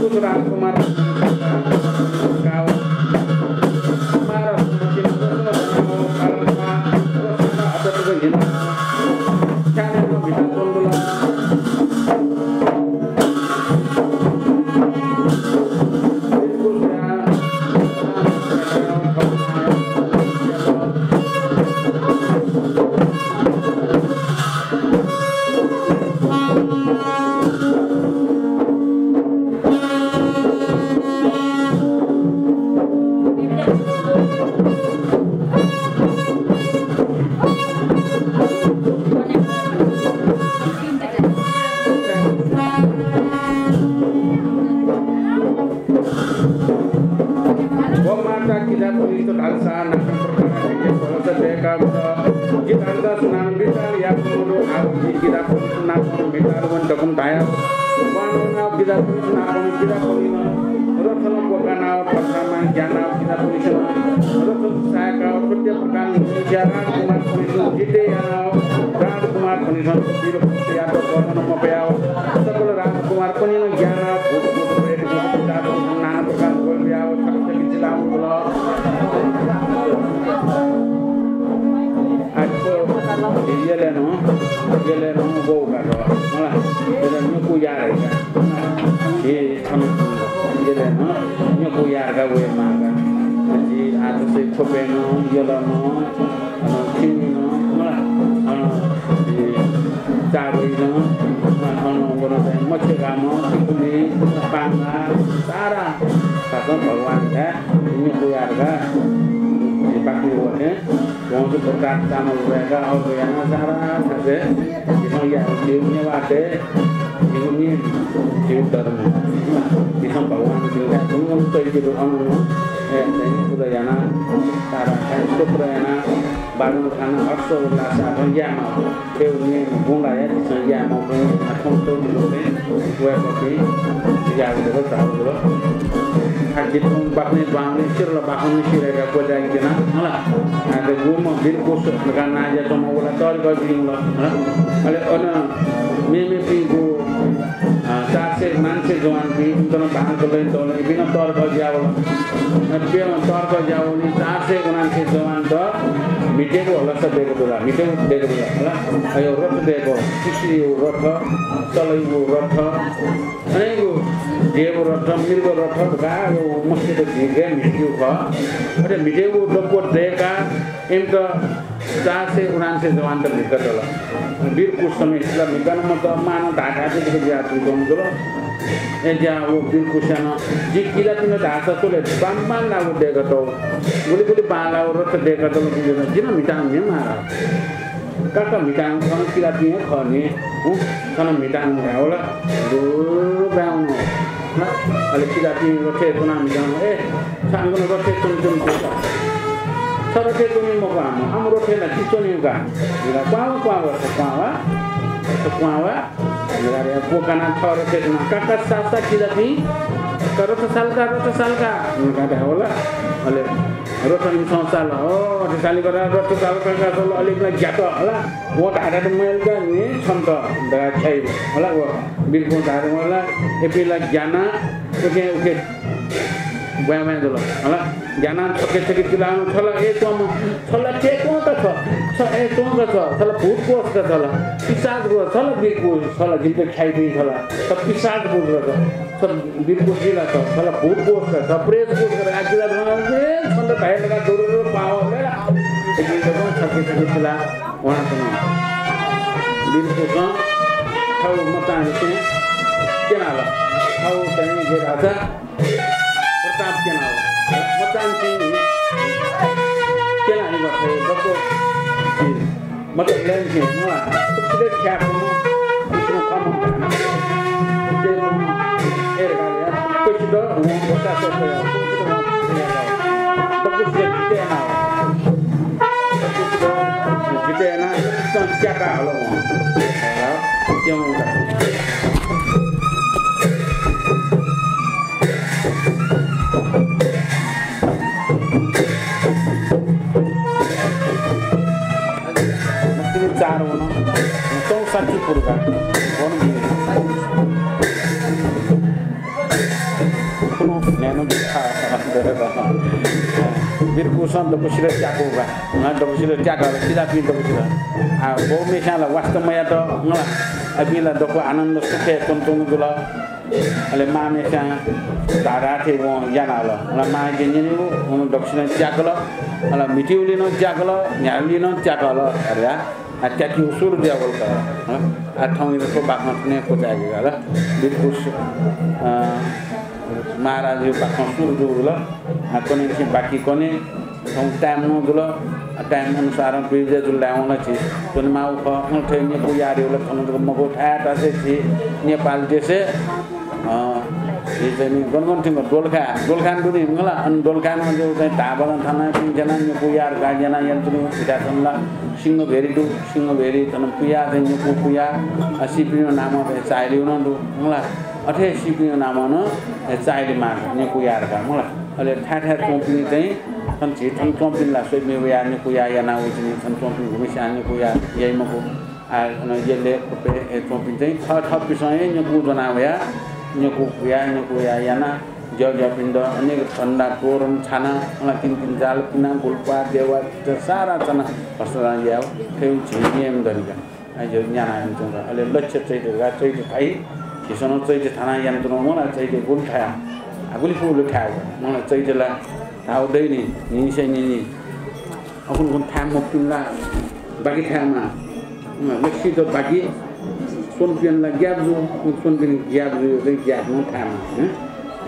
कुश राजकुमार गाव। व माता किजा परिषद धालसा नाना प्रकार विद्या भरोसा दय्‌का बिल। जि धालसा सुनानं विचार याये मदु, आः जि किजा परिषद नाप विचार वने धकं धाया। वानवनाव किजा परिषद नाप किजा परिषद रथन कोकानाव पथामा ज्ञानाव किजा परिषद रथन सायकाव प्रत्येक प्रकार ज्ञानाव कुमार परिषद जिते यानाव राजकुमार परिषद वीर भक्तयात वर्णन मपयाव सकल राजकुमार पनि ज्ञानाव भूत भूत प्रेत भूत पिशाच नाना प्रकार गोल याव छक्ष बिचिलाम गुल। आज यले नं, यले नं गौ का मला। यले न्यकू यार है का। हे थन यले नं न्यकू यार का वये माका। जि आज से खोपे नं, यल नं, अन खिउँ नं, मला। अन, ए, चाबइ नं, अन, अन, वन चाहिँ मच्छे गाम, पिकुली, पांगा, सारा, सारा भगवान का। न्यकू यार का। ए, बाकी वो है। वंशु प्रताप चामल वय्‌का, अ, वय्‌ना सारा थासय् झीसं याये, झीगु नेवाःतय्, झीगु नियम, झीगु धर्म, झीसं भगवान झीगु गुणवंत तइके दु अन, ए, झीसं पूजा याना सारा थाय् स्तोत्र याना बाजं थाना हर्ष उल्लास साथं यायेमाः। थ्व नियम गुंगाया झीसं यायेमाः। थौं तौं वय्‌कःपिं याःगु दु, धाःगु दु। आ, जि थौं बाखनय् दुहां वने, सिरल बाखनं सिरय्‌का क्वचाय्‌के त्यना, हला। आ, थ्व गुम्ह वीर कुश धकाः नां जुयाच्वंम्ह व ला तःधिकः जुइ वल, हला। अले अन मेमेपिं गु, आ, चार सय उनान्सय जवानपिं इमित नं भान कलय् तःधं, इपिं नं तःधिकः जुया वल। अ, प्यं तःधिकः जुया वल, चार सय उनान्सय जवानत म्हितेगु हलस दय्‌कल, म्हितेगु दय्‌कल, हला। अ, यो रथ दय्‌कल, किसिया रथ, चलइगु रथ, अनेक देव रथ, मृग रथ धकाः व मस्यत भिंके म्हितेगु खः। अथे म्हितेगु दक्व दय्‌काः इमित चार सय उनान्सय जवानत म्हितेकल। वीर कुश समेत ला म्हितेकल, मां नं धाःथें जुयाच्वंगु दु। अय्‌जुयाः व वीर कुशयानं, जि किजापिन्त धाःसा थ्व ला बांबांलाःगु दय्‌कातःगु, गुलि गुलि बांलाःगु रथ दय्‌कातःगु, जि नं म्हितां म्हितेमाः। काका म्हितां थन किजापिं हे खः नि। हुँ, थन म्हितां धायेवल। दु बाय् वन। अले किजापिं रथय् च्वनाः म्हितां, ए, छ आः गन रथय् च्वने च्वने का। छ रथय् च्वने मखु आम, आम रथय् ला जि च्वने का। म्हिता क्वां वा, क्वां वा, छ क्वां वा, छ क्वां वा। म्हिता रे, क्वकानाः थः रथय् च्वनाः, काका सासा किजापिं, का रथ साल का, रथ साल का। म्हितां धायेवल। अले रथ इमिसं साल, अ, अथे सालिकथं रथ साल, काका साल, अले इपिं ला ग्यात, हला। वं धाःथें मयाल का नि छन्त धकाः छ्याइ, हला, व वीर कुशं धाःथें वल, इपिं ला ग्यानाः उखे उखे ब्वाँय् ब्वाँय् जुल। हला, ज्ञानां छखे छखे चिलां छला ए त्वंम्ह, छला के त्वंका छ, छ ए त्वंका छ, छला भूत कोसका छला, पिशाच को छला, बिरकु छला, जिमित ख्याइपिं छला, छ पिशाच को छ, छ बिरकु जिला छ, छला भूत कोसका छ, प्रेत कोसका छ, आखिला ए छन्द धाइ लगा दुरुरु पाव ले। एक दिन छखे छखे चिला वनाच्वन। बिरकुसं थःगु मचांनिसें क्यनाल। थःगु चाहिँ गय् धाःसा प्रताप क्यनाल। मचांनिसें क्यना हे मते, दक्व मतलब लँय् निसें मला खुसिले ख्याकुनु, खुसिले खमु। ए रे गाले, खुसि द, वं बसा से, खुसि द, वं बसा से। दक्व से जिते ना। जिते यानाः एकदम च्याका हल वं। हला, त्यौंका। मतिनि चार वन, चौसट्ठी पुर्खा, वन मिले। खुनु न्यान्हु बिखा। बिरकुसं दक्वसित त्याकूगु का। अँ, दक्वसित त्याकाः किजापिं दक्वसित। आ, बौम्हेस्यां ला वास्ता मयात, अँ, अपिं ला दक्व आनन्द सुखय् च्वनाच्वंगु जुल। अले मांम्हेस्यां धाःधाः थें वं यानाहल। अले मांयाके न्यनेगु, वं दक्वसित त्याकल। अले म्हितीगुलिं नं त्याकल, न्ह्यागुलिं नं त्याकल। अले आ, आ, त्याकेगु सुरु जुयावल का। हँ? आ, थौंया थ्व बाखं थन हे क्वचायेके का। बिरकुस, अ, महाराजया बाखं सुरु जूगु जुल। आ, कन्हय् निसें बाकी कन्हय्, थौं time नं जुल। आ, time अनुसारं बिज्याये जुल धायेवं ला झी च्वनेमाःगु खः। अन थें निपु याःगु ला थन जक मखु, थाय् थासय् झी नेपाल देशय् अँ, झी चाहिँ नि गन गन थ्यंक दोलखाय्, दोलखाय् दुनि मला, अन दोलखाय् नं जू चाहिँ धाःबलं थानापिं ज्यानाः निपु याः धकाः ज्यानाः यानाच्वनी। भिथाय् थन ला सिंहभेरी दु, सिंहभेरी थन पुयाः चाहिँ निपु पुयाः, अ, सीपिनिगु नामं चाहिँ चाःहिलेगु नं दु मला। अथे सीपिनिगु नामं नं, ए, चाःहिलेमाः निपु याः धकाः मला। अले थाय् थाय् च्वंपिं चाहिँ थन झी थन च्वंपिं ला स्वयां वयाः निपु याः यानाः वइच्वनी, थन च्वंपिं गुम्हेस्यां निपु याः याइ मखु। आ, अन यलय् ख्वपय् च्वंपिं चाहिँ थःथःपिन्सं हे निपु ज्वनाः वयाः, निपु पुयाः, निपु याः यानाः, ज्याःज्याःपिन्त अनेक धन्दा तोरण छानाः, अन तिनि तिनि जाल पिनाः, गुलि प्वाः, देवाः, सारा छानाः भस्तां यायेगु थें झी नियम दनि का। आ, ज्या न्यानाः यानाच्वंगु का। अले लक्ष्य चैत धकाः चैत थाइ, झीसं नं चैत थानाः यानाच्वनागु मला, चैत गुलि थाय्, आ, गुलि फुगु थाय् का। मला चैत ला धाःगु दइ नि, न्हिसय् न्हिं न्हिं। अखुन्हु थाय् मखुपिं ला बाकी थायेमाः। अँ, लक्ष्य त बाकी, स्वन्हुपिं ला ग्याप जू, स्वन्हुपिं ग्याप जू, चाहिँ ग्याप नं थायेमाः, हँ?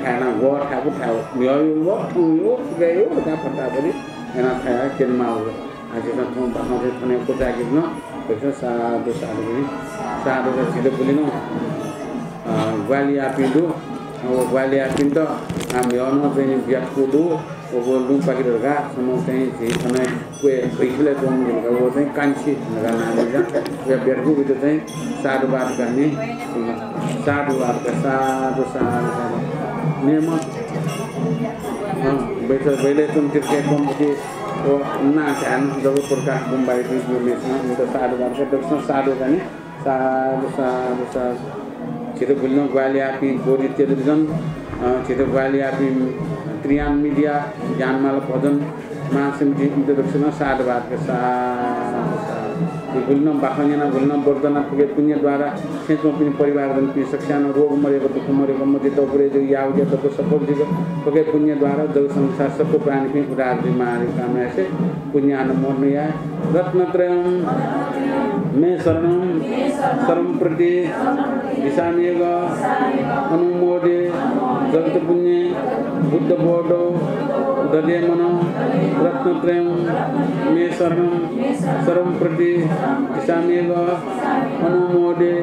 थायेनाः ग्वः थाय्‌पु थायेगु, म्हिगः यो, थौं यो, फुक्क यो धकाः फताफति यानाः थायेगु क्यनेमाःगु। आ, झीसं थौं बाखं थें थन हे क्वचायेकेगु नं, साधु, साधु गुलि, साधु का झीत गुलि नं, अ, ग्वाहालि याःपिं दु, अ, व ग्वाहालि याःपिन्त, आ, म्हिगः नं चाहिँ नि ब्याकूगु दु। व लुँ पाकेत धकाः छम्ह चाहिँ झी थन हे क्वय् भैखिलय् च्वंगु जुल का, व चाहिँ कान्छी धकाः नां दु का। वया ब्याकूपिन्त चाहिँ साधुवाद का नि। साधुवाद का, साधु, साधु, साधु। मेम्ह, अँ, बैठक, बैलय् च्वंगु तीर्थय् च्वंगु व नां धाये नं दु, प्रकाश बुम्बाइ दुगु मेम्ह, इमित साधुवाद का, दक्वसित साधु का नि। साधु, साधु, साधु। झीत गुलि नं ग्वाहालि याःपिं बोधि टेलिभिजन, अ, झीत ग्वाहालि याःपिं त्रियान मिडिया, ज्ञानमाला भजन महासमिति, इमित दक्वसित नं साधुवाद का, साधु, साधु। झी गुलि नं बाखं न्यनाः, गुलि नं व्रत यानाः, थुकिया पुण्य द्वारा थें च्वंपिं परिवारजनपिं सकसियां नं रोग मदय्‌क, दुःख मदय्‌क, मति दौ पुरे जुइ, याःगु ज्या दक्व सफल जुइक, थुकिया पुण्य द्वारा जग संसार सकल प्राणीपिं उद्धार जुइमाः धइगु कामना यासें पुण्यानुमोदन याये। रत्नत्रयं मे शरणं सर्वं प्रतिदिशाम्यघम्। अनुमोदे जगत्पुण्ये बुद्धबोधौ दधे मनः। रत्नत्रयं मे शरणं सर्वं प्रतिदिशाम्यघम्। अनुमोदे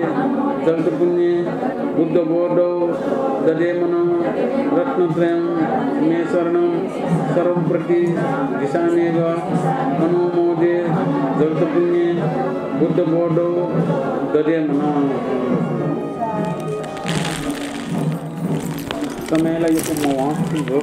जगत्पुण्ये बुद्धबोधौ दधे मनः। रत्नत्रयं मे शरणं सर्वं प्रतिदिशाम्यघम्। अनुमोदे जगत्पुण्ये बुद्धबोधौ दधे मनः। समय ला यक्व मवं, ठीक हो।